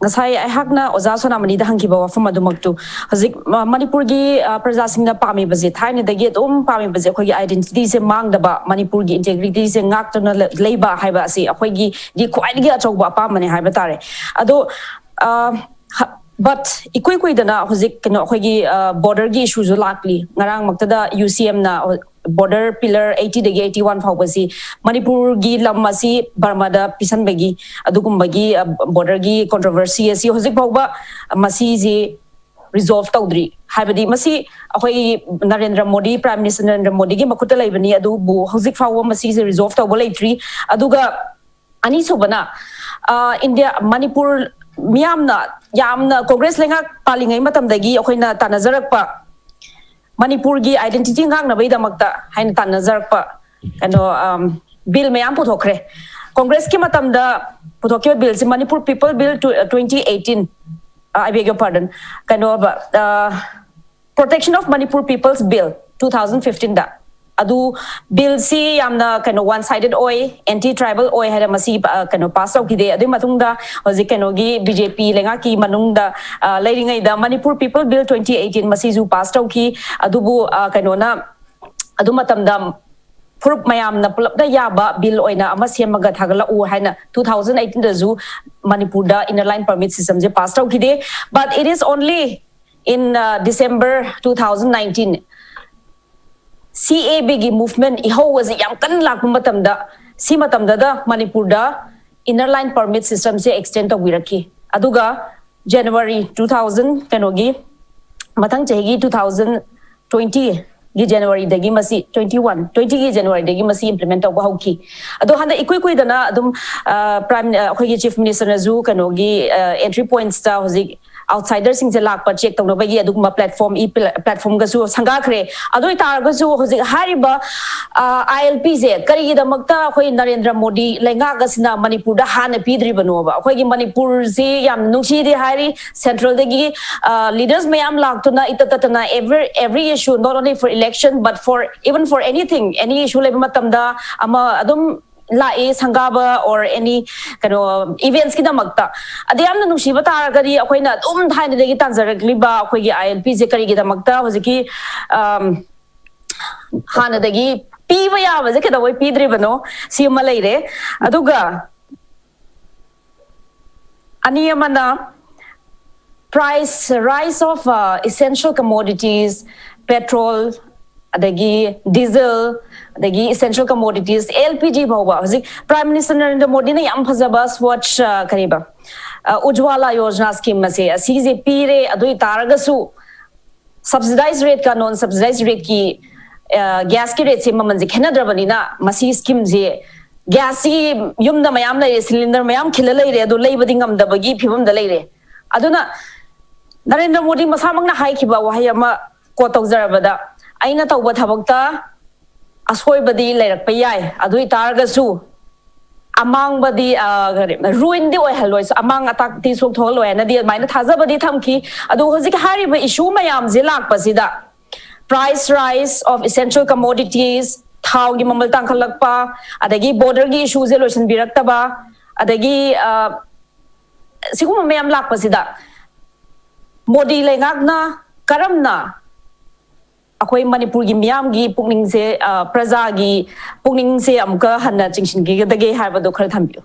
ꯉꯁꯥꯏ ꯑꯩꯍꯥꯛꯅ ꯑꯣꯖꯥ ꯁꯣꯅꯥꯃꯅꯤꯗ ꯍꯪꯈꯤꯕ ꯋꯥꯐꯝ ꯑꯗꯨꯃꯛꯇꯨ ꯍꯧꯖꯤꯛ ꯃꯅꯤꯄꯨꯔꯒꯤ ꯄ꯭ꯔꯖꯥꯁꯤꯡꯅ ꯄꯥꯝꯃꯤꯕꯁꯦ, ꯊꯥꯏꯅꯗꯒꯤ ꯑꯗꯨꯝ ꯄꯥꯝꯃꯤꯕꯁꯦ, ꯑꯩꯈꯣꯏꯒꯤ identityꯁꯦ ꯃꯥꯡꯗꯕ, ꯃꯅꯤꯄꯨꯔꯒꯤ integrityꯁꯦ ꯉꯥꯛꯇꯨꯅ ꯂꯩꯕ ꯍꯥꯏꯕ ꯑꯁꯤ ꯑꯩꯈꯣꯏꯒꯤꯗꯤ ꯈ꯭ꯋꯥꯏꯗꯒꯤ ꯑꯆꯧꯕ ꯑꯄꯥꯝꯕꯅꯦ ꯍꯥꯏꯕ ꯇꯥꯔꯦ꯫ ꯑꯗꯣ but ꯏꯀꯨꯏ ꯀꯨꯏꯗꯅ ꯍꯧꯖꯤꯛ ꯀꯩꯅꯣ ꯑꯩꯈꯣꯏꯒꯤ borderꯒꯤ issueꯁꯨ ꯂꯥꯛꯂꯤ꯫ ꯉꯔꯥꯡꯃꯛꯇꯗ UCMꯅ border pillar eightyꯗꯒꯤ eighty one ꯐꯥꯎꯕꯁꯤ ꯃꯅꯤꯄꯨꯔꯒꯤ ꯂꯝ ꯑꯁꯤ ꯕꯔꯃꯥꯗ ꯄꯤꯁꯟꯕꯒꯤ ꯑꯗꯨꯒꯨꯝꯕꯒꯤ borderꯒꯤ controversy ꯑꯁꯤ ꯍꯧꯖꯤꯛ ꯐꯥꯎꯕ ꯃꯁꯤꯁꯤ resolve ꯇꯧꯗ꯭ꯔꯤ꯫ ꯍꯥꯏꯕꯗꯤ ꯃꯁꯤ ꯑꯩꯈꯣꯏ ꯅꯔꯦꯟꯗ꯭ꯔ ꯃꯣꯗꯤ, Prime Minister ꯅꯔꯦꯟꯗ꯭ꯔ ꯃꯣꯗꯤꯒꯤ ꯃꯈꯨꯠꯇ ꯂꯩꯕꯅꯤ, ꯑꯗꯨꯕꯨ ꯍꯧꯖꯤꯛ ꯐꯥꯎꯕ ꯃꯁꯤꯁꯦ resolve ꯇꯧꯕ ꯂꯩꯇ꯭ꯔꯤ꯫ ꯑꯗꯨꯒ ꯑꯅꯤꯁꯨꯕꯅ ꯏꯟꯗꯤꯌꯥ, ꯃꯅꯤꯄꯨꯔ ꯃꯤꯌꯥꯝꯅ ꯌꯥꯝꯅ ꯀꯣꯡꯒ꯭ꯔꯦꯁ ꯂꯩꯉꯥꯛ ꯄꯥꯜꯂꯤꯉꯩ ꯃꯇꯝꯗꯒꯤ ꯑꯩꯈꯣꯏꯅ ꯇꯥꯟꯅꯖꯔꯛꯄ ꯃꯅꯤꯄꯨꯔꯒꯤ identity ꯉꯥꯛꯅꯕꯒꯤꯗꯃꯛꯇ ꯍꯥꯏꯅ ꯇꯥꯟꯅꯖꯔꯛꯄ ꯀꯩꯅꯣ bill ꯃꯌꯥꯝ ꯄꯨꯊꯣꯛꯈ꯭ꯔꯦ꯫ ꯀꯣꯡꯒ꯭ꯔꯦꯁꯀꯤ ꯃꯇꯝꯗ ꯄꯨꯊꯣꯛꯈꯤꯕ billꯁꯤ Manipur People Bill twenty eighteen, I beg your pardon, ꯀꯩꯅꯣ protection of Manipur People's Bill two thousand fifteenꯗ ꯑꯗꯨ billꯁꯤ ꯌꯥꯝꯅ ꯀꯩꯅꯣ one sided ꯑꯣꯏ, anti tribal ꯑꯣꯏ ꯍꯥꯏꯅ ꯃꯁꯤ ꯀꯩꯅꯣ pass ꯇꯧꯈꯤꯗꯦ꯫ ꯑꯗꯨꯒꯤ ꯃꯇꯨꯡꯗ ꯍꯧꯖꯤꯛ ꯀꯩꯅꯣꯒꯤ BJP ꯂꯩꯉꯥꯛꯀꯤ ꯃꯅꯨꯡꯗ ꯂꯩꯔꯤꯉꯩꯗ Manipur People Bill twenty eighteen ꯃꯁꯤꯁꯨ pass ꯇꯧꯈꯤ꯫ ꯑꯗꯨꯕꯨ ꯀꯩꯅꯣꯅ ꯑꯗꯨ ꯃꯇꯝꯗ ꯐꯨꯔꯨꯞ ꯃꯌꯥꯝꯅ ꯄꯨꯂꯞꯅ ꯌꯥꯕ bill ꯑꯣꯏꯅ ꯑꯃ ꯁꯦꯝꯃꯒ ꯊꯥꯒꯠꯂꯛꯎ ꯍꯥꯏꯅ two thousand eighteenꯗꯁꯨ ꯃꯅꯤꯄꯨꯔꯗ inner line permit systemꯁꯦ pass ꯇꯧꯈꯤꯗꯦ꯫ But it is only in December two thousand nineteen CABꯒꯤ movement ꯏꯍꯧ ꯑꯁꯤ ꯌꯥꯝ ꯀꯟꯅ ꯂꯥꯛꯄ ꯃꯇꯝꯗ, ꯁꯤ ꯃꯇꯝꯗꯗ ꯃꯅꯤꯄꯨꯔꯗ inner line permit systemꯁꯦ extend ꯇꯧꯕꯤꯔꯛꯈꯤ꯫ ꯑꯗꯨꯒ January two thousand ꯀꯩꯅꯣꯒꯤ ꯃꯊꯪ ꯆꯍꯤꯒꯤ two thousand twenty ꯒꯤ Januaryꯗꯒꯤ ꯃꯁꯤ twenty one, twentyꯒꯤ Januaryꯗꯒꯤ ꯃꯁꯤ implement ꯇꯧꯕ ꯍꯧꯈꯤ꯫ ꯑꯗꯣ ꯍꯟꯗꯛ ꯏꯀꯨꯏ ꯀꯨꯏꯗꯅ ꯑꯗꯨꯝ prime ꯑꯩꯈꯣꯏꯒꯤ Chief Ministerꯅꯁꯨ ꯀꯩꯅꯣꯒꯤ entry pointsꯇ ꯍꯧꯖꯤꯛ ꯑꯥꯎꯠꯁꯥꯏꯗꯔꯁꯤꯡꯁꯦ ꯂꯥꯛꯄ ꯆꯦꯛ ꯇꯧꯅꯕꯒꯤ ꯑꯗꯨꯒꯨꯝꯕ ꯄ꯭ꯂꯦꯠꯐꯣꯝ, ꯏ ꯄ꯭ꯂꯦꯠꯐꯣꯝꯒꯁꯨ ꯁꯪꯒꯥꯈ꯭ꯔꯦ꯫ ꯑꯗꯨ ꯑꯣꯏꯇꯥꯔꯒꯁꯨ ꯍꯧꯖꯤꯛ ꯍꯥꯏꯔꯤꯕ ꯑꯥꯏ ꯑꯦꯜ ꯄꯤꯁꯦ ꯀꯔꯤꯒꯤꯗꯃꯛꯇ ꯑꯩꯈꯣꯏ ꯅꯔꯦꯟꯗ꯭ꯔ ꯃꯣꯗꯤ ꯂꯩꯉꯥꯛ ꯑꯁꯤꯅ ꯃꯅꯤꯄꯨꯔꯗ ꯍꯥꯟꯅ ꯄꯤꯗ꯭ꯔꯤꯕꯅꯣꯕ? ꯑꯩꯈꯣꯏꯒꯤ ꯃꯅꯤꯄꯨꯔꯁꯤ ꯌꯥꯝ ꯅꯨꯡꯁꯤꯗꯦ ꯍꯥꯏꯔꯤ, ꯁꯦꯟꯇ꯭ꯔꯦꯜꯗꯒꯤ ꯂꯤꯗꯔꯁ ꯃꯌꯥꯝ ꯂꯥꯛꯇꯨꯅ ꯏꯇꯠ ꯇꯠꯇꯅ every every issue, not only for election but for even for anything, any issue ꯂꯩꯕ ꯃꯇꯝꯗ ꯑꯃ ꯑꯗꯨꯝ ꯂꯥꯛꯏ, ꯁꯪꯒꯥꯕ or any ꯀꯩꯅꯣ ꯏꯚꯦꯟꯠꯁꯀꯤꯗꯃꯛꯇ꯫ ꯑꯗꯨ ꯌꯥꯝꯅ ꯅꯨꯡꯁꯤꯕ ꯇꯥꯔꯒꯗꯤ ꯑꯩꯈꯣꯏꯅ ꯑꯗꯨꯝ ꯊꯥꯏꯅꯗꯒꯤ ꯇꯥꯟꯖꯔꯛꯂꯤꯕ ꯑꯩꯈꯣꯏꯒꯤ ꯑꯥꯏ ꯑꯦꯜ ꯄꯤꯁꯦ ꯀꯔꯤꯒꯤꯗꯃꯛꯇ ꯍꯧꯖꯤꯛꯀꯤ ꯑꯝ, ꯍꯥꯟꯅꯗꯒꯤ ꯄꯤꯕ ꯌꯥꯕꯁꯦ ꯀꯩꯗꯧꯕꯩ ꯄꯤꯗ꯭ꯔꯤꯕꯅꯣ, ꯁꯤ ꯑꯃ ꯂꯩꯔꯦ꯫ ꯑꯗꯨꯒ ꯑꯅꯤ ꯑꯃꯅ price rise of essential commodities, petrol, ꯑꯗꯒꯤ ꯗꯤꯖꯜ, ꯑꯗꯒꯤ essential commodities, L P G ꯐꯥꯎꯕ꯫ ꯍꯧꯖꯤꯛ ꯄ꯭ꯔꯥꯏꯝ ꯃꯤꯅꯤꯁꯇꯔ ꯅꯔꯦꯟꯗ꯭ꯔ ꯃꯣꯗꯤꯅ ꯌꯥꯝ ꯐꯖꯕ ꯁ꯭ꯋꯥꯆ, ꯑ, ꯀꯔꯤꯕ, ꯑ, ꯎꯖ꯭ꯋꯥꯂꯥ ꯌꯣꯖꯅꯥ ꯁ꯭ꯀꯤꯝ ꯑꯁꯦ, ꯑꯁꯤꯁꯦ ꯄꯤꯔꯦ꯫ ꯑꯗꯨ ꯑꯣꯏ ꯇꯥꯔꯒꯁꯨ ꯁꯕꯁꯤꯗꯥꯏꯁ ꯔꯦꯠꯀ ꯅꯣꯟ ꯁꯕꯁꯤꯗꯥꯏꯁ ꯔꯦꯠꯀꯤ ꯒ꯭ꯌꯥꯁꯀꯤ ꯔꯦꯠꯁꯦ ꯃꯃꯜꯁꯦ ꯈꯦꯠꯅꯗ꯭ꯔꯕꯅꯤꯅ, ꯃꯁꯤ ꯁ꯭ꯀꯤꯝꯁꯦ, ꯒ꯭ꯌꯥꯁꯁꯤ ꯌꯨꯝꯗ ꯃꯌꯥꯝ ꯂꯩꯔꯦ, ꯁꯤꯂꯤꯟꯗꯔ ꯃꯌꯥꯝ ꯈꯤꯜꯂ ꯂꯩꯔꯦ, ꯑꯗꯨ ꯂꯩꯕꯗꯤ ꯉꯝꯗꯕꯒꯤ ꯐꯤꯕꯝꯗ ꯂꯩꯔꯦ꯫ ꯑꯗꯨꯅ ꯅꯔꯦꯟꯗ꯭ꯔ ꯃꯣꯗꯤ ꯃꯁꯥꯃꯛꯅ ꯍꯥꯏꯈꯤꯕ ꯋꯥꯍꯩ ꯑꯃ ꯀꯣꯠ ꯇꯧꯖꯔꯕꯗ, "ꯑꯩꯅ ꯇꯧꯕ ꯊꯕꯛꯇ ꯑꯁꯣꯏꯕꯗꯤ ꯂꯩꯔꯛꯄ ꯌꯥꯏ, ꯑꯗꯨ ꯑꯣꯏ ꯇꯥꯔꯒꯁꯨ ꯑꯃꯥꯡꯕꯗꯤ, ꯑ, ꯀꯔꯤ, ꯔꯨꯏꯟꯗꯤ ꯑꯣꯏꯍꯜꯂꯣꯏ, ꯑꯃꯥꯡ ꯑꯇꯥꯛꯇꯤ ꯁꯣꯛꯊꯣꯛꯍꯜꯂꯣꯏ" ꯍꯥꯏꯅꯗꯤ ꯑꯗꯨꯃꯥꯏꯅ ꯊꯥꯖꯕꯗꯤ ꯊꯝꯈꯤ꯫ ꯑꯗꯨ ꯍꯧꯖꯤꯛ ꯍꯥꯏꯔꯤꯕ ꯏꯁꯨ ꯃꯌꯥꯝꯁꯦ ꯂꯥꯛꯄꯁꯤꯗ, price rise of essential commodities, ꯊꯥꯎꯒꯤ ꯃꯃꯜ ꯇꯥꯡꯈꯠꯂꯛꯄ, ꯑꯗꯒꯤ ꯕꯣꯔꯗꯔꯒꯤ ꯏꯁꯨꯁꯦ ꯂꯣꯏꯁꯤꯟꯕꯤꯔꯛꯇꯕ, ꯑꯗꯒꯤ, ꯑ, ꯁꯤꯒꯨꯝꯕ ꯃꯌꯥꯝ ꯂꯥꯛꯄꯁꯤꯗ ꯃꯣꯗꯤ ꯂꯩꯉꯥꯛꯅ ꯀꯔꯝꯅ ꯑꯩꯈꯣꯏ ꯃꯅꯤꯄꯨꯔꯒꯤ ꯃꯤꯌꯥꯝꯒꯤ ꯄꯨꯛꯅꯤꯡꯁꯦ, ꯑ, ꯄ꯭ꯔꯖꯥꯒꯤ ꯄꯨꯛꯅꯤꯡꯁꯦ ꯑꯃꯨꯛꯀ ꯍꯟꯅ ꯆꯤꯡꯁꯤꯟꯈꯤꯒꯗꯒꯦ ꯍꯥꯏꯕꯗꯣ ꯈꯔ ꯊꯝꯕꯤꯌꯨ꯫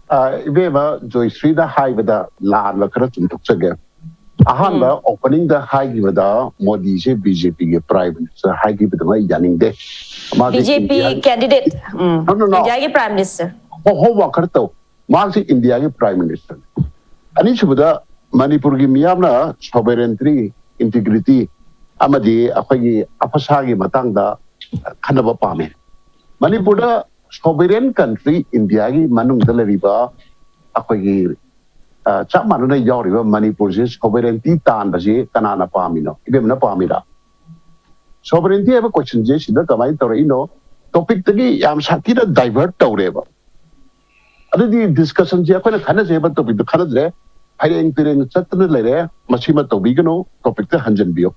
ꯑ, ꯏꯕꯦꯝꯃ ꯖꯣꯏꯁ꯭ꯔꯤꯅ ꯍꯥꯏꯕꯗ ꯂꯥꯟꯕ ꯈꯔ ꯆꯨꯝꯊꯣꯛꯆꯒꯦ꯫ ꯑꯍꯥꯟꯕ ꯑꯣꯄꯅꯤꯡꯗ ꯍꯥꯏꯈꯤꯕꯗ ꯃꯣꯗꯤꯁꯦ ꯕꯤ ꯖꯦ ꯄꯤꯒꯤ ꯄ꯭ꯔꯥꯏꯝ ꯃꯤꯅꯤꯁꯇꯔ ꯍꯥꯏꯈꯤꯕꯗ ꯑꯩ ꯌꯥꯅꯤꯡꯗꯦ꯫ ꯃꯥꯁꯦ ꯕꯤ ꯖꯦ ꯄꯤ ꯏꯟꯗꯤꯌꯥꯒꯤ ꯀꯦꯟꯗꯤꯗꯦꯠ, No, no, no. ꯏꯟꯗꯤꯌꯥꯒꯤ ꯄ꯭ꯔꯥꯏꯝ ꯃꯤꯅꯤꯁꯇꯔ꯫ ꯍꯣ- ꯍꯣ ꯋꯥ ꯈꯔ ꯇꯧ꯫ ꯃꯍꯥꯛꯁꯤ ꯏꯟꯗꯤꯌꯥꯒꯤ ꯄ꯭ꯔꯥꯏꯝ ꯃꯤꯅꯤꯁꯇꯔꯅꯤ꯫ ꯑꯅꯤꯁꯨꯕꯗ, ꯃꯅꯤꯄꯨꯔꯒꯤ ꯃꯤꯌꯥꯝꯅ ꯁꯣꯕꯔꯦꯟꯇ꯭ꯔꯤ, ꯏꯟꯇꯤꯒ꯭ꯔꯤꯇꯤ ꯑꯃꯗꯤ ꯑꯩꯈꯣꯏꯒꯤ ꯑꯐꯁꯥꯒꯤ ꯃꯇꯥꯡꯗ ꯈꯟꯅꯕ ꯄꯥꯝꯃꯤ꯫ ꯃꯅꯤꯄꯨꯔꯗ ꯁꯣꯕꯔꯦꯟ ꯀꯟꯇ꯭ꯔꯤ ꯏꯟꯗꯤꯌꯥꯒꯤ ꯃꯅꯨꯡꯗ ꯂꯩꯔꯤꯕ ꯑꯩꯈꯣꯏꯒꯤ ꯑ, ꯆꯞ ꯃꯥꯟꯅꯅ ꯌꯥꯎꯔꯤꯕ ꯃꯅꯤꯄꯨꯔꯁꯤ ꯁꯣꯚꯔꯦꯟꯇꯤ ꯇꯥꯟꯕꯁꯤ ꯀꯅꯥꯅ ꯄꯥꯝꯃꯤꯅꯣ? ꯏꯕꯦꯝꯅ ꯄꯥꯝꯃꯤꯔꯥ? ꯁꯣꯚꯔꯦꯟꯇꯤ ꯍꯥꯏꯕ ꯀꯣꯏꯁꯟꯁꯦ ꯁꯤꯗ ꯀꯃꯥꯏꯅ ꯇꯧꯔꯛꯏꯅꯣ? ꯇꯣꯄꯤꯛꯇꯒꯤ ꯌꯥꯝ ꯁꯥꯊꯤꯅ ꯗꯥꯏꯚꯔꯠ ꯇꯧꯔꯦꯕ꯫ ꯑꯗꯨꯗꯤ ꯗꯤꯁꯀꯁꯟꯁꯦ ꯑꯩꯈꯣꯏꯅ ꯈꯟꯅꯖꯩ ꯍꯥꯏꯕ ꯇꯣꯄꯤꯛꯇꯣ ꯈꯟꯅꯗ꯭ꯔꯦ, ꯐꯩꯔꯦꯡ ꯇꯨꯔꯦꯡ ꯆꯠꯇꯅ ꯂꯩꯔꯦ꯫ ꯃꯁꯤꯃ ꯇꯧꯕꯤꯒꯅꯨ, ꯇꯣꯄꯤꯛꯇ ꯍꯟꯖꯤꯟꯕꯤꯌꯨ꯫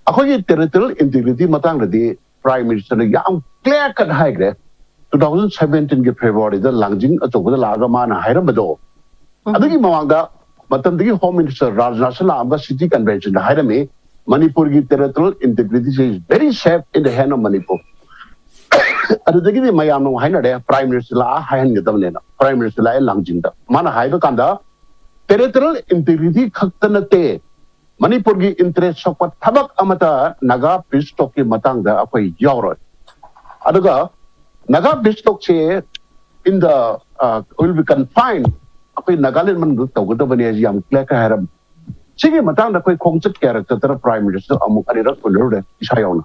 ꯑꯩꯈꯣꯏꯒꯤ ꯇꯦꯔꯤꯇꯣꯔꯤꯌꯦꯜ ꯏꯟꯇꯤꯒ꯭ꯔꯤꯇꯤ ꯃꯇꯥꯡꯗꯗꯤ ꯄ꯭ꯔꯥꯏꯝ ꯃꯤꯅꯤꯁꯇꯔꯅ ꯌꯥꯝ ꯀ꯭ꯂꯤꯌꯥꯔ ꯀꯠ ꯍꯥꯏꯈ꯭ꯔꯦ꯫ ꯇꯨ ꯊꯥꯎꯖꯟ ꯁꯚꯦꯟꯇꯤꯟꯒꯤ ꯐꯦꯕ꯭ꯔꯨꯋꯥꯔꯤꯗ ꯂꯥꯡꯖꯤꯡ ꯑꯆꯧꯕꯗ ꯂꯥꯛꯑꯒ ꯃꯥꯅ ꯍꯥꯏꯔꯝꯕꯗꯣ, ꯑꯗꯨꯒꯤ ꯃꯃꯥꯡꯗ ꯃꯇꯝꯗꯨꯒꯤ ꯍꯣꯝ ꯃꯤꯅꯤꯁꯇꯔ ꯔꯥꯖꯅꯥꯊꯁꯨ ꯂꯥꯛꯑꯒ ꯁꯤꯇꯤ ꯀꯟꯚꯦꯟꯁꯟꯗ ꯍꯥꯏꯔꯝꯃꯤ, "ꯃꯅꯤꯄꯨꯔꯒꯤ territorial integrity is very safe in the hand of Manipur." ꯑꯗꯨꯗꯒꯤꯗꯤ ꯃꯌꯥꯝꯅ ꯑꯃꯨꯛ ꯍꯥꯏꯅꯔꯦ, ꯄ꯭ꯔꯥꯏꯝ ꯃꯤꯅꯤꯁꯇꯔ ꯂꯥꯛꯑ ꯍꯥꯏꯍꯟꯒꯗꯕꯅꯦꯅ꯫ ꯄ꯭ꯔꯥꯏꯝ ꯃꯤꯅꯤꯁꯇꯔ ꯂꯥꯛꯑꯦ ꯂꯥꯡꯖꯤꯡꯗ꯫ ꯃꯥꯅ ꯍꯥꯏꯕ ꯀꯥꯟꯗ, ꯇꯦꯔꯤꯇꯣꯔꯤꯌꯦꯜ ꯏꯟꯇꯤꯒ꯭ꯔꯤꯇꯤ ꯈꯛꯇ ꯅꯠꯇꯦ, ꯃꯅꯤꯄꯨꯔꯒꯤ ꯏꯟꯇꯔꯦꯁ ꯁꯣꯛꯄ ꯊꯕꯛ ꯑꯃꯇ ꯅꯥꯒꯥ ꯄꯤꯁ ꯇꯣꯛꯀꯤ ꯃꯇꯥꯡꯗ ꯑꯩꯈꯣꯏ ꯌꯥꯎꯔꯣꯏ꯫ ꯑꯗꯨꯒ ꯅꯥꯒꯥ ꯄꯤꯁ ꯇꯣꯛꯁꯦ in the, uh, will be confined, ꯑꯩꯈꯣꯏ ꯅꯥꯒꯥꯂꯦꯟ ꯃꯅꯨꯡꯗ ꯇꯧꯒꯗꯕꯅꯤ ꯍꯥꯏꯁꯤ ꯌꯥꯝ ꯀ꯭ꯂꯤꯌꯥꯔ ꯀꯠ ꯍꯥꯏꯔꯝꯃꯤ꯫ ꯁꯤꯒꯤ ꯃꯇꯥꯡꯗ ꯑꯩꯈꯣꯏ ꯈꯣꯡꯆꯠ ꯀꯌꯥꯔꯛ ꯆꯠꯇꯅ ꯄ꯭ꯔꯥꯏꯝ ꯃꯤꯅꯤꯁꯇꯔ ꯑꯃꯨꯛ ꯑꯅꯤꯔꯛ ꯎꯅꯔꯨꯔꯦ ꯏꯁꯥ ꯌꯥꯎꯅ꯫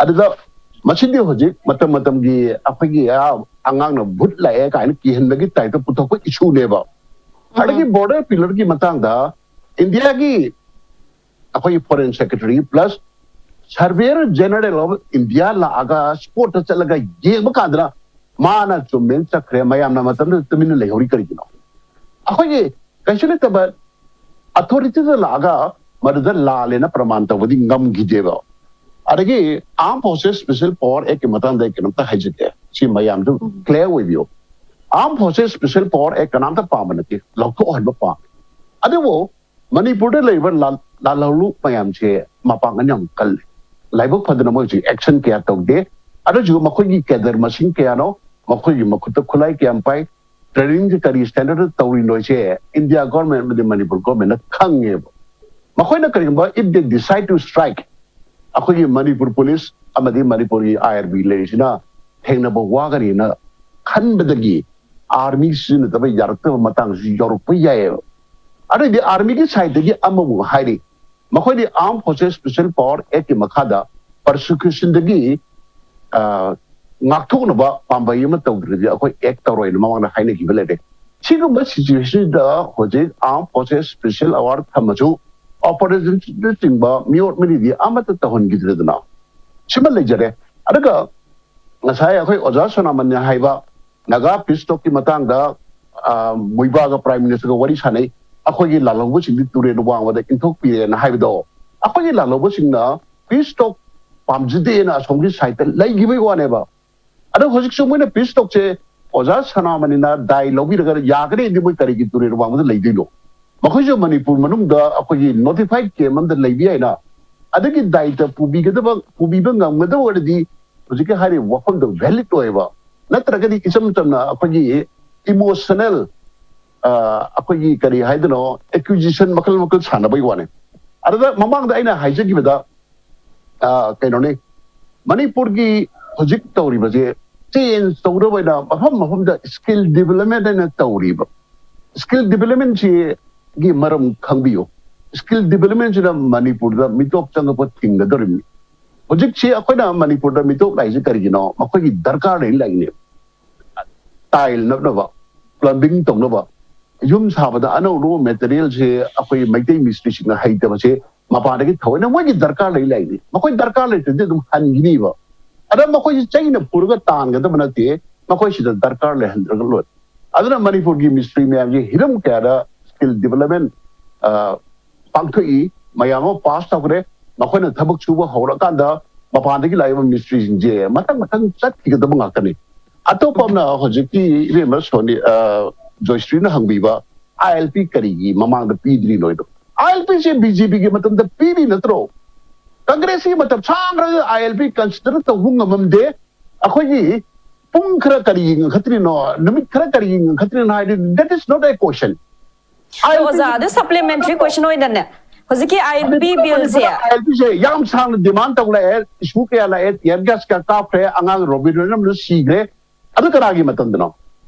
ꯑꯗꯨꯗ ꯃꯁꯤꯗꯤ ꯍꯧꯖꯤꯛ ꯃꯇꯝ ꯃꯇꯝꯒꯤ ꯑꯩꯈꯣꯏꯒꯤ, ꯑ, ꯑꯉꯥꯡꯅ ꯚꯨꯠ ꯂꯥꯛꯑꯦ ꯀꯥꯏꯅ ꯀꯤꯍꯟꯕꯒꯤ ꯇꯥꯏꯞꯇ ꯄꯨꯊꯣꯛꯄ ꯏꯁꯨꯅꯦꯕ꯫ ꯑꯗꯒꯤ ꯕꯣꯔꯗꯔ ꯄꯤꯂꯔꯒꯤ ꯃꯇꯥꯡꯗ ꯏꯟꯗꯤꯌꯥꯒꯤ ꯑꯩꯈꯣꯏꯒꯤ foreign secretary plus surveyor general of India ꯂꯥꯛꯑꯒ ꯁ꯭ꯄꯣꯠꯇ ꯆꯠꯂꯒ ꯌꯦꯡꯕ ꯀꯥꯟꯗꯅ ꯃꯥꯅ ꯆꯨꯝꯃꯦꯅ ꯆꯠꯈ꯭ꯔꯦ, ꯃꯌꯥꯝꯅ ꯃꯇꯝꯗꯨꯗ ꯇꯨꯃꯤꯟꯅ ꯂꯩꯍꯧꯔꯤ ꯀꯔꯤꯒꯤꯅꯣ? ꯑꯩꯈꯣꯏꯒꯤ ꯀꯩꯁꯨ ꯅꯠꯇꯕ ꯑꯊꯣꯔꯤꯇꯤꯗ ꯂꯥꯛꯑꯒ ꯃꯗꯨꯗ ꯂꯥꯜꯂꯦꯅ ꯄ꯭ꯔꯃꯥꯟ ꯇꯧꯕꯗꯤ ꯉꯝꯈꯤꯗꯦꯕ꯫ ꯑꯗꯒꯤ ꯑꯥꯔꯝ ꯐꯣꯔꯁꯦꯁ ꯁ꯭ꯄꯦꯁꯦꯜ ꯄꯥꯋꯔ ꯑꯦꯛꯀꯤ ꯃꯇꯥꯡꯗ ꯑꯩ ꯀꯩꯅꯣꯝꯇ ꯍꯥꯏꯖꯒꯦ, ꯁꯤ ꯃꯌꯥꯝꯗꯨ ꯀ꯭ꯂꯤꯌꯥꯔ ꯑꯣꯏꯕꯤꯌꯨ꯫ ꯑꯥꯔꯝ ꯐꯣꯔꯁꯦꯁ ꯁ꯭ꯄꯦꯁꯦꯜ ꯄꯥꯋꯔ ꯑꯦꯛ ꯀꯅꯥꯝꯇ ꯄꯥꯝꯕ ꯅꯠꯇꯦ, ꯂꯧꯊꯣꯛꯍꯟꯕ ꯄꯥꯝꯃꯤ꯫ ꯑꯗꯨꯕꯨ ꯃꯅꯤꯄꯨꯔꯗ ꯂꯩꯔꯤꯕ ꯂꯥꯜ-, ꯂꯥꯜꯍꯧꯂꯨ ꯃꯌꯥꯝꯁꯦ ꯃꯄꯥꯡꯒꯜ ꯌꯥꯝ ꯀꯜꯂꯤ꯫ ꯂꯥꯏꯕꯛ ꯐꯗꯅ ꯃꯣꯏꯁꯤ ꯑꯦꯛꯁꯟ ꯀꯌꯥ ꯇꯧꯗꯦ꯫ ꯑꯗꯨꯁꯨ ꯃꯈꯣꯏꯒꯤ ꯀꯦꯗꯔ ꯃꯁꯤꯡ ꯀꯌꯥꯅꯣ, ꯃꯈꯣꯏꯒꯤ ꯃꯈꯨꯠꯇ ꯈꯨꯠꯂꯥꯏ ꯀꯌꯥꯝ ꯄꯥꯏ, ꯇ꯭ꯔꯦꯅꯤꯡꯁꯦ ꯀꯔꯤ ꯁ꯭ꯇꯦꯟꯗꯔꯗ ꯇꯧꯔꯤꯅꯣꯁꯦ ꯏꯟꯗꯤꯌꯥ ꯒꯣꯔꯃꯦꯟ ꯑꯃꯗꯤ ꯃꯅꯤꯄꯨꯔ ꯒꯣꯔꯃꯦꯟꯅ ꯈꯪꯉꯦꯕ꯫ ꯃꯈꯣꯏꯅ ꯀꯔꯤꯒꯨꯝꯕ, if they decide to strike, ꯑꯩꯈꯣꯏꯒꯤ ꯃꯅꯤꯄꯨꯔ ꯄꯨꯂꯤꯁ ꯑꯃꯗꯤ ꯃꯅꯤꯄꯨꯔꯒꯤ ꯑꯥꯏ ꯑꯥꯔ ꯕꯤ ꯂꯩꯔꯤꯁꯤꯅ ꯊꯦꯡꯅꯕ ꯋꯥꯒꯅꯤꯅ ꯈꯟꯕꯗꯒꯤ ꯑꯥꯔꯃꯤ ꯁꯤꯖꯤꯟꯅꯗꯕ ꯌꯥꯔꯛꯇꯕ ꯃꯇꯥꯡꯁꯨ ꯌꯧꯔꯛꯄ ꯌꯥꯏꯑꯕ꯫ ꯑꯗꯨꯏꯗꯤ ꯑꯥꯔꯃꯤꯒꯤ ꯁꯥꯏꯠꯇꯒꯤ ꯑꯃꯃꯨꯛ ꯍꯥꯏꯔꯤ, ꯃꯈꯣꯏꯗꯤ ꯑꯥꯔꯝ ꯐꯣꯔꯁꯦꯁ ꯁ꯭ꯄꯦꯁꯦꯜ ꯄꯥꯋꯔ ꯑꯦꯛꯀꯤ ꯃꯈꯥꯗ ꯄ꯭ꯔꯣꯁꯤꯀ꯭ꯌꯨꯁꯟꯗꯒꯤ, ꯑ, ꯉꯥꯛꯊꯣꯛꯅꯕ ꯄꯥꯝꯕꯩ ꯑꯃ ꯇꯧꯗ꯭ꯔꯗꯤ ꯑꯩꯈꯣꯏ ꯑꯦꯛ ꯇꯧꯔꯣꯏꯅ ꯃꯃꯥꯡꯗ ꯍꯥꯏꯅꯈꯤꯕ ꯂꯩꯔꯦ꯫ ꯁꯤꯒꯨꯝꯕ ꯁꯤꯆꯨꯋꯦꯁꯟꯁꯤꯗ ꯍꯧꯖꯤꯛ ꯑꯥꯔꯝ ꯐꯣꯔꯁꯦꯁ ꯁ꯭ꯄꯦꯁꯦꯜ ꯑꯋꯥꯔ ꯊꯝꯃꯁꯨ, ꯑꯣꯄꯔꯦꯁꯟꯁꯤꯅꯆꯤꯡꯕ ꯃꯤꯑꯣꯠ ꯃꯤꯅꯩꯗꯤ ꯑꯃꯠꯇ ꯇꯧꯍꯟꯈꯤꯗ꯭ꯔꯦꯗꯅ꯫ ꯁꯤꯃ ꯂꯩꯖꯔꯦ꯫ ꯑꯗꯨꯒ ꯉꯁꯥꯏ ꯑꯩꯈꯣꯏ ꯑꯣꯖꯥ ꯁꯣꯅꯥꯃꯟꯅ ꯍꯥꯏꯕ ꯅꯥꯒꯥ ꯄꯤꯁ ꯇꯣꯛꯀꯤ ꯃꯇꯥꯡꯗ, ꯑ, ꯃꯨꯏꯕꯥꯒ ꯄ꯭ꯔꯥꯏꯝ ꯃꯤꯅꯤꯁꯇꯔꯒ ꯋꯥꯔꯤ ꯁꯥꯟꯅꯩ, ꯑꯩꯈꯣꯏꯒꯤ ꯂꯥꯜꯍꯧꯕꯁꯤꯡꯗꯤ ꯇꯨꯔꯦꯜ ꯋꯥꯡꯃꯗ ꯏꯟꯊꯣꯛꯄꯤꯔꯦꯅ ꯍꯥꯏꯕꯗꯣ, ꯑꯩꯈꯣꯏꯒꯤ ꯂꯥꯜꯍꯧꯕꯁꯤꯡꯅ ꯄꯤꯁ ꯇꯣꯛ ꯄꯥꯝꯖꯗꯦꯅ ꯑꯁꯣꯝꯒꯤ ꯁꯥꯏꯠꯇ ꯂꯩꯈꯤꯕꯒꯤ ꯋꯥꯅꯦꯕ꯫ ꯑꯗꯣ ꯍꯧꯖꯤꯛꯁꯨ ꯃꯣꯏꯅ ꯄꯤꯁ ꯇꯣꯛꯁꯦ ꯑꯣꯖꯥ ꯁꯅꯥꯃꯅꯤꯅ ꯗꯥꯏ ꯂꯧꯕꯤꯔꯒ ꯌꯥꯒꯅꯤꯗꯤ ꯃꯣꯏ ꯀꯔꯤꯒꯤ ꯇꯨꯔꯦꯜ ꯋꯥꯡꯃꯗ ꯂꯩꯗꯣꯏꯅꯣ? ꯃꯈꯣꯏꯁꯨ ꯃꯅꯤꯄꯨꯔ ꯃꯅꯨꯡꯗ ꯑꯩꯈꯣꯏꯒꯤ ꯅꯣꯇꯤꯐꯥꯏꯠ ꯀꯦꯝ ꯑꯃꯗ ꯂꯩꯕ ꯌꯥꯏꯅ꯫ ꯑꯗꯨꯒꯤ ꯗꯥꯏꯇ ꯄꯨꯕꯤꯒꯗꯕ, ꯄꯨꯕꯤꯕ ꯉꯝꯒꯗꯕ ꯑꯣꯏꯔꯗꯤ ꯍꯧꯖꯤꯛꯀꯤ ꯍꯥꯏꯔꯤꯕ ꯋꯥꯐꯝꯗꯣ ꯚꯦꯂꯤꯠ ꯑꯣꯏꯕ, ꯅꯠꯇ꯭ꯔꯒꯗꯤ ꯏꯆꯝ ꯆꯝꯅ ꯑꯩꯈꯣꯏꯒꯤ ꯏꯃꯣꯁꯅꯦꯜ, ꯑꯩꯈꯣꯏꯒꯤ ꯀꯔꯤ ꯍꯥꯏꯗꯣꯏꯅꯣ, ꯑꯦꯀ꯭ꯌꯨꯖꯦꯁꯟ ꯃꯈꯜ ꯃꯈꯜ ꯁꯥꯟꯅꯕꯒꯤ ꯋꯥꯅꯤ꯫ ꯑꯗꯨꯗ ꯃꯃꯥꯡꯗ ꯑꯩꯅ ꯍꯥꯏꯖꯈꯤꯕꯗ, ꯑ, ꯀꯩꯅꯣꯅꯤ, ꯃꯅꯤꯄꯨꯔꯒꯤ ꯍꯧꯖꯤꯛ ꯇꯧꯔꯤꯕꯁꯦ ꯆꯦꯟꯖ ꯇꯧꯅꯕ ꯑꯣꯏꯅ ꯃꯐꯝ ꯃꯐꯝꯗ ꯁ꯭ꯀꯤꯜ ꯗꯤꯕꯂꯞꯃꯦꯟ ꯍꯥꯏꯅ ꯇꯧꯔꯤꯕ꯫ ꯁ꯭ꯀꯤꯜ ꯗꯤꯕꯂꯞꯃꯦꯟꯁꯤꯒꯤ ꯃꯔꯝ ꯈꯪꯕꯤꯌꯨ꯫ ꯁ꯭ꯀꯤꯜ ꯗꯤꯕꯂꯞꯃꯦꯟꯁꯤꯅ ꯃꯅꯤꯄꯨꯔꯗ ꯃꯤꯇꯣꯞ ꯆꯪꯉꯛꯄ ꯊꯤꯡꯒꯗꯧꯔꯤꯕꯅꯤ꯫ ꯍꯧꯖꯤꯛꯁꯤ ꯑꯩꯈꯣꯏꯅ ꯃꯅꯤꯄꯨꯔꯗ ꯃꯤꯇꯣꯞ ꯂꯥꯛꯏꯁꯦ ꯀꯔꯤꯒꯤꯅꯣ? ꯃꯈꯣꯏꯒꯤ ꯗꯔꯀꯥꯔ ꯂꯩ ꯂꯥꯛꯏꯅꯦ꯫ ꯇꯥꯏꯜ ꯅꯞꯅꯕ, ꯄ꯭ꯂꯝꯕꯤꯡ ꯇꯧꯅꯕ, ꯌꯨꯝ ꯁꯥꯕꯗ ꯑꯅꯧ ꯑꯅꯧꯕ ꯃꯦꯇꯔꯤꯌꯦꯜꯁꯦ ꯑꯩꯈꯣꯏ ꯃꯩꯇꯩ ꯃꯤꯁꯇ꯭ꯔꯤꯁꯤꯡꯅ ꯍꯩꯇꯕꯁꯦ ꯃꯄꯥꯟꯗꯒꯤ ꯊꯑꯣꯏꯅ ꯃꯣꯏꯒꯤ ꯗꯔꯀꯥꯔ ꯂꯩ ꯂꯩꯅꯤ꯫ ꯃꯈꯣꯏ ꯗꯔꯀꯥꯔ ꯂꯩꯇ꯭ꯔꯗꯤ ꯑꯗꯨꯝ ꯍꯟꯈꯤꯅꯤꯕ꯫ ꯑꯗ ꯃꯈꯣꯏꯁꯤ ꯆꯩꯅ ꯄꯨꯔꯒ ꯇꯥꯟꯒꯗꯕ ꯅꯠꯇꯦ, ꯃꯈꯣꯏꯁꯤꯗ ꯗꯔꯀꯥꯔ ꯂꯩꯍꯟꯗ꯭ꯔꯒ ꯂꯣꯏꯔꯦ꯫ ꯑꯗꯨꯅ ꯃꯅꯤꯄꯨꯔꯒꯤ ꯃꯤꯁꯇ꯭ꯔꯤ ꯃꯌꯥꯝꯁꯤ ꯍꯤꯔꯝ ꯀꯌꯥꯗ ꯁ꯭ꯀꯤꯜ ꯗꯤꯕꯂꯞꯃꯦꯟ ꯄꯥꯡꯊꯣꯛꯏ, ꯃꯌꯥꯝ ꯑꯃ ꯄꯥꯁ ꯇꯧꯈ꯭ꯔꯦ꯫ ꯃꯈꯣꯏꯅ ꯊꯕꯛ ꯁꯨꯕ ꯍꯧꯔꯀꯥꯟꯗ ꯃꯄꯥꯟꯗꯒꯤ ꯂꯥꯛꯏꯕ ꯃꯤꯁꯇ꯭ꯔꯤꯁꯤꯡꯁꯦ ꯃꯊꯪ ꯃꯊꯪ ꯆꯠꯈꯤꯒꯗꯕ ꯉꯥꯛꯇꯅꯤ꯫ ꯑꯇꯣꯞꯄ ꯑꯃꯅ ꯍꯧꯖꯤꯛꯀꯤ ꯏꯕꯦꯝꯃ ꯁꯣꯅꯤ, ꯑ, ꯖꯣꯏꯁ꯭ꯔꯤꯅ ꯍꯪꯕꯤꯕ, ꯑꯥꯏ ꯑꯦꯜ ꯄꯤ ꯀꯔꯤꯒꯤ ꯃꯃꯥꯡꯗ ꯄꯤꯗ꯭ꯔꯤꯅꯣ ꯍꯥꯏꯗꯣ? ꯑꯥꯏ ꯑꯦꯜ ꯄꯤꯁꯦ ꯕꯤ ꯖꯦ ꯄꯤꯒꯤ ꯃꯇꯝꯗ ꯄꯤꯔꯤ ꯅꯠꯇ꯭ꯔꯣ? ꯀꯪꯒ꯭ꯔꯦꯁꯀꯤ ꯃꯇꯝ ꯁꯥꯡꯈ꯭ꯔꯒ ꯑꯥꯏ ꯑꯦꯜ ꯄꯤ ꯀꯟꯁꯤꯗꯔ ꯇꯧꯕ ꯉꯝꯃꯝꯗꯦ꯫ ꯑꯩꯈꯣꯏꯒꯤ ꯄꯨꯡ ꯈꯔ ꯀꯔꯤꯒꯤ ꯉꯟꯈꯠꯇ꯭ꯔꯤꯅꯣ, ꯅꯨꯃꯤꯠ ꯈꯔ ꯀꯔꯤꯒꯤ ꯉꯟꯈꯠꯇ꯭ꯔꯤꯅꯣ ꯍꯥꯏꯗꯤ, that is not a question. ꯑꯗꯣ ꯑꯣꯖꯥ, ꯑꯗꯨ ꯁꯄ꯭ꯂꯤꯃꯦꯟꯇꯔꯤ ꯀ꯭ꯋꯦꯁꯟ ꯑꯣꯏꯅꯅꯦ, ꯍꯧꯖꯤꯛꯀꯤ ꯑꯥꯏ ꯑꯦꯜ ꯄꯤ ꯕꯤꯜꯁꯦ ꯑꯥꯏ ꯑꯦꯜ ꯄꯤꯁꯦ ꯌꯥꯝ ꯁꯥꯡꯅ ꯗꯤꯃꯥꯟ ꯇꯧ ꯂꯥꯛꯑꯦ, ꯏꯁꯨ ꯀꯌꯥ ꯂꯥꯛꯑꯦ, ꯇꯤꯌꯔ ꯒ꯭ꯌꯥꯁ ꯀꯌꯥ ꯀꯥꯞꯈ꯭ꯔꯦ, ꯑꯉꯥꯡ ꯔꯣꯕꯤꯟꯗ꯭ꯔꯅ ꯁꯤꯈ꯭ꯔꯦ, ꯑꯗꯨ ꯀꯅꯥꯒꯤ ꯃꯇꯝꯗꯅꯣ?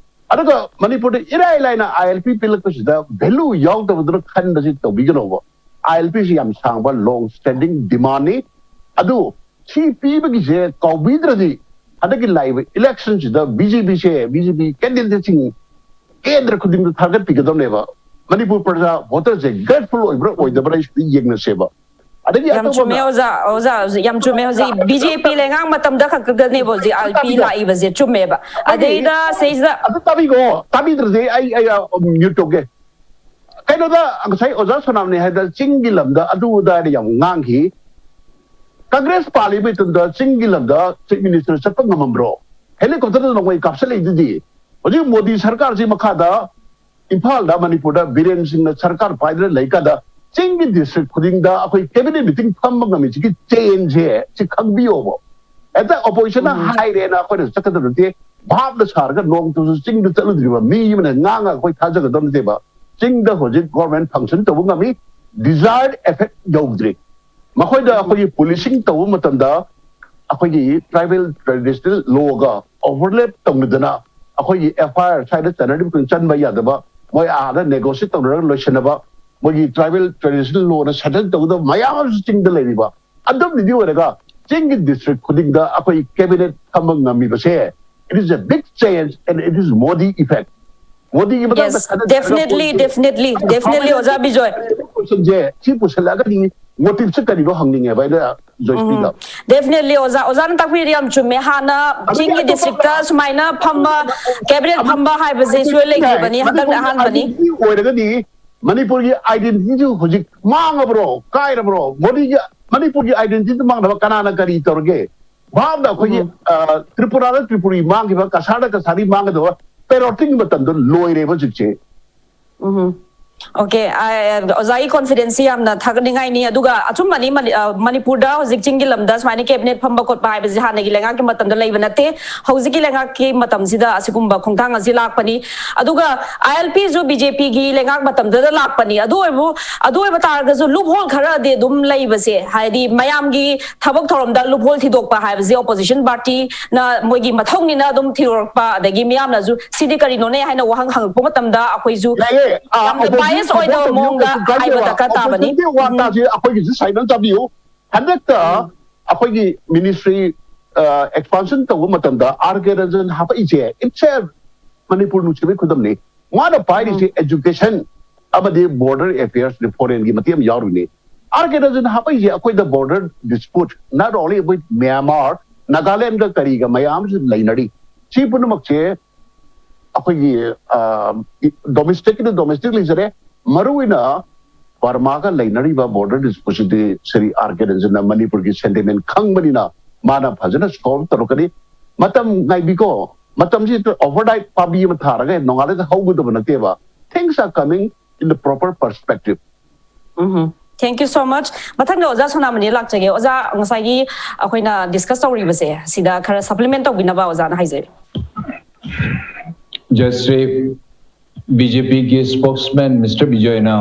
ꯑꯗꯨꯒ ꯃꯅꯤꯄꯨꯔꯗ ꯏꯔꯥꯏ ꯂꯥꯏꯅ ꯑꯥꯏ ꯑꯦꯜ ꯄꯤ ꯄꯤꯜꯂꯛꯄꯁꯤꯗ ꯚꯦꯂꯨ ꯌꯥꯎꯗꯕꯗꯨꯅ ꯈꯟꯕꯁꯤ ꯇꯧꯕꯤꯒꯅꯣꯕ꯫ ꯑꯥꯏ ꯑꯦꯜ ꯄꯤꯁꯤ ꯌꯥꯝ ꯁꯥꯡꯕ ꯂꯣꯡ ꯁ꯭ꯇꯦꯟꯗꯤꯡ ꯗꯤꯃꯥꯟꯅꯤ꯫ ꯑꯗꯨ ꯁꯤ ꯄꯤꯕꯒꯤꯁꯦ ꯀꯥꯎꯕꯤꯗ꯭ꯔꯗꯤ ꯍꯟꯗꯛꯀꯤ ꯂꯥꯛꯏꯕ ꯏꯂꯦꯛꯁꯟꯁꯤꯗ ꯕꯤ ꯖꯦ ꯄꯤꯁꯦ, ꯕꯤ ꯖꯦ ꯄꯤ ꯀꯦꯟꯗꯤꯗꯦꯠꯁꯤꯡ ꯀꯦꯟꯗ꯭ꯔ ꯈꯨꯗꯤꯡꯗ ꯊꯥꯒꯠꯄꯤꯒꯗꯕꯅꯦꯕ꯫ ꯃꯅꯤꯄꯨꯔ ꯄ꯭ꯔꯖꯥ ꯚꯣꯇꯔꯁꯦ ꯒ꯭ꯔꯦꯠꯐꯨꯜ ꯑꯣꯏꯕ꯭ꯔꯥ ꯑꯣꯏꯗꯕ꯭ꯔꯥ, ꯑꯩ ꯁꯤꯗ ꯌꯦꯡꯅꯁꯦꯕ꯫ ꯑꯗꯒꯤ ꯌꯥꯝ ꯑꯇꯣꯞꯄ ꯆꯨꯝꯃꯦ ꯑꯣꯖꯥ꯫ ꯑꯣꯖꯥ, ꯌꯥꯝ ꯆꯨꯝꯃꯦ꯫ ꯍꯧꯖꯤꯛ ꯕꯤ ꯖꯦ ꯄꯤ ꯂꯩꯉꯥꯛ ꯃꯇꯝꯗ ꯈꯛꯇꯅꯦꯕ ꯍꯧꯖꯤꯛ ꯑꯥꯏ ꯄꯤ ꯂꯥꯛꯏꯕꯁꯦ꯫ ꯆꯨꯝꯃꯦꯕ꯫ ꯑꯗꯩꯗ ꯁꯤꯗꯩꯁꯤꯗ ꯑꯗꯨ ꯇꯥꯕꯤꯈꯣ, ꯇꯥꯕꯤꯗ꯭ꯔꯗꯤ ꯑꯩ ꯑꯩ ꯃ꯭ꯌꯨꯠ ꯇꯧꯒꯦ꯫ ꯀꯩꯅꯣꯗ ꯉꯁꯥꯏ ꯑꯣꯖꯥ ꯁꯣꯅꯥꯝꯅꯤ ꯍꯥꯏꯗ ꯆꯤꯡꯒꯤ ꯂꯝꯗ ꯑꯗꯨ ꯑꯗꯥꯏꯗ ꯌꯥꯝ ꯉꯥꯡꯈꯤ꯫ ꯀꯪꯒ꯭ꯔꯦꯁ ꯄꯥꯜꯂꯤꯕ ꯃꯇꯝꯗ ꯆꯤꯡꯒꯤ ꯂꯝꯗ ꯆꯤꯐ ꯃꯤꯅꯤꯁꯇꯔ ꯆꯠꯄ ꯉꯝꯃꯝꯕ꯭ꯔꯣ? ꯍꯦꯂꯤꯀꯣꯞꯇꯔꯗ ꯅꯣꯡꯃꯩ ꯀꯥꯞꯁꯤꯜꯂꯛꯏꯗꯨꯗꯤ꯫ ꯍꯧꯖꯤꯛ ꯃꯣꯗꯤ ꯁꯔꯀꯥꯔꯁꯤ ꯃꯈꯥꯗ ꯏꯝꯐꯥꯜꯗ, ꯃꯅꯤꯄꯨꯔꯗ ꯕꯤꯔꯦꯟ ꯁꯤꯡꯅ ꯁꯔꯀꯥꯔ ꯄꯥꯏꯗꯅ ꯂꯩꯀꯥꯟꯗ ꯆꯤꯡꯒꯤ ꯗꯤꯁꯇ꯭ꯔꯤꯛ ꯈꯨꯗꯤꯡꯗ ꯑꯩꯈꯣꯏ ꯀꯦꯕꯤꯅꯦꯠ ꯃꯤꯇꯤꯡ ꯐꯝꯕ ꯉꯝꯃꯤꯁꯤꯒꯤ ꯆꯦꯟꯁꯦ ꯁꯤ ꯈꯪꯕꯤꯌꯣꯕ꯫ ꯍꯦꯛꯇ ꯑꯣꯄꯣꯖꯤꯁꯟꯅ ꯍꯥꯏꯔꯦꯅ ꯑꯩꯈꯣꯏꯅ ꯆꯠꯀꯗꯕ ꯅꯠꯇꯦ꯫ ꯚꯥꯞꯅ ꯁꯥꯔꯒ ꯅꯣꯡꯇꯁꯨ ꯆꯤꯡꯗ ꯆꯠꯂꯨꯗ꯭ꯔꯤꯕ ꯃꯤ ꯑꯃꯅ ꯉꯥꯡꯉꯒ ꯑꯩꯈꯣꯏ ꯊꯥꯖꯒꯗꯕ ꯅꯠꯇꯦꯕ꯫ ꯆꯤꯡꯗ ꯍꯧꯖꯤꯛ ꯒꯣꯔꯃꯦꯟ ꯐꯪꯁꯟ ꯇꯧꯕ ꯉꯝꯃꯤ, ꯗꯤꯖꯥꯌꯔ ꯑꯦꯐꯦꯛ ꯌꯧꯗ꯭ꯔꯤ꯫ ꯃꯈꯣꯏꯗ ꯑꯩꯈꯣꯏꯒꯤ ꯄꯨꯂꯤꯁꯤꯡ ꯇꯧꯕ ꯃꯇꯝꯗ ꯑꯩꯈꯣꯏꯒꯤ ꯇ꯭ꯔꯥꯏꯕꯦꯜ ꯇ꯭ꯔꯦꯗꯤꯁꯅꯦꯜ ꯂꯣꯒ ꯑꯣꯚꯔꯂꯦꯞ ꯇꯧꯅꯗꯅ ꯑꯩꯈꯣꯏꯒꯤ ꯑꯦꯐ ꯑꯥꯏ ꯑꯥꯔ ꯁ꯭ꯋꯥꯏꯗ ꯆꯠꯅꯔꯤꯕ ꯈꯨꯗꯤꯡ ꯆꯟꯕ ꯌꯥꯗꯕ, ꯃꯣꯏ ꯑꯥꯗ ꯅꯦꯒꯣꯁꯤꯌꯦꯠ ꯇꯧꯅꯔꯒ ꯂꯣꯏꯁꯤꯟꯅꯕ, ꯃꯣꯏꯒꯤ ꯇ꯭ꯔꯥꯏꯕꯦꯜ ꯇ꯭ꯔꯦꯗꯤꯁꯅꯦꯜ ꯂꯣꯅ ꯁꯦꯇꯜ ꯇꯧꯒꯗꯕ ꯃꯌꯥꯝ ꯑꯃꯁꯨ ꯆꯤꯡꯗ ꯂꯩꯔꯤꯕ꯫ ꯑꯗꯨꯝꯅꯗꯤ ꯑꯣꯏꯔꯒ ꯆꯤꯡꯒꯤ ꯗꯤꯁꯇ꯭ꯔꯤꯛ ꯈꯨꯗꯤꯡꯗ ꯑꯩꯈꯣꯏ ꯀꯦꯕꯤꯅꯦꯠ ꯐꯝꯕ ꯉꯝꯃꯤꯕꯁꯦ, it is a big change and it is Modi effect. ꯃꯣꯗꯤꯒꯤ ꯃꯇꯥꯡꯗ Yes, definitely, definitely, definitely, ꯑꯣꯖꯥ ꯕꯤꯖꯣꯏ꯫ ꯀꯣꯏꯁꯟꯁꯦ ꯁꯤ ꯄꯨꯁꯜꯂꯛꯑꯒꯗꯤ ꯃꯣꯇꯤꯞꯁꯦ ꯀꯔꯤꯅꯣ ꯍꯪꯅꯤꯡꯉꯦꯕ ꯑꯩꯅ ꯖꯣꯏꯁ꯭ꯔꯤꯗ꯫ Definitely, ꯑꯣꯖꯥ, ꯑꯣꯖꯥꯅ ꯇꯥꯛꯄꯤꯔꯤꯗꯣ ꯌꯥꯝ ꯆꯨꯝꯃꯦ꯫ ꯍꯥꯟꯅ ꯑꯗꯒꯤ ꯆꯤꯡꯒꯤ ꯑꯇꯣꯞꯄ ꯗꯤꯁꯇ꯭ꯔꯤꯛꯇ ꯁꯨꯃꯥꯏꯅ ꯐꯝꯕ, ꯀꯦꯕꯤꯅꯦꯠ ꯐꯝꯕ ꯍꯥꯏꯕꯁꯦ ꯁꯨꯡꯂꯩ ꯂꯩꯇ꯭ꯔꯤꯕꯅꯤ, ꯍꯟꯗꯛꯅ ꯃꯅꯤꯄꯨꯔꯒꯤ ꯑꯍꯥꯟꯕꯅꯤ꯫ Identity ꯑꯣꯏꯔꯒꯗꯤ ꯃꯅꯤꯄꯨꯔꯒꯤ identity ꯁꯨ ꯍꯧꯖꯤꯛ ꯃꯥꯡꯉꯕ꯭ꯔꯣ, ꯀꯥꯏꯔꯕ꯭ꯔꯣ? ꯃꯣꯗꯤꯒꯤ ꯃꯅꯤꯄꯨꯔꯒꯤ identity ꯗꯨ ꯃꯥꯡꯅꯕ ꯀꯅꯥꯅ ꯀꯔꯤ ꯇꯧꯔꯒꯦ? ꯚꯥꯞꯅ ꯑꯩꯈꯣꯏꯒꯤ, ꯑ, ꯇ꯭ꯔꯤꯄꯨꯔꯥꯗ ꯇ꯭ꯔꯤꯄꯨꯔꯤ ꯃꯥꯡꯈꯤꯕ, ꯀꯁꯥꯔꯗ ꯀꯁꯥꯔꯤ ꯃꯥꯡꯒꯗꯕ ꯄꯦꯔꯣꯇꯤꯡꯒꯤ ꯃꯇꯝꯗꯣ ꯂꯣꯏꯔꯦꯕ ꯍꯧꯖꯤꯛꯁꯦ꯫ ꯎꯝ꯫ ꯑꯣꯀꯦ, ꯑ, ꯑꯣꯖꯥꯒꯤ ꯀꯣꯟꯐꯤꯗꯦꯟꯁꯁꯤ ꯌꯥꯝꯅ ꯊꯥꯒꯠꯅꯤꯡꯉꯥꯏꯅꯤ꯫ ꯑꯗꯨꯒ ꯑꯆꯨꯝꯕꯅꯤ, ꯃꯅꯤ-, ꯑ, ꯃꯅꯤꯄꯨꯔꯗ ꯍꯧꯖꯤꯛ ꯆꯤꯡꯒꯤ ꯂꯝꯗ ꯁꯨꯃꯥꯏꯅ ꯀꯦꯕꯤꯅꯦꯠ ꯐꯝꯕ ꯈꯣꯠꯄ ꯍꯥꯏꯕꯁꯤ ꯍꯥꯟꯅꯒꯤ ꯂꯩꯉꯥꯛꯀꯤ ꯃꯇꯝꯗ ꯂꯩꯕ ꯅꯠꯇꯦ꯫ ꯍꯧꯖꯤꯛꯀꯤ ꯂꯩꯉꯥꯛꯀꯤ ꯃꯇꯝꯁꯤꯗ ꯑꯁꯤꯒꯨꯝꯕ ꯈꯣꯡꯊꯥꯡ ꯑꯁꯤ ꯂꯥꯛꯄꯅꯤ꯫ ꯑꯗꯨꯒ ꯑꯥꯏ ꯑꯦꯜ ꯄꯤꯁꯨ ꯕꯤ ꯖꯦ ꯄꯤꯒꯤ ꯂꯩꯉꯥꯛ ꯃꯇꯝꯗꯨꯗ ꯂꯥꯛꯄꯅꯤ꯫ ꯑꯗꯨ ꯑꯣꯏꯕꯨ-, ꯑꯗꯨ ꯑꯣꯏꯕ ꯇꯥꯔꯒꯁꯨ ꯂꯨꯞ ꯍꯣꯜ ꯈꯔꯗꯤ ꯑꯗꯨꯝ ꯂꯩꯕꯁꯦ, ꯍꯥꯏꯗꯤ ꯃꯌꯥꯝꯒꯤ ꯊꯕꯛ ꯊꯧꯔꯝꯗ ꯂꯨꯞ ꯍꯣꯜ ꯊꯤꯗꯣꯛꯄ ꯍꯥꯏꯕꯁꯦ ꯑꯣꯄꯣꯖꯤꯁꯟ ꯄꯥꯔꯇꯤꯅ ꯃꯣꯏꯒꯤ ꯃꯊꯧꯅꯤꯅ ꯑꯗꯨꯝ ꯊꯤꯗꯣꯔꯛꯄ, ꯑꯗꯒꯤ ꯃꯤꯌꯥꯝꯅꯁꯨ "ꯁꯤꯗꯤ ꯀꯔꯤꯅꯣꯅꯦ?" ꯍꯥꯏꯅ ꯋꯥꯍꯪ ꯍꯪꯉꯛꯄ ꯃꯇꯝꯗ ꯑꯩꯈꯣꯏꯁꯨ ꯌꯥꯝꯅ opposition bias ꯑꯣꯏꯗꯕ ꯁꯨ ꯃꯑꯣꯡꯗ ꯀꯩꯁꯨ ꯀꯥꯏꯗꯦꯕ꯫ ꯍꯥꯏꯕ ꯗꯔꯀꯥꯔ ꯇꯥꯕꯅꯤ꯫ Opposition ꯗꯤ ꯋꯥ ꯎꯝ꯫ ꯇꯥꯁꯦ, ꯑꯩꯈꯣꯏꯒꯤꯁꯨ ꯁꯥꯏꯅꯜ ꯇꯥꯕꯤꯌꯨ꯫ ꯍꯟꯗꯛꯇ ꯎꯝ꯫ ꯑꯩꯈꯣꯏꯒꯤ ꯃꯤꯅꯤꯁꯇ꯭ꯔꯤ ꯑꯦꯛꯁꯄꯥꯟꯁꯟ ꯇꯧꯕ ꯃꯇꯝꯗ ꯑꯥꯔ ꯀꯦ ꯔꯟꯖꯟ ꯍꯥꯄꯛꯏꯁꯦ, it's a ꯃꯅꯤꯄꯨꯔ ꯅꯨꯡꯁꯤꯕꯒꯤ ꯈꯨꯗꯝꯅꯤ꯫ ꯃꯥꯅ ꯄꯥꯏꯔꯤꯁꯦ education ꯑꯃꯗꯤ border affairs ꯅꯤ, foreign ꯒꯤ ꯃꯇꯦꯡ ꯑꯃ ꯌꯥꯎꯔꯤꯅꯤ꯫ ꯑꯥꯔ ꯀꯦ ꯔꯟꯖꯟ ꯍꯥꯞꯄꯛꯏꯁꯦ ꯑꯩꯈꯣꯏꯗ border dispute, not only with Myanmar, ꯅꯥꯒꯥꯂꯦꯟꯒ ꯀꯔꯤꯒ ꯃꯌꯥꯝꯁꯨ ꯂꯩꯅꯔꯤ꯫ ꯁꯤ ꯄꯨꯝꯅꯃꯛꯁꯦ ꯑꯩꯈꯣꯏꯒꯤ ꯗꯣꯃꯦꯁꯇꯤꯛꯀꯤꯗꯤ ꯗꯣꯃꯦꯁꯇꯤꯛ ꯂꯩꯖꯔꯦ, ꯃꯔꯨꯑꯣꯏꯅ ꯕꯔꯃꯥꯒ ꯂꯩꯅꯔꯤꯕ border dispute ꯁꯤꯗꯤ ꯁ꯭ꯔꯤ ꯑꯥꯔ ꯀꯦ ꯔꯟꯖꯟꯅ ꯃꯅꯤꯄꯨꯔꯒꯤ sentiment ꯈꯪꯕꯅꯤꯅ ꯃꯥꯅ ꯐꯖꯅ solve ꯇꯧꯔꯛꯀꯅꯤ꯫ ꯃꯇꯝ ꯉꯥꯏꯕꯤꯀꯣ, ꯃꯇꯝꯁꯤꯗ overnight ꯄꯥꯝꯕꯤ ꯑꯃ ꯊꯥꯔꯒ ꯅꯣꯡꯉꯥꯜꯂꯒ ꯍꯧꯒꯗꯕ ꯅꯠꯇꯦꯕ꯫ Things are coming in the proper perspective. Um, thank you so much. ꯃꯊꯪꯗ ꯑꯣꯖꯥ ꯁꯣꯅꯥꯃꯅꯤ ꯂꯥꯛꯆꯒꯦ꯫ ꯑꯣꯖꯥ, ꯉꯁꯥꯏꯒꯤ ꯑꯩꯈꯣꯏꯅ discuss ꯇꯧꯔꯤꯕꯁꯦ ꯁꯤꯗ ꯈꯔ supplement ꯇꯧꯕꯤꯅꯕ ꯑꯣꯖꯥꯅ ꯍꯥꯏꯖꯔꯤ꯫ ꯖꯁ꯭ꯔꯤ, ꯕꯤ ꯖꯦ ꯄꯤꯒꯤ spokesman Mister ꯕꯤꯖꯣꯏꯅ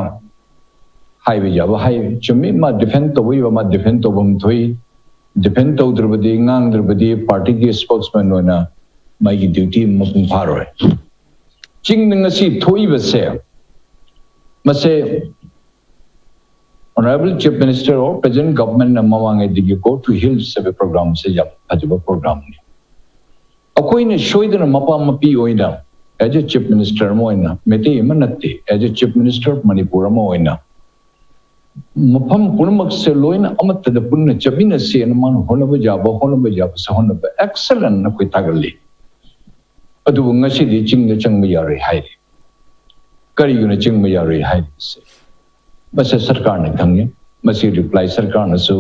ꯍꯥꯏꯕ ꯌꯥꯕ ꯍꯥꯏ, ꯆꯨꯝꯃꯤ꯫ ꯃꯥ defend ꯇꯧꯕ ꯌꯥꯕ ꯃꯥ defend ꯇꯧꯐꯝ ꯊꯣꯛꯏ꯫ Defend ꯇꯧꯗ꯭ꯔꯕꯗꯤ, ꯉꯥꯡꯗ꯭ꯔꯕꯗꯤ party ꯒꯤ spokesman ꯑꯣꯏꯅ ꯃꯥꯒꯤ duty ꯃꯄꯨꯡ ꯐꯥꯔꯣꯏ꯫ ꯆꯤꯡꯗ ꯉꯁꯤ ꯊꯣꯛꯏꯕꯁꯦ, ꯃꯁꯦ Honorable Chief Minister or present government ꯅ ꯃꯃꯥꯡꯉꯩꯗꯒꯤ Go to Hills ꯍꯥꯏꯕ program ꯁꯦ ꯌꯥꯝ ꯐꯖꯕ program ꯅꯤ꯫ ꯑꯩꯈꯣꯏꯅ ꯁꯣꯏꯗꯅ ꯃꯄꯥ ꯃꯄꯤ ꯑꯣꯏꯅ, as a Chief Minister ꯑꯃ ꯑꯣꯏꯅ, ꯃꯩꯇꯩ ꯑꯃ ꯅꯠꯇꯦ, as a Chief Minister of Manipur ꯑꯃ ꯑꯣꯏꯅ, ꯃꯐꯝ ꯄꯨꯝꯅꯃꯛꯁꯦ ꯂꯣꯏꯅ ꯑꯃꯠꯇꯗ ꯄꯨꯟꯅ ꯆꯠꯃꯤꯟꯅꯁꯦꯅ ꯃꯥꯅ ꯍꯣꯠꯅꯕ ꯌꯥꯕ, ꯍꯣꯠꯅꯕ ꯌꯥꯕꯁꯦ ꯍꯣꯠꯅꯕ excellent ꯑꯩꯈꯣꯏ ꯊꯥꯒꯠꯂꯤ꯫ ꯑꯗꯨꯕꯨ ꯉꯁꯤꯗꯤ ꯆꯤꯡꯗ ꯆꯪꯕ ꯌꯥꯔꯣꯏ ꯍꯥꯏꯔꯤ꯫ ꯀꯔꯤꯒꯤꯅꯣ ꯆꯤꯡꯕ ꯌꯥꯔꯣꯏ ꯍꯥꯏꯔꯤꯕꯁꯦ? ꯃꯁꯤ ꯁꯔꯀꯥꯔꯅ ꯈꯪꯉꯤ꯫ ꯃꯁꯤ reply ꯁꯔꯀꯥꯔꯅꯁꯨ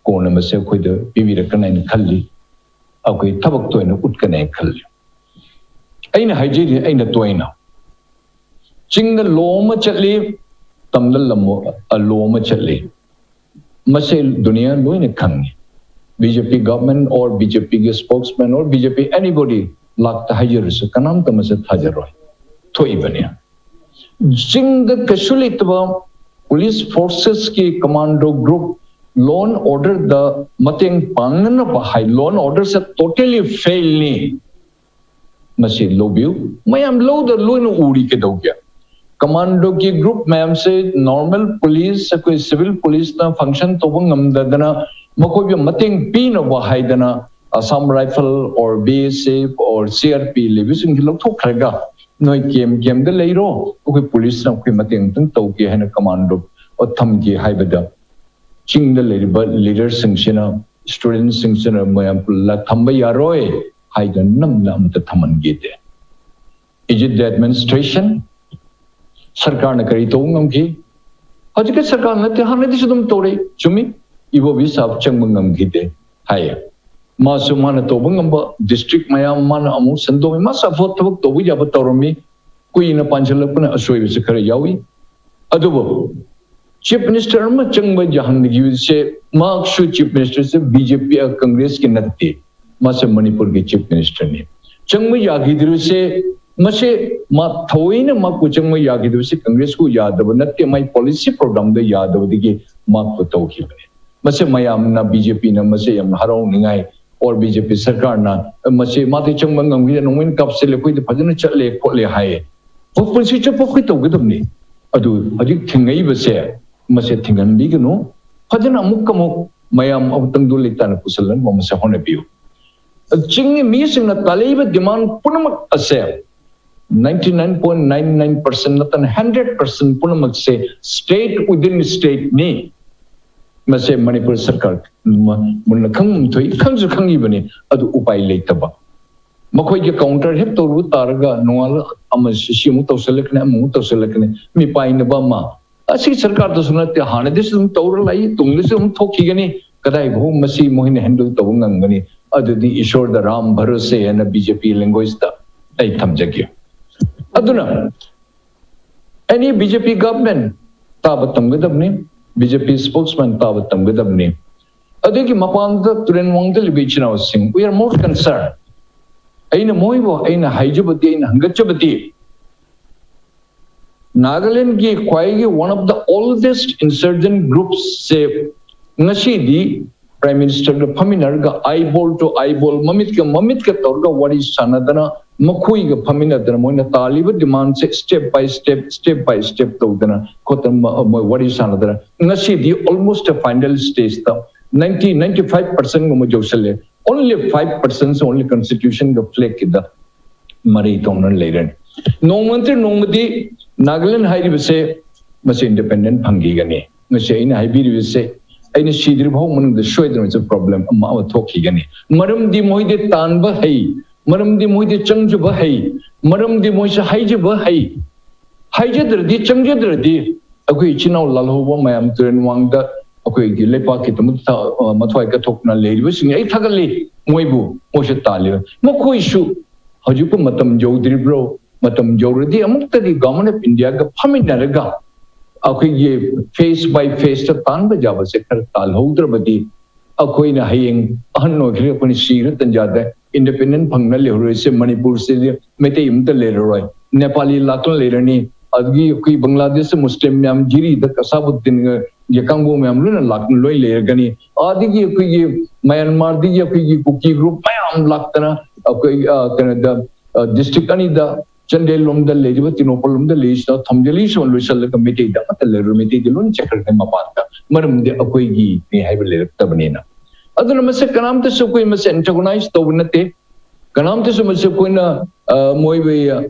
ꯀꯣꯟꯅ ꯃꯁꯤ ꯑꯩꯈꯣꯏꯗ ꯄꯤꯕꯤꯔꯛꯀꯅꯤ ꯍꯥꯏꯅ ꯈꯜꯂꯤ꯫ ꯑꯩꯈꯣꯏ ꯊꯕꯛꯇ ꯑꯣꯏꯅ ꯎꯠꯀꯅꯤ ꯍꯥꯏꯅ ꯈꯜꯂꯤ꯫ ꯑꯩꯅ ꯍꯥꯏꯖꯔꯤ, ꯑꯩꯅ ꯇꯣꯏꯅ ꯆꯤꯡꯗ ꯂꯣ ꯑꯃ ꯆꯠꯂꯤ, ꯇꯝꯗ ꯂꯝ ꯑ, ꯂꯣ ꯑꯃ ꯆꯠꯂꯤ꯫ ꯃꯁꯤ ꯗꯨꯅꯤꯌꯥ ꯂꯣꯏꯅ ꯈꯪꯉꯤ꯫ B J P government or B J ꯄꯤꯒꯤ spokesman or B J P anybody ꯂꯥꯛꯇ ꯍꯥꯏꯖꯔꯁꯨ ꯀꯅꯥꯝꯇ ꯃꯁꯤ ꯊꯥꯖꯔꯣꯏ꯫ ꯊꯣꯛꯏꯕꯅꯤ꯫ ꯆꯤꯡꯗ ꯀꯩꯁꯨ ꯂꯩꯇꯕ police forces ꯀꯤ commando group law and order ꯗ ꯃꯇꯦꯡ ꯄꯥꯡꯅꯅꯕ ꯍꯥꯏ, law and order say totally fail ꯅꯤ꯫ ꯃꯁꯤ ꯂꯧꯕꯤꯌꯨ꯫ ꯃꯌꯥꯝ ꯂꯧꯗ ꯂꯣꯏꯅ ꯎꯔꯤ ꯀꯩꯗꯧꯒꯦ? Commando ꯒꯤ group ꯃꯌꯥꯝꯁꯦ normal police, ꯑꯩꯈꯣꯏ civil police ꯅ function ꯇꯧꯕ ꯉꯝꯗꯗꯅ ꯃꯈꯣꯏꯕꯨ ꯃꯇꯦꯡ ꯄꯤꯅꯕ ꯍꯥꯏꯗꯅ Assam Rifle or B S F or C R P ꯂꯩꯕꯁꯤꯡꯁꯤ ꯂꯧꯊꯣꯛꯈ꯭ꯔꯒ ꯅꯣꯏ ꯀꯦꯝ ꯀꯦꯝꯗ ꯂꯩꯔꯣ, ꯑꯩꯈꯣꯏ ꯄꯨꯂꯤꯁꯅ ꯑꯩꯈꯣꯏ ꯃꯇꯦꯡ ꯑꯗꯨꯝ ꯇꯧꯒꯦ ꯍꯥꯏꯅ ꯀꯃꯥꯟꯗꯣ ꯊꯝꯈꯤ ꯍꯥꯏꯕꯗ, ꯆꯤꯡꯗ ꯂꯩꯔꯤꯕ ꯂꯤꯗꯔꯁꯤꯡꯁꯤꯅ, ꯁ꯭ꯇꯨꯗꯦꯟꯁꯤꯡꯁꯤꯅ ꯃꯌꯥꯝ ꯄꯨꯜꯂ ꯊꯝꯕ ꯌꯥꯔꯣꯏ ꯍꯥꯏꯗꯨꯅ ꯅꯝꯅ ꯑꯝꯇ ꯊꯝꯍꯟꯈꯤꯗꯦ꯫ Is it the administration? ꯁꯔꯀꯥꯔꯅ ꯀꯔꯤ ꯇꯧꯕ ꯉꯝꯈꯤ? ꯍꯧꯖꯤꯛꯀꯤ ꯁꯔꯀꯥꯔ ꯅꯠꯇꯦ, ꯍꯥꯟꯅꯗꯤꯁꯨ ꯑꯗꯨꯝ ꯇꯧꯔꯛꯏ, ꯆꯨꯝꯃꯤ꯫ ꯏꯕꯣꯕꯤ ꯁꯥꯍꯕ ꯆꯪꯕ ꯉꯝꯈꯤꯗꯦ ꯍꯥꯏꯌꯦ꯫ ꯃꯥꯁꯨ ꯃꯥꯅ ꯇꯧꯕ ꯉꯝꯕ ꯗꯤꯁꯇ꯭ꯔꯤꯛ ꯃꯌꯥꯝ ꯃꯥꯅ ꯑꯃꯨꯛ ꯁꯟꯗꯣꯛꯏ, ꯃꯥ ꯁꯥꯐꯣꯠ ꯊꯕꯛ ꯇꯧꯕ ꯌꯥꯕ ꯇꯧꯔꯝꯃꯤ꯫ ꯀꯨꯏꯅ ꯄꯥꯟꯁꯤꯜꯂꯛꯄꯅ ꯑꯁꯣꯏꯕꯁꯨ ꯈꯔ ꯌꯥꯎꯏ꯫ ꯑꯗꯨꯕꯨ ꯆꯤꯐ ꯃꯤꯅꯤꯁꯇꯔ ꯑꯃ ꯆꯪꯕ ꯌꯥꯍꯟꯈꯤꯕꯁꯦ, ꯃꯍꯥꯛꯁꯨ ꯆꯤꯐ ꯃꯤꯅꯤꯁꯇꯔꯁꯦ ꯕꯤ ꯖꯦ ꯄꯤ, ꯀꯪꯒ꯭ꯔꯦꯁꯀꯤ ꯅꯠꯇꯦ, ꯃꯥꯁꯦ ꯃꯅꯤꯄꯨꯔꯒꯤ ꯆꯤꯐ ꯃꯤꯅꯤꯁꯇꯔꯅꯤ꯫ ꯆꯪꯕ ꯌꯥꯈꯤꯗ꯭ꯔꯤꯕꯁꯦ, ꯃꯁꯦ ꯃꯥ ꯊꯑꯣꯏꯅ ꯃꯥꯄꯨ ꯆꯪꯕ ꯌꯥꯈꯤꯗꯕꯁꯦ ꯀꯪꯒ꯭ꯔꯦꯁꯀꯨ ꯌꯥꯗꯕ ꯅꯠꯇꯦ, ꯃꯥꯏ ꯄꯣꯂꯤꯁꯤ ꯄ꯭ꯔꯣꯒ꯭ꯔꯥꯝꯗ ꯌꯥꯗꯕꯗꯒꯤ ꯃꯥꯄꯨ ꯇꯧꯈꯤꯕꯅꯤ꯫ ꯃꯁꯦ ꯃꯌꯥꯝꯅ, ꯕꯤ ꯖꯦ ꯄꯤꯅ ꯃꯁꯦ ꯌꯥꯝꯅ ꯍꯔꯥꯎꯅꯤꯡꯉꯥꯏ, ꯑꯣꯔ ꯕꯤ ꯖꯦ ꯄꯤ ꯁꯔꯀꯥꯔꯅ ꯃꯁꯦ ꯃꯥꯗꯤ ꯆꯪꯕ ꯉꯝꯈꯤꯗꯦ, ꯅꯣꯡꯃꯩꯅ ꯀꯥꯞꯁꯤꯜꯂꯦ, ꯑꯩꯈꯣꯏꯗꯤ ꯐꯖꯅ ꯆꯠꯂꯦ ꯈꯣꯠꯂꯦ ꯍꯥꯏꯌꯦ꯫ ꯑꯩꯈꯣꯏ ꯄꯨꯟꯁꯤ ꯆꯨꯞꯄ ꯑꯩꯈꯣꯏ ꯇꯧꯒꯗꯕꯅꯤ꯫ ꯑꯗꯨ ꯍꯧꯖꯤꯛ ꯊꯤꯡꯉꯛꯏꯕꯁꯦ, ꯃꯁꯦ ꯊꯤꯡꯍꯟꯕꯤꯒꯅꯨ꯫ ꯐꯖꯅ ꯑꯃꯨꯛꯀ ꯑꯃꯨꯛ ꯃꯌꯥꯝ ꯑꯃꯨꯛꯇꯪꯗꯨ ꯂꯩꯇꯥꯅ ꯄꯨꯁꯤꯜꯂꯒ ꯃꯁꯦ ꯍꯣꯠꯅꯕꯤꯌꯨ꯫ ꯆꯤꯡꯒꯤ ꯃꯤꯁꯤꯡꯅ ꯇꯥꯜꯂꯛꯏꯕ ꯗꯤꯃꯥꯟ ꯄꯨꯝꯅꯃꯛ ꯑꯁꯦ ninety nine point nine nine percent ꯅꯠꯇꯅ hundred percent ꯄꯨꯝꯅꯃꯛꯁꯦ state within stateꯅꯤ꯫ ꯃꯁꯦ ꯃꯅꯤꯄꯨꯔ ꯁꯔꯀꯥꯔ ꯃ-, ꯃꯨꯟꯅ ꯈꯪꯐꯝ ꯊꯣꯛꯏ, ꯈꯪꯁꯨ ꯈꯪꯉꯤꯕꯅꯤ, ꯑꯗꯨ ꯎꯄꯥꯏ ꯂꯩꯇꯕ꯫ ꯃꯈꯣꯏꯒꯤ ꯀꯥꯎꯟꯇꯔ ꯍꯦꯛ ꯇꯧꯔꯨꯕ ꯇꯥꯔꯒ ꯅꯣꯡꯉꯥꯜꯂ ꯑꯃ ꯁꯤ, ꯁꯤ ꯑꯃꯨꯛ ꯇꯧꯁꯜꯂꯛꯀꯅꯤ, ꯑꯃꯃꯨꯛ ꯇꯧꯁꯜꯂꯛꯀꯅꯤ, ꯃꯤꯄꯥꯏꯅꯕ ꯑꯃ꯫ ꯑꯁꯤ ꯁꯔꯀꯥꯔꯗꯁꯨ ꯅꯠꯇꯦ, ꯍꯥꯟꯅꯗꯤꯁꯨ ꯑꯗꯨꯝ ꯇꯧꯔ ꯂꯥꯛꯏ, ꯇꯨꯡꯗꯁꯨ ꯑꯗꯨꯝ ꯊꯣꯛꯈꯤꯒꯅꯤ꯫ ꯀꯗꯥꯏ ꯐꯥꯎ ꯃꯁꯤ ꯃꯣꯏꯅ ꯍꯦꯟꯗꯜ ꯇꯧꯕ ꯉꯝꯒꯅꯤ? ꯑꯗꯨꯗꯤ ꯏꯁꯣꯔꯗ ꯔꯥꯝ ꯚꯔꯣꯁꯦ ꯍꯥꯏꯅ ꯕꯤ ꯖꯦ ꯄꯤ ꯂꯦꯡꯒ꯭ꯋꯦꯖꯇ ꯑꯩ ꯊꯝꯖꯒꯦ꯫ ꯑꯗꯨꯅ any B J P government ꯇꯥꯕ ꯇꯝꯒꯗꯕꯅꯤ, B J P spokesman ꯇꯥꯕ ꯇꯝꯒꯗꯕꯅꯤ꯫ ꯑꯗꯨꯒꯤ ꯃꯄꯥꯟꯗ ꯇꯨꯔꯦꯟ ꯋꯥꯡꯗ ꯂꯩꯕ ꯏꯆꯤꯟ ꯏꯅꯥꯎꯁꯤꯡ, we are more concerned. ꯑꯩꯅ ꯃꯣꯏꯕꯨ, ꯑꯩꯅ ꯍꯥꯏꯖꯕꯗꯤ, ꯑꯩꯅ ꯍꯪꯒꯠꯆꯕꯗꯤ, ꯅꯥꯒꯥꯂꯦꯟꯒꯤ ꯈ꯭ꯋꯥꯏꯒꯤ one of the oldest insurgent groups ꯁꯦ ꯉꯁꯤꯗꯤ ꯄ꯭ꯔꯥꯏꯝ ꯃꯤꯅꯤꯁꯇꯔꯒ ꯐꯝꯃꯤꯟꯅꯔꯒ eyeball to eyeball, ꯃꯃꯤꯠꯀ ꯃꯃꯤꯠꯀ ꯇꯧꯔꯒ ꯋꯥꯔꯤ ꯁꯥꯟꯅꯗꯅ, ꯃꯈꯣꯏꯒ ꯐꯝꯃꯤꯟꯅꯗꯅ ꯃꯣꯏꯅ ꯇꯥꯜꯂꯤꯕ ꯗꯤꯃꯥꯟꯁꯦ step by step, step by step ꯇꯧꯗꯅ ꯈꯣꯠꯇꯅ ꯃ-, ꯃꯣꯏ ꯋꯥꯔꯤ ꯁꯥꯟꯅꯗꯅ ꯉꯁꯤꯗꯤ almost a final stageꯇ ninety, ninety five percentꯒꯨꯝꯕ ꯌꯧꯁꯜꯂꯦ꯫ Only five percent only constitutionꯒ flagꯀꯤꯗ ꯃꯔꯩ ꯇꯧꯅ ꯂꯩꯔꯅꯤ꯫ ꯅꯣꯡꯃ ꯅꯠꯇ꯭ꯔ ꯅꯣꯡꯃꯗꯤ ꯅꯥꯒꯥꯂꯦꯟ ꯍꯥꯏꯔꯤꯕꯁꯦ ꯃꯁꯤ ꯏꯟꯗꯤꯄꯦꯟꯗꯦꯟ ꯐꯪꯈꯤꯒꯅꯤ꯫ ꯉꯁꯤ ꯑꯩꯅ ꯍꯥꯏꯕꯤꯔꯤꯕꯁꯦ, ꯑꯩꯅ ꯁꯤꯗ꯭ꯔꯤꯕ ꯐꯥꯎ ꯃꯅꯨꯡꯗ ꯁꯣꯏꯗꯅ ꯃꯁꯤ ꯄ꯭ꯔꯣꯕ꯭ꯂꯦꯝ ꯑꯃ ꯑꯃ ꯊꯣꯛꯈꯤꯒꯅꯤ꯫ ꯃꯔꯝꯗꯤ ꯃꯣꯏꯗꯤ ꯇꯥꯟꯕ ꯍꯩ, ꯃꯔꯝꯗꯤ ꯃꯣꯏꯗꯤ ꯆꯪꯖꯕ ꯍꯩ, ꯃꯔꯝꯗꯤ ꯃꯣꯏꯁꯦ ꯍꯥꯏꯖꯕ ꯍꯩ꯫ ꯍꯥꯏꯖꯗ꯭ꯔꯗꯤ, ꯆꯪꯖꯗ꯭ꯔꯗꯤ ꯑꯩꯈꯣꯏ ꯏꯆꯤꯟ ꯏꯅꯥꯎ ꯂꯥꯜꯍꯧꯕ ꯃꯌꯥꯝ ꯇꯨꯔꯦꯟ ꯋꯥꯡꯗ ꯑꯩꯈꯣꯏꯒꯤ ꯂꯩꯄꯥꯛꯀꯤꯗꯃꯛꯇ ꯃꯊ꯭ꯋꯥꯏ ꯀꯠꯊꯣꯛꯇꯨꯅ ꯂꯩꯔꯤꯕꯁꯤꯡ ꯑꯩ ꯊꯥꯒꯠꯂꯤ꯫ ꯃꯣꯏꯕꯨ, ꯃꯣꯏꯁꯨ ꯇꯥꯜꯂꯤꯕ, ꯃꯈꯣꯏꯁꯨ ꯍꯧꯖꯤꯛꯄꯨ ꯃꯇꯝ ꯌꯧꯗ꯭ꯔꯤꯕ꯭ꯔꯣ? ꯃꯇꯝ ꯌꯧꯔꯗꯤ ꯑꯃꯨꯛꯇꯗꯤ Government of Indiaꯒ ꯐꯝꯃꯤꯟꯅꯔꯒ ꯑꯩꯈꯣꯏꯒꯤ face by faceꯇ ꯇꯥꯟꯕ ꯌꯥꯕꯁꯦ ꯈꯔ ꯇꯥꯜꯍꯧꯗ꯭ꯔꯕꯗꯤ ꯑꯩꯈꯣꯏꯅ ꯍꯌꯦꯡ ꯑꯍꯟ ꯑꯣꯏꯈ꯭ꯔꯦ, ꯑꯩꯈꯣꯏꯅ ꯁꯤꯈ꯭ꯔ ꯇꯟꯖꯥꯗ ꯏꯟꯗꯤꯄꯦꯟꯗꯦꯟ ꯐꯪꯅ ꯂꯩꯍꯧꯔꯣꯏꯁꯦ꯫ ꯃꯅꯤꯄꯨꯔꯁꯤꯗꯤ ꯃꯩꯇꯩ ꯑꯃꯇ ꯂꯩꯔꯔꯣꯏ, ꯅꯦꯄꯥꯂꯤ ꯂꯥꯛꯇꯨꯅ ꯂꯩꯔꯅꯤ, ꯑꯗꯒꯤ ꯑꯩꯈꯣꯏ ꯕꯪꯒ꯭ꯂꯥꯗꯦꯁꯇ ꯃꯨꯁꯂꯤꯝ ꯃꯌꯥꯝ ꯖꯤꯔꯤꯗ ꯀꯁꯥꯕꯨꯗꯤꯟꯒ ꯀꯥꯡꯕꯨ ꯃꯌꯥꯝ ꯂꯣꯏꯅ ꯂꯥꯛꯇꯨꯅ ꯂꯣꯏ ꯂꯩꯔꯒꯅꯤ꯫ ꯑꯗꯒꯤ ꯑꯩꯈꯣꯏꯒꯤ ꯃꯌꯥꯟꯃꯥꯔꯗꯒꯤ ꯑꯩꯈꯣꯏꯒꯤ ꯀꯨꯀꯤ ꯒ꯭ꯔꯨꯞ ꯃꯌꯥꯝ ꯂꯥꯛꯇꯅ ꯑꯩꯈꯣꯏ ꯀꯩꯅꯣꯗ ꯗꯤꯁꯇ꯭ꯔꯤꯛ ꯑꯅꯤꯗ ꯆꯥꯟꯗꯦꯜ ꯂꯣꯝꯗ ꯂꯩꯔꯤꯕ, ꯇꯦꯡꯅꯧꯄꯜ ꯂꯣꯝꯗ ꯂꯩꯔꯤꯁꯤꯅ ꯊꯣꯝꯖꯤꯜꯂꯤꯁꯨ ꯂꯣꯏꯁꯤꯜꯂꯒ ꯃꯩꯇꯩꯗ ꯑꯃꯠꯇ ꯂꯩꯔꯣꯏ, ꯃꯩꯇꯩꯗꯤ ꯂꯣꯏꯅ ꯆꯠꯈ꯭ꯔꯒꯅꯤ ꯃꯄꯥꯟꯗ꯫ ꯃꯔꯝꯗꯤ ꯑꯩꯈꯣꯏꯒꯤꯅꯤ ꯍꯥꯏꯕ ꯂꯩꯔꯛꯇꯕꯅꯤꯅ꯫ ꯑꯗꯨꯅ ꯃꯁꯤ ꯀꯅꯥꯝꯇꯁꯨ ꯑꯩꯈꯣꯏ ꯃꯁꯦ ꯑꯦꯟꯇꯒꯣꯅꯥꯏꯁ ꯇꯧꯕ ꯅꯠꯇꯦ, ꯀꯅꯥꯝꯇꯁꯨ ꯃꯁꯤ ꯑꯩꯈꯣꯏꯅ ꯃꯣꯏꯕꯨ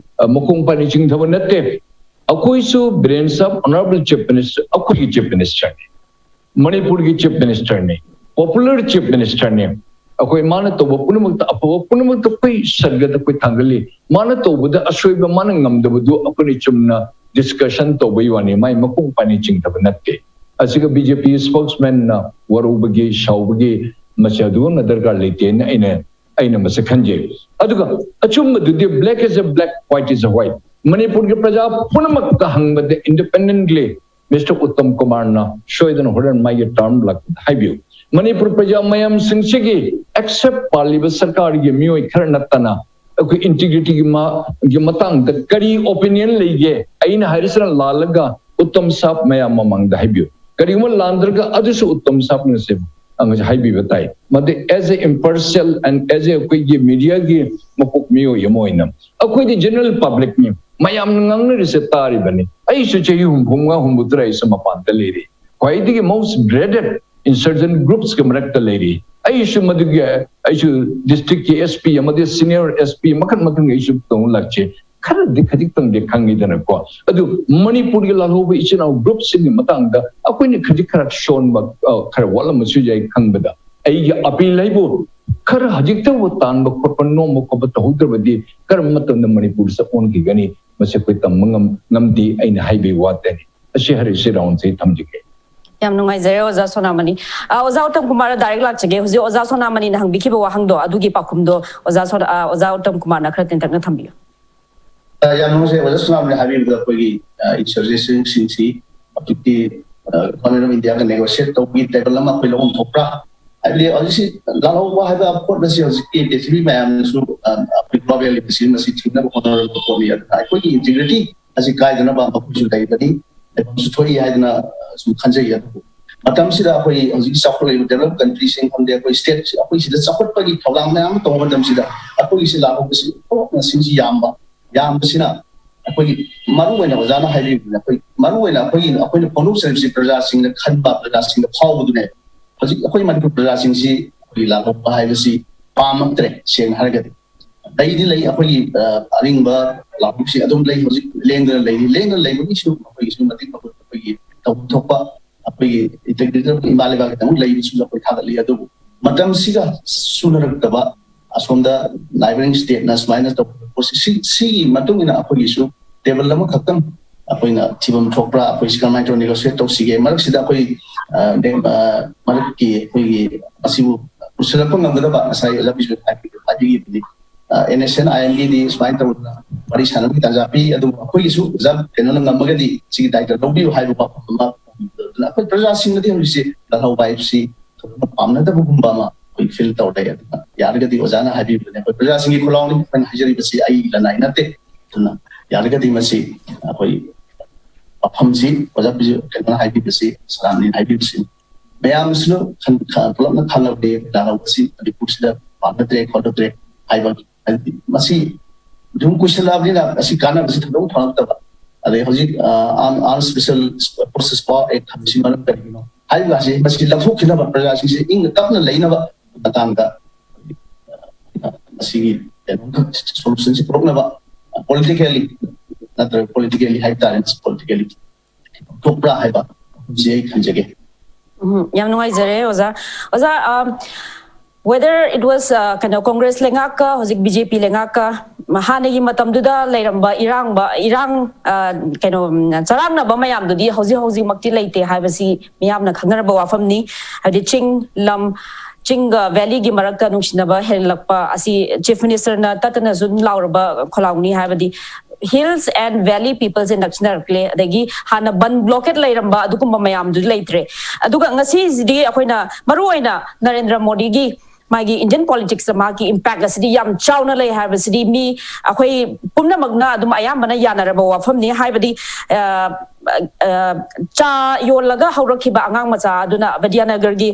ꯃꯈꯣꯡ ꯄꯥꯏꯅ ꯆꯤꯡꯊꯕ ꯅꯠꯇꯦ꯫ ꯑꯩꯈꯣꯏꯁꯨ ꯕꯤꯔꯦꯟ ꯁꯥꯍꯕ, Honourable Chief Minister, ꯑꯩꯈꯣꯏꯒꯤ Chief Ministerꯅꯤ, ꯃꯅꯤꯄꯨꯔꯒꯤ Chief Ministerꯅꯤ, popular Chief Ministerꯅꯤ꯫ ꯑꯩꯈꯣꯏ ꯃꯥꯅ ꯇꯧꯕ ꯄꯨꯝꯅꯃꯛꯇ, ꯑꯐꯕ ꯄꯨꯝꯅꯃꯛꯇ ꯑꯩꯈꯣꯏ ꯁꯔꯒꯗ ꯑꯩꯈꯣꯏ ꯊꯥꯡꯒꯠꯂꯤ꯫ ꯃꯥꯅ ꯇꯧꯕꯗ ꯑꯁꯣꯏꯕ, ꯃꯥꯅ ꯉꯝꯗꯕꯗꯨ ꯑꯩꯈꯣꯏꯅ ꯆꯨꯝꯅ ꯗꯤꯁꯀꯁꯟ ꯇꯧꯕꯒꯤ ꯋꯥꯅꯤ, ꯃꯥꯏ ꯃꯈꯣꯡ ꯄꯥꯏꯅ ꯆꯤꯡꯊꯕ ꯅꯠꯇꯦ꯫ ꯑꯁꯤꯒ ꯕꯤ ꯖꯦ ꯄꯤ ꯁ꯭ꯄꯣꯛꯁꯃꯦꯟꯅ ꯋꯥꯔꯧꯕꯒꯤ, ꯁꯥꯎꯕꯒꯤ ꯃꯁꯤ ꯑꯗꯨꯒꯨꯝꯅ ꯗꯔꯀꯥꯔ ꯂꯩꯇꯦꯅ ꯑꯩꯅ, ꯑꯩꯅ ꯃꯁꯤ ꯈꯟꯖꯩ꯫ ꯑꯗꯨꯒ ꯑꯆꯨꯝꯕꯗꯨꯗꯤ black is a black, white is a white꯫ ꯃꯅꯤꯄꯨꯔꯒꯤ ꯄ꯭ꯔꯖꯥ ꯄꯨꯝꯅꯃꯛꯇ ꯍꯪꯕꯗ ꯏꯟꯗꯤꯄꯦꯟꯗꯦꯟꯠꯂꯤ ꯃꯤꯁꯇꯔ ꯎꯠꯇꯝ ꯀꯨꯃꯥꯔꯅ ꯁꯣꯏꯗꯅ ꯍꯣꯔꯦꯟ ꯃꯥꯒꯤ ꯇꯔꯝ ꯂꯥꯛꯄꯗ ꯍꯥꯏꯕꯤꯌꯨ꯫ ꯃꯅꯤꯄꯨꯔ ꯄ꯭ꯔꯖꯥ ꯃꯌꯥꯝꯁꯤꯡꯁꯤꯒꯤ ꯑꯦꯛꯁꯦꯞ ꯄꯥꯜꯂꯤꯕ ꯁꯔꯀꯥꯔꯒꯤ ꯃꯤꯑꯣꯏ ꯈꯔ ꯅꯠꯇꯅ ꯑꯩꯈꯣꯏ ꯏꯟꯇꯤꯒ꯭ꯔꯤꯇꯤꯒꯤ ꯃꯥ-, ꯒꯤ ꯃꯇꯥꯡꯗ ꯀꯔꯤ ꯑꯣꯄꯤꯅꯤꯌꯟ ꯂꯩꯒꯦ? ꯑꯩꯅ ꯍꯥꯏꯔꯤꯁꯤꯅ ꯂꯥꯜꯂꯒ ꯎꯠꯇꯝ ꯁꯥꯍꯕ ꯃꯌꯥꯝ ꯃꯃꯥꯡꯗ ꯍꯥꯏꯕꯤꯌꯨ꯫ ꯀꯔꯤꯒꯨꯝꯕ ꯂꯥꯟꯗ꯭ꯔꯒ ꯑꯗꯨꯁꯨ ꯎꯠꯇꯝ ꯁꯥꯍꯕꯅ ꯁꯦꯝ-, ꯑꯉꯥꯡꯁꯦ ꯍꯥꯏꯕꯤꯕ ꯇꯥꯏ꯫ ꯃꯗꯨ as a impartial and as a ꯑꯩꯈꯣꯏꯒꯤ ꯃꯤꯗꯤꯌꯥꯒꯤ ꯃꯀꯣꯛ ꯃꯤꯑꯣꯏ ꯑꯃ ꯑꯣꯏꯅ ꯑꯩꯈꯣꯏꯗꯤ ꯖꯦꯅꯔꯦꯜ ꯄꯕ꯭ꯂꯤꯛꯅꯤ, ꯃꯌꯥꯝꯅ ꯉꯥꯡꯅꯔꯤꯁꯦ ꯇꯥꯔꯤꯕꯅꯤ꯫ ꯑꯩꯁꯨ ꯆꯍꯤ ꯍꯨꯝꯐꯨ ꯃꯉꯥ, ꯍꯨꯝꯐꯨ ꯇꯔꯥ ꯑꯩꯁꯨ ꯃꯄꯥꯟꯗ ꯂꯩꯔꯤ꯫ ꯈ꯭ꯋꯥꯏꯗꯒꯤ most dreaded insurgent groupsꯀꯤ ꯃꯔꯛꯇ ꯂꯩꯔꯤ꯫ ꯑꯩꯁꯨ ꯃꯗꯨꯒꯤ, ꯑꯩꯁꯨ ꯗꯤꯁꯇ꯭ꯔꯤꯛꯀꯤ ꯑꯦꯁ ꯄꯤ ꯑꯃꯗꯤ ꯁꯤꯅꯤꯌꯔ ꯑꯦꯁ ꯄꯤ ꯃꯈꯜ ꯃꯈꯜꯒꯤ ꯑꯩꯁꯨ ꯇꯧꯅ ꯂꯥꯛꯆꯩ꯫ ꯈꯔꯗꯤ ꯈꯖꯤꯛꯇꯪꯗꯤ ꯈꯪꯉꯤꯗꯅꯀꯣ꯫ ꯑꯗꯨ ꯃꯅꯤꯄꯨꯔꯒꯤ ꯂꯥꯜꯍꯧꯕ ꯏꯆꯤꯟ ꯏꯅꯥꯎ ꯒ꯭ꯔꯨꯞꯁꯤꯡꯒꯤ ꯃꯇꯥꯡꯗ ꯑꯩꯈꯣꯏꯅ ꯈꯖꯤꯛ ꯈꯔ ꯁꯣꯟꯕ, ꯑ, ꯈꯔ ꯋꯥꯠꯂꯝꯕꯁꯨ ꯌꯥꯏ ꯈꯪꯕꯗ꯫ ꯑꯩꯒꯤ ꯑꯄꯤꯜ ꯍꯥꯏꯕꯨ ꯈꯔ ꯍꯧꯖꯤꯛꯇꯕꯨ ꯇꯥꯟꯕ ꯈꯣꯠꯄ, ꯅꯣꯝꯕ ꯈꯣꯠꯄ ꯇꯧꯍꯧꯗ꯭ꯔꯕꯗꯤ ꯀꯔꯝꯕ ꯃꯇꯝꯗ ꯃꯅꯤꯄꯨꯔꯁꯤ ꯑꯣꯟꯈꯤꯒꯅꯤ? ꯃꯁꯤ ꯑꯩꯈꯣꯏ ꯇꯝꯕ ꯉꯝ-, ꯉꯝꯗꯦ ꯑꯩꯅ ꯍꯥꯏꯕꯒꯤ ꯋꯥꯇꯅꯤ꯫ ꯑꯁꯤ ꯍꯥꯏꯔꯤꯁꯤ ꯔꯥꯎꯟꯁꯤ ꯊꯝꯖꯒꯦ꯫ ꯌꯥꯝ ꯅꯨꯡꯉꯥꯏꯖꯔꯦ ꯑꯣꯖꯥ ꯁꯣꯅꯥꯃꯅꯤ꯫ ꯑ, ꯑꯣꯖꯥ ꯎꯠꯇꯝ ꯀꯨꯃꯥꯔ direct ꯂꯥꯛꯆꯒꯦ꯫ ꯍꯧꯖꯤꯛ ꯑꯣꯖꯥ ꯁꯣꯅꯥꯃꯅꯤꯅ ꯍꯪꯕꯤꯈꯤꯕ ꯋꯥꯍꯪꯗꯣ, ꯑꯗꯨꯒꯤ ꯄꯥꯎꯈꯨꯝꯗꯣ ꯑꯣꯖꯥ ꯁꯣꯅꯥ-, ꯑ, ꯑꯣꯖꯥ ꯎꯠꯇꯝ ꯀꯨꯃꯥꯔꯅ ꯈꯔ ꯇꯦꯟꯇꯛꯅ ꯊꯝꯕꯤꯌꯨ꯫ ꯑ, ꯌꯥꯝ ꯅꯨꯡꯉꯥꯏꯖꯩ ꯑꯣꯖꯥ ꯁꯣꯅꯥꯃꯅꯤ ꯍꯥꯏꯕꯤꯕꯗ ꯑꯩꯈꯣꯏꯒꯤ, ꯑ, insurgencyꯁꯤꯡꯁꯤ ꯍꯧꯖꯤꯛꯇꯤ, ꯑ, Government of Indiaꯒ negotiate ꯇꯧꯕꯒꯤ table ꯑꯃ ꯑꯩꯈꯣꯏ ꯂꯧꯐꯝ ꯊꯣꯛꯄ꯭ꯔꯥ? ꯍꯥꯏꯕꯗꯤ ꯍꯧꯖꯤꯛꯁꯤ ꯂꯥꯜꯍꯧꯕ ꯍꯥꯏꯕ ꯄꯣꯠ ꯑꯁꯤ ꯍꯧꯖꯤꯛꯀꯤ ꯄ꯭ꯔꯤꯊꯤꯕꯤ ꯃꯌꯥꯝꯅꯁꯨ, ꯑ, ꯑꯩꯈꯣꯏ global leaderꯁꯤ ꯃꯁꯤ ꯊꯤꯡꯅꯕ ꯍꯣꯠꯅꯔꯕ ꯄꯣꯠꯅꯤ꯫ ꯑꯗꯨꯅ ꯑꯩꯈꯣꯏꯒꯤ integrity ꯑꯁꯤ ꯀꯥꯏꯗꯅꯕ ꯃꯈꯣꯏꯁꯨ ꯂꯩꯕꯅꯤ, ꯂꯩꯐꯝꯁꯨ ꯊꯣꯛꯏ ꯍꯥꯏꯗꯅ ꯁꯨꯝ ꯈꯟꯖꯩ꯫ ꯑꯗꯨꯕꯨ ꯃꯇꯝꯁꯤꯗ ꯑꯩꯈꯣꯏ ꯍꯧꯖꯤꯛ ꯆꯥꯎꯈꯠꯂꯛꯂꯤꯕ developed countryꯁꯤꯡ ꯈꯪꯗꯦ, ꯑꯩꯈꯣꯏ stateꯁꯤ, ꯑꯩꯈꯣꯏ ꯁꯤꯗ ꯆꯥꯎꯈꯠꯄꯒꯤ ꯊꯧꯔꯥꯡ ꯃꯌꯥꯝ ꯑꯃ ꯇꯧꯕ ꯃꯇꯝꯁꯤꯗ ꯑꯩꯈꯣꯏꯒꯤꯁꯤ ꯂꯥꯜꯍꯧꯕꯁꯤ ꯑꯣꯟꯊꯣꯛꯅ ꯃꯁꯤꯡꯁꯤ ꯌꯥꯝꯕ, ꯌꯥꯝꯕꯁꯤꯅ ꯑꯩꯈꯣꯏꯒꯤ ꯃꯔꯨꯑꯣꯏꯅ ꯑꯣꯖꯥꯅ ꯍꯥꯏꯕꯤꯕꯗ ꯑꯩꯈꯣꯏ ꯃꯔꯨꯑꯣꯏꯅ ꯑꯩꯈꯣꯏꯒꯤ, ꯑꯩꯈꯣꯏꯅ ꯐꯣꯡꯗꯣꯛꯆꯔꯤꯕꯁꯤ ꯄ꯭ꯔꯖꯥꯁꯤꯡꯅ ꯈꯟꯕ, ꯄ꯭ꯔꯖꯥꯁꯤꯡꯗ ꯐꯥꯎꯕꯗꯨꯅꯦ꯫ ꯍꯧꯖꯤꯛ ꯑꯩꯈꯣꯏ ꯃꯅꯤꯄꯨꯔ ꯄ꯭ꯔꯖꯥꯁꯤꯡꯁꯤ ꯑꯩꯈꯣꯏꯒꯤ ꯂꯥꯜꯍꯧꯕ ꯍꯥꯏꯕꯁꯤ ꯄꯥꯝꯃꯛꯇ꯭ꯔꯦ, ꯁꯦꯡꯅ ꯍꯥꯏꯔꯒꯗꯤ꯫ ꯂꯩꯗꯤ ꯂꯩ, ꯑꯩꯈꯣꯏꯒꯤ, ꯑ, ꯑꯔꯤꯡꯕ ꯂꯥꯜꯍꯧꯕꯁꯤ ꯑꯗꯨꯝ ꯂꯩ, ꯍꯧꯖꯤꯛ ꯂꯦꯡꯗꯅ ꯂꯩꯔꯤ꯫ ꯂꯦꯡꯗꯅ ꯂꯩꯕꯒꯤꯁꯨ ꯃꯈꯣꯏꯒꯤꯁꯨ ꯃꯇꯤꯛ ꯃꯒꯨꯟ, ꯑꯩꯈꯣꯏꯒꯤ ꯇꯧꯐꯝ ꯊꯣꯛꯄ ꯑꯩꯈꯣꯏꯒꯤ integrity ꯏꯃꯥ ꯂꯩꯕꯥꯛꯀꯤꯗꯃꯛ ꯂꯩꯕꯁꯨ ꯑꯩꯈꯣꯏ ꯊꯥꯒꯠꯂꯤ꯫ ꯑꯗꯨꯕꯨ ꯃꯇꯝꯁꯤꯒ ꯆꯨꯅꯔꯛꯇꯕ, ꯑꯁꯣꯝꯗ neighbouring stateꯅ ꯁꯨꯃꯥꯏꯅ ꯇꯧꯕ ꯄꯣꯠꯁꯤ, ꯁꯤ-, ꯁꯤꯒꯤ ꯃꯇꯨꯡ ꯏꯟꯅ ꯑꯩꯈꯣꯏꯒꯤꯁꯨ table ꯑꯃꯈꯛꯇꯪ ꯑꯩꯈꯣꯏꯅ ꯊꯤꯐꯝ ꯊꯣꯛꯄ꯭ꯔꯥ, ꯑꯩꯈꯣꯏ ꯁꯤ ꯀꯃꯥꯏꯅ ꯇꯧꯔ negotiate ꯇꯧꯁꯤꯒꯦ? ꯃꯔꯛꯁꯤꯗ ꯑꯩꯈꯣꯏ, ꯑ, ꯗꯦꯝ-, ꯑ, ꯃꯔꯛꯀꯤ ꯑꯩꯈꯣꯏꯒꯤ ꯑꯁꯤꯕꯨ ꯄꯨꯁꯤꯜꯂꯛꯄ ꯉꯝꯒꯗꯕ ꯉꯁꯥꯏ ꯑꯣꯖꯥ ꯕꯤꯖꯣꯏ ꯍꯥꯏꯕꯤꯕꯗꯨꯅꯤ꯫ ꯑ, NSCN-IMDꯗꯤ ꯁꯨꯃꯥꯏꯅ ꯇꯧꯗꯅ ꯋꯥꯔꯤ ꯁꯥꯟꯅꯕꯒꯤ ꯇꯥꯟꯖꯥ ꯄꯤ, ꯑꯗꯨꯕꯨ ꯑꯩꯈꯣꯏꯒꯤꯁꯨ ꯑꯣꯖꯥ ꯀꯩꯅꯣꯅ ꯉꯝꯃꯒꯗꯤ ꯁꯤꯒꯤ ꯗꯥꯏꯇ ꯂꯧꯕꯤꯌꯨ ꯍꯥꯏꯕ ꯋꯥꯐꯝ ꯑꯃ ꯊꯝꯕꯤꯕꯗꯨꯅ ꯑꯩꯈꯣꯏ ꯄ꯭ꯔꯖꯥꯁꯤꯡꯅꯗꯤ ꯍꯧꯖꯤꯛꯁꯦ ꯂꯥꯜꯍꯧꯕ ꯍꯥꯏꯕꯁꯤ ꯊꯣꯏꯗꯣꯛꯅ ꯄꯥꯝꯅꯗꯕꯒꯨꯝꯕ ꯑꯃ ꯑꯩꯈꯣꯏ feel ꯇꯧꯔꯦ꯫ ꯑꯗꯨꯅ ꯌꯥꯔꯒꯗꯤ ꯑꯣꯖꯥꯅ ꯍꯥꯏꯕꯤꯕꯗꯨꯅꯦ, ꯑꯩꯈꯣꯏ ꯄ꯭ꯔꯖꯥꯁꯤꯡꯒꯤ ꯈꯣꯜꯂꯥꯎꯅꯤ, ꯑꯩꯈꯣꯏꯅ ꯍꯥꯏꯖꯔꯤꯕꯁꯤ ꯑꯩꯒꯤ ꯂꯅꯥꯏ ꯅꯠꯇꯦ꯫ ꯑꯗꯨꯅ ꯌꯥꯔꯒꯗꯤ ꯃꯁꯤ ꯑꯩꯈꯣꯏ ꯋꯥꯐꯝꯁꯤ ꯑꯣꯖꯥ ꯕꯤꯖꯨ ꯀꯩꯅꯣꯅ ꯍꯥꯏꯕꯤꯕꯁꯤ, ꯁꯣꯅꯥꯃꯅꯤꯅ ꯍꯥꯏꯕꯤꯕꯁꯤ ꯃꯌꯥꯝꯁꯤꯅ ꯈꯟ-, ꯈ-, ꯄꯨꯂꯞꯅ ꯈꯪꯉꯕꯗꯤ ꯂꯥꯜꯍꯧꯕꯁꯤ ꯃꯅꯤꯄꯨꯔꯁꯤꯗ ꯄꯥꯝꯅꯗ꯭ꯔꯦ ꯈꯣꯠꯅꯗ꯭ꯔꯦ ꯍꯥꯏꯕ, ꯍꯥꯏꯕꯗꯤ ꯃꯁꯤ ꯁꯨꯝ ꯀꯨꯏꯁꯜꯂꯛꯑꯕꯅꯤꯅ ꯑꯁꯤ ꯀꯥꯟꯅꯕꯁꯤ ꯊꯣꯏꯗꯣꯛ ꯐꯪꯉꯛꯇꯕ꯫ ꯑꯗꯩ ꯍꯧꯖꯤꯛ, ꯑ, Armed, Armed Special Forces Power Act ꯍꯥꯏꯕꯁꯤ ꯃꯔꯝ ꯀꯔꯤꯒꯤꯅꯣ ꯍꯥꯏꯕ ꯑꯁꯤ ꯃꯁꯤ ꯂꯧꯊꯣꯛꯈꯤꯅꯕ, ꯄ꯭ꯔꯖꯥꯁꯤꯡꯁꯦ ꯏꯪꯅ ꯇꯞꯅ ꯂꯩꯅꯕ ꯃꯇꯥꯡꯗ, ꯑ, ꯃꯁꯤꯒꯤ ꯀꯩꯅꯣ solutionꯁꯤ ꯄꯨꯔꯛꯅꯕ ꯄꯣꯂꯤꯇꯤꯀꯦꯜꯂꯤ ꯅꯠꯇ꯭ꯔꯒ ꯄꯣꯂꯤꯇꯤꯀꯦꯜꯂꯤ ꯍꯥꯏꯇꯥꯔꯦ, ꯄꯣꯂꯤꯇꯤꯀꯦꯜꯂꯤ ꯊꯣꯛꯄ꯭ꯔꯥ ꯍꯥꯏꯕ ꯁꯤ ꯑꯩ ꯈꯟꯖꯒꯦ꯫ ꯎꯝ, ꯌꯥꯝ ꯅꯨꯡꯉꯥꯏꯖꯔꯦ ꯑꯣꯖꯥ꯫ ꯑꯣꯖꯥ, ꯑ, whether it was, ꯑ, ꯀꯩꯅꯣ, ꯀꯣꯡꯒ꯭ꯔꯦꯁ ꯂꯩꯉꯥꯛꯀ ꯍꯧꯖꯤꯛ ꯕꯤ ꯖꯦ ꯄꯤ ꯂꯩꯉꯥꯛꯀ ꯍꯥꯟꯅꯒꯤ ꯃꯇꯝꯗꯨꯗ ꯂꯩꯔꯝꯕ ꯏꯔꯥꯡꯕ, ꯏꯔꯥꯡ, ꯑ, ꯀꯩꯅꯣ, ꯎꯝ, ꯆꯔꯥꯡꯅꯕ ꯃꯌꯥꯝꯗꯨꯗꯤ ꯍꯧꯖꯤꯛ ꯍꯧꯖꯤꯛꯃꯛꯇꯤ ꯂꯩꯇꯦ ꯍꯥꯏꯕꯁꯤ ꯃꯤꯌꯥꯝꯅ ꯈꯪꯅꯔꯕ ꯋꯥꯐꯝꯅꯤ꯫ ꯍꯥꯏꯕꯗꯤ ꯆꯤꯡ, ꯂꯝ, ꯆꯤꯡꯒ ꯚꯦꯂꯤꯒꯤ ꯃꯔꯛꯇ ꯅꯨꯡꯁꯤꯅꯕ ꯍꯦꯜꯂꯛꯄ ꯑꯁꯤ ꯆꯤꯐ ꯃꯤꯅꯤꯁꯇꯔꯅ ꯇꯠꯇꯅꯁꯨ ꯑꯗꯨꯝ ꯂꯥꯎꯔꯕ ꯈꯣꯜꯂꯥꯎꯅꯤ꯫ ꯍꯥꯏꯕꯗꯤ hills and valley peopleꯁꯦ ꯅꯛꯁꯤꯟꯅꯔꯛꯂꯦ, ꯑꯗꯒꯤ ꯍꯥꯟꯅ ꯕꯟ ꯕ꯭ꯂꯣꯀꯦꯠ ꯂꯩꯔꯝꯕ ꯑꯗꯨꯒꯨꯝꯕ ꯃꯌꯥꯝꯗꯨ ꯂꯩꯇ꯭ꯔꯦ꯫ ꯑꯗꯨꯒ ꯉꯁꯤꯁꯤꯗꯤ ꯑꯩꯈꯣꯏꯅ ꯃꯔꯨ ꯑꯣꯏꯅ ꯅꯔꯦꯟꯗ꯭ꯔ ꯃꯣꯗꯤꯒꯤ ꯃꯥꯒꯤ ꯏꯟꯗꯤꯌꯟ ꯄꯣꯂꯤꯇꯤꯛꯁꯇ ꯃꯥꯒꯤ ꯏꯝꯄꯦꯛ ꯑꯁꯤꯗꯤ ꯌꯥꯝ ꯆꯥꯎꯅ ꯂꯩ ꯍꯥꯏꯕꯁꯤꯗꯤ ꯃꯤ ꯑꯩꯈꯣꯏ ꯄꯨꯝꯅꯃꯛꯅ ꯑꯗꯨꯝ ꯑꯌꯥꯝꯕꯅ ꯌꯥꯅꯔꯕ ꯋꯥꯐꯝꯅꯤ꯫ ꯍꯥꯏꯕꯗꯤ, ꯑ, ꯑ, ꯆꯥ ꯌꯣꯜꯂꯒ ꯍꯧꯔꯛꯈꯤꯕ ꯑꯉꯥꯡ ꯃꯆꯥ ꯑꯗꯨꯅ, ꯕꯤꯗ꯭ꯌꯥꯅꯒꯔꯒꯤ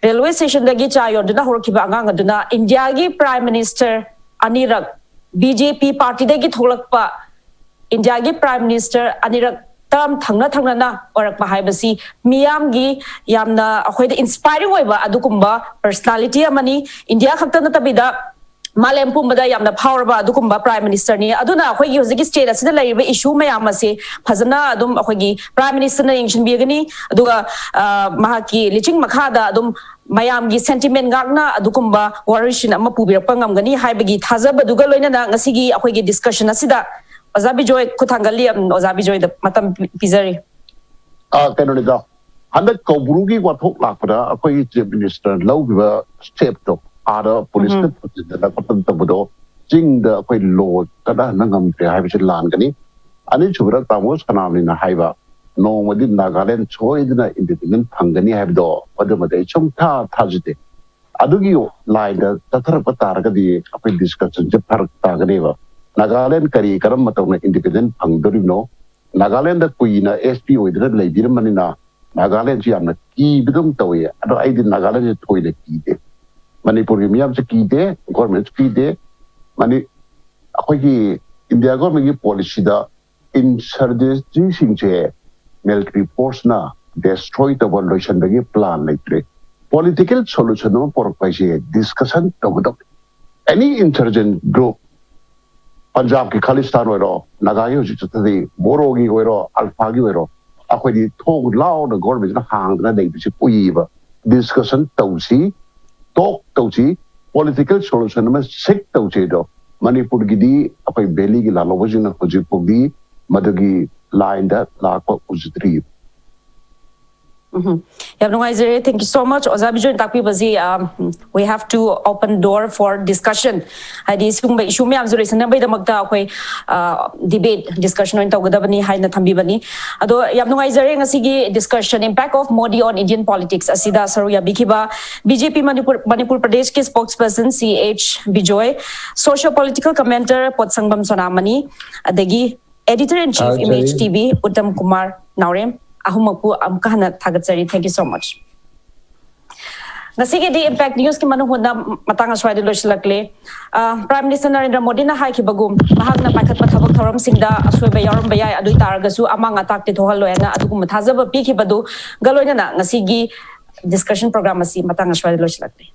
ꯔꯦꯜꯋꯦ ꯁ꯭ꯇꯦꯁꯟꯗꯒꯤ ꯆꯥ ꯌꯣꯟꯗꯨꯅ ꯍꯧꯔꯛꯈꯤꯕ ꯑꯉꯥꯡ ꯑꯗꯨꯅ ꯏꯟꯗꯤꯌꯥꯒꯤ ꯄ꯭ꯔꯥꯏꯝ ꯃꯤꯅꯤꯁꯇꯔ ꯑꯅꯤꯔꯛ, ꯕꯤ ꯖꯦ ꯄꯤ ꯄꯥꯔꯇꯤꯗꯒꯤ ꯊꯣꯛꯂꯛꯄ ꯏꯟꯗꯤꯌꯥꯒꯤ ꯄ꯭ꯔꯥꯏꯝ ꯃꯤꯅꯤꯁꯇꯔ ꯑꯅꯤꯔꯛ ꯇꯔꯝ ꯊꯪꯅ ꯊꯪꯅꯅ ꯑꯣꯏꯔꯛꯄ ꯍꯥꯏꯕꯁꯤ ꯃꯤꯌꯥꯝꯒꯤ ꯌꯥꯝꯅ ꯑꯩꯈꯣꯏꯗ ꯏꯟꯁꯄꯥꯏꯔꯤꯡ ꯑꯣꯏꯕ ꯑꯗꯨꯒꯨꯝꯕ ꯄꯔꯁꯅꯥꯂꯤꯇꯤ ꯑꯃꯅꯤ꯫ ꯏꯟꯗꯤꯌꯥ ꯈꯛꯇ ꯅꯠꯇꯕꯤꯗ ꯃꯥꯂꯦꯝ ꯄꯨꯝꯕꯗ ꯌꯥꯝꯅ ꯐꯥꯎꯔꯕ ꯑꯗꯨꯒꯨꯝꯕ ꯄ꯭ꯔꯥꯏꯝ ꯃꯤꯅꯤꯁꯇꯔꯅꯤ꯫ ꯑꯗꯨꯅ ꯑꯩꯈꯣꯏꯒꯤ ꯍꯧꯖꯤꯛꯀꯤ ꯁ꯭ꯇꯦꯠ ꯑꯁꯤꯗ ꯂꯩꯔꯤꯕ ꯏꯁꯨ ꯃꯌꯥꯝ ꯑꯁꯦ ꯐꯖꯅ ꯑꯗꯨꯝ ꯑꯩꯈꯣꯏꯒꯤ ꯄ꯭ꯔꯥꯏꯝ ꯃꯤꯅꯤꯁꯇꯔꯅ ꯌꯦꯡꯁꯤꯟꯕꯤꯒꯅꯤ꯫ ꯑꯗꯨꯒ, ꯑ, ꯃꯍꯥꯛꯀꯤ ꯂꯤꯆꯤꯡ ꯃꯈꯥꯗ ꯑꯗꯨꯝ ꯃꯌꯥꯝꯒꯤ ꯁꯦꯟꯇꯤꯃꯦꯟ ꯉꯥꯛꯅ ꯑꯗꯨꯒꯨꯝꯕ ꯋꯥꯔꯣꯏꯁꯤꯟ ꯑꯃ ꯄꯨꯕꯤꯔꯛꯄ ꯉꯝꯒꯅꯤ ꯍꯥꯏꯕꯒꯤ ꯊꯥꯖꯕꯗꯨꯒ ꯂꯣꯏꯅꯅ ꯉꯁꯤꯒꯤ ꯑꯩꯈꯣꯏꯒꯤ ꯗꯤꯁꯀꯁꯟ ꯑꯁꯤꯗ ꯑꯣꯖꯥ ꯕꯤꯖꯣꯏ ꯈꯨꯊꯥꯡꯒꯜꯂꯤ, ꯑꯝ, ꯑꯣꯖꯥ ꯕꯤꯖꯣꯏꯗ ꯃꯇꯝ ꯄꯤ-, ꯄꯤꯖꯔꯤ꯫ ꯑ, ꯀꯩꯅꯣꯅꯤꯗ, ꯍꯟꯗꯛ ꯀꯧꯕ꯭ꯔꯨꯒꯤ ꯋꯥꯊꯣꯛ ꯂꯥꯛꯄꯗ ꯑꯩꯈꯣꯏꯒꯤ ꯆꯤꯐ ꯃꯤꯅꯤꯁꯇꯔ ꯂꯧꯈꯤꯕ ꯁ꯭ꯇꯦꯞꯇꯣ, ꯑꯥꯗ ꯄꯨꯂꯤꯁꯅ ꯊꯨꯖꯤꯟꯗꯅ ꯈꯣꯠꯇꯅ ꯇꯧꯕꯗꯣ, ꯆꯤꯡꯗ ꯑꯩꯈꯣꯏ ꯂꯣ ꯆꯠꯅꯍꯟꯕ ꯉꯝꯗ꯭ꯔꯦ ꯍꯥꯏꯕꯁꯤ ꯂꯥꯟꯒꯅꯤ꯫ ꯑꯅꯤꯁꯨꯕꯗ ꯇꯥꯃꯣ ꯁꯅꯥꯃꯅꯤꯅ ꯍꯥꯏꯕ, ꯅꯣꯡꯃꯗꯤ ꯅꯥꯒꯥꯂꯦꯟ ꯁꯣꯏꯗꯅ ꯏꯟꯗꯤꯄꯦꯟꯗꯦꯟ ꯐꯪꯒꯅꯤ ꯍꯥꯏꯕꯗꯣ, ꯑꯗꯨꯃꯗꯤ ꯑꯩ ꯁꯨꯝ ꯊꯥ ꯊꯥꯖꯗꯦ꯫ ꯑꯗꯨꯒꯤ ꯂꯥꯏꯟꯗ ꯆꯠꯊꯔꯛꯄ ꯇꯥꯔꯒꯗꯤ ꯑꯩꯈꯣꯏ ꯗꯤꯁꯀꯁꯟꯁꯦ ꯐꯔꯛ ꯇꯥꯒꯅꯦꯕ꯫ ꯅꯥꯒꯥꯂꯦꯟ ꯀꯔꯤ ꯀꯔꯝꯕ ꯃꯇꯧꯅ ꯏꯟꯗꯤꯄꯦꯟꯗꯦꯟ ꯐꯪꯗꯣꯔꯤꯕꯅꯣ? ꯅꯥꯒꯥꯂꯦꯟꯗ ꯀꯨꯏꯅ ꯑꯦꯁ ꯄꯤ ꯑꯣꯏꯗꯨꯅ ꯂꯩꯕꯤꯔꯝꯕꯅꯤꯅ ꯅꯥꯒꯥꯂꯦꯟꯁꯤ ꯌꯥꯝꯅ ꯀꯤꯕꯗꯧ ꯇꯧꯏ꯫ ꯑꯗꯣ ꯑꯩꯗꯤ ꯅꯥꯒꯥꯂꯦꯟꯁꯦ ꯊꯣꯏꯅ ꯀꯤꯗꯦ꯫ ꯃꯅꯤꯄꯨꯔꯒꯤ ꯃꯤꯌꯥꯝꯁꯨ ꯀꯤꯗꯦ, ꯒꯣꯔꯃꯦꯟꯁꯨ ꯀꯤꯗꯦ꯫ ꯃꯅꯤ-, ꯑꯩꯈꯣꯏꯒꯤ ꯏꯟꯗꯤꯌꯥ ꯒꯣꯔꯃꯦꯟꯒꯤ ꯄꯣꯂꯤꯁꯤꯗ ꯏꯟꯁꯔꯖꯦꯟꯁꯤꯁꯤꯡꯁꯦ ꯃꯤꯂꯤꯇꯔꯤ ꯐꯣꯔꯁꯅ ꯗꯦꯁꯇ꯭ꯔꯣꯏ ꯇꯧꯕ ꯂꯣꯏꯁꯤꯟꯕꯒꯤ ꯄ꯭ꯂꯥꯟ ꯂꯩꯇ꯭ꯔꯦ꯫ ꯄꯣꯂꯤꯇꯤꯀꯦꯜ ꯁꯣꯂꯨꯁꯟ ꯑꯃ ꯄꯨꯔꯛꯄ ꯍꯥꯏꯁꯦ ꯗꯤꯁꯀꯁꯟ ꯇꯧꯒꯗꯕꯅꯤ꯫ ꯑꯦꯅꯤ ꯏꯟꯁꯔꯖꯦꯟ ꯒ꯭ꯔꯨꯞ ꯄꯟꯖꯥꯕꯀꯤ ꯈꯥꯂꯤꯁꯇꯥꯟ ꯑꯣꯏꯔꯣ, ꯅꯥꯒꯥꯒꯤ ꯍꯧꯖꯤꯛ ꯆꯠꯊꯔꯤ, ꯕꯣꯔꯣꯒꯤ ꯑꯣꯏꯔꯣ, ꯑꯜꯐꯥꯒꯤ ꯑꯣꯏꯔꯣ, ꯑꯩꯈꯣꯏꯗꯤ ꯊꯣꯡ ꯂꯥꯎꯅ ꯒꯣꯔꯃꯦꯟꯁꯤꯅ ꯍꯥꯡꯗꯅ ꯂꯩꯕꯁꯤ ꯎꯏꯌꯦꯕ꯫ ꯗꯤꯁꯀꯁꯟ ꯇꯧꯁꯤ, ꯇꯣꯛ ꯇꯧꯁꯤ, ꯄꯣꯂꯤꯇꯤꯀꯦꯜ ꯁꯣꯂꯨꯁꯟ ꯑꯃ ꯁꯤꯛ ꯇꯧꯁꯤ꯫ ꯑꯗꯣ ꯃꯅꯤꯄꯨꯔꯒꯤꯗꯤ ꯑꯩꯈꯣꯏ ꯚꯦꯂꯤꯒꯤ ꯂꯥꯜꯍꯧꯕꯁꯤꯡꯅ ꯍꯧꯖꯤꯛ ꯐꯥꯎꯗꯤ ꯃꯗꯨꯒꯤ ꯂꯥꯏꯟꯗ ꯂꯥꯛꯄ ꯎꯖꯗ꯭ꯔꯤ꯫ ꯎꯝ, ꯌꯥꯝ ꯅꯨꯡꯉꯥꯏꯖꯔꯦ꯫ Thank you so much, ꯑꯣꯖꯥ ꯕꯤꯖꯣꯏꯅ ꯇꯥꯛꯄꯤꯕꯁꯤ꯫ Um, we have to open door for discussion. ꯍꯥꯏꯗꯤ ꯁꯤꯒꯨꯝꯕ ꯏꯁꯨ ꯃꯌꯥꯝꯁꯨ ꯂꯣꯏꯁꯤꯟꯅꯕꯒꯤꯗꯃꯛꯇ ꯑꯩꯈꯣꯏ ꯗꯤꯕꯦꯠ ꯗꯤꯁꯀꯁꯟ ꯑꯣꯏꯅ ꯇꯧꯒꯗꯕꯅꯤ ꯍꯥꯏꯅ ꯊꯝꯕꯤꯕꯅꯤ꯫ ꯑꯗꯣ ꯌꯥꯝ ꯅꯨꯡꯉꯥꯏꯖꯔꯦ ꯉꯁꯤꯒꯤ discussion, Impact of Modi on Indian Politics ꯑꯁꯤꯗ ꯁꯔꯨꯛ ꯌꯥꯕꯤꯈꯤꯕ ꯕꯤꯖꯦꯄꯤ ꯃꯅꯤꯄꯨꯔ ꯃꯅꯤꯄꯨꯔ ꯄ꯭ꯔꯗꯦꯁꯀꯤ spokesperson C H Bijoy, socio political commentator Potsangbam Sonamani, ꯑꯗꯒꯤ ꯑꯦꯗꯤꯇꯔ ꯏꯟ ꯆꯤꯐ ꯊꯥꯒꯠꯆꯔꯤ꯫ M H T V Uttam Kumar Naorem, ꯑꯍꯨꯝꯃꯛꯄꯨ ꯑꯃꯨꯛꯀ ꯍꯟꯅ ꯊꯥꯒꯠꯆꯔꯤ꯫ Thank you so much. ꯉꯁꯤꯒꯤꯗꯤ ꯏꯝꯄꯦꯛ ꯅ꯭ꯌꯨꯁꯀꯤ ꯃꯅꯨꯡ ꯍꯨꯠꯅ ꯃꯇꯥꯡ ꯑꯁ꯭ꯋꯥꯏꯗ ꯂꯣꯏꯁꯤꯜꯂꯛꯂꯦ꯫ ꯑ, ꯄ꯭ꯔꯥꯏꯝ ꯃꯤꯅꯤꯁꯇꯔ ꯅꯔꯦꯟꯗ꯭ꯔ ꯃꯣꯗꯤꯅ ꯍꯥꯏꯈꯤꯕꯒꯨꯝ ꯃꯍꯥꯛꯅ ꯄꯥꯏꯈꯠꯄ ꯊꯕꯛ ꯊꯧꯔꯝꯁꯤꯡꯗ ꯑꯁꯣꯏꯕ ꯌꯥꯎꯔꯝꯕ ꯌꯥꯏ, ꯑꯗꯨ ꯑꯣꯏ ꯇꯥꯔꯒꯁꯨ ꯑꯃꯥꯡ ꯑꯇꯥꯛꯇꯤ ꯊꯣꯛꯍꯜꯂꯣꯏ ꯍꯥꯏꯅ ꯑꯗꯨꯒꯨꯝꯕ ꯊꯥꯖꯕ ꯄꯤꯈꯤꯕꯗꯨꯒ ꯂꯣꯏꯅꯅ ꯉꯁꯤꯒꯤ ꯗꯤꯁꯀꯁꯟ ꯄ꯭ꯔꯣꯒ꯭ꯔꯥꯝ ꯑꯁꯤ ꯃꯇꯥꯡ ꯑꯁ꯭ꯋꯥꯏꯗ ꯂꯣꯏꯁꯤꯜꯂꯛꯂꯦ꯫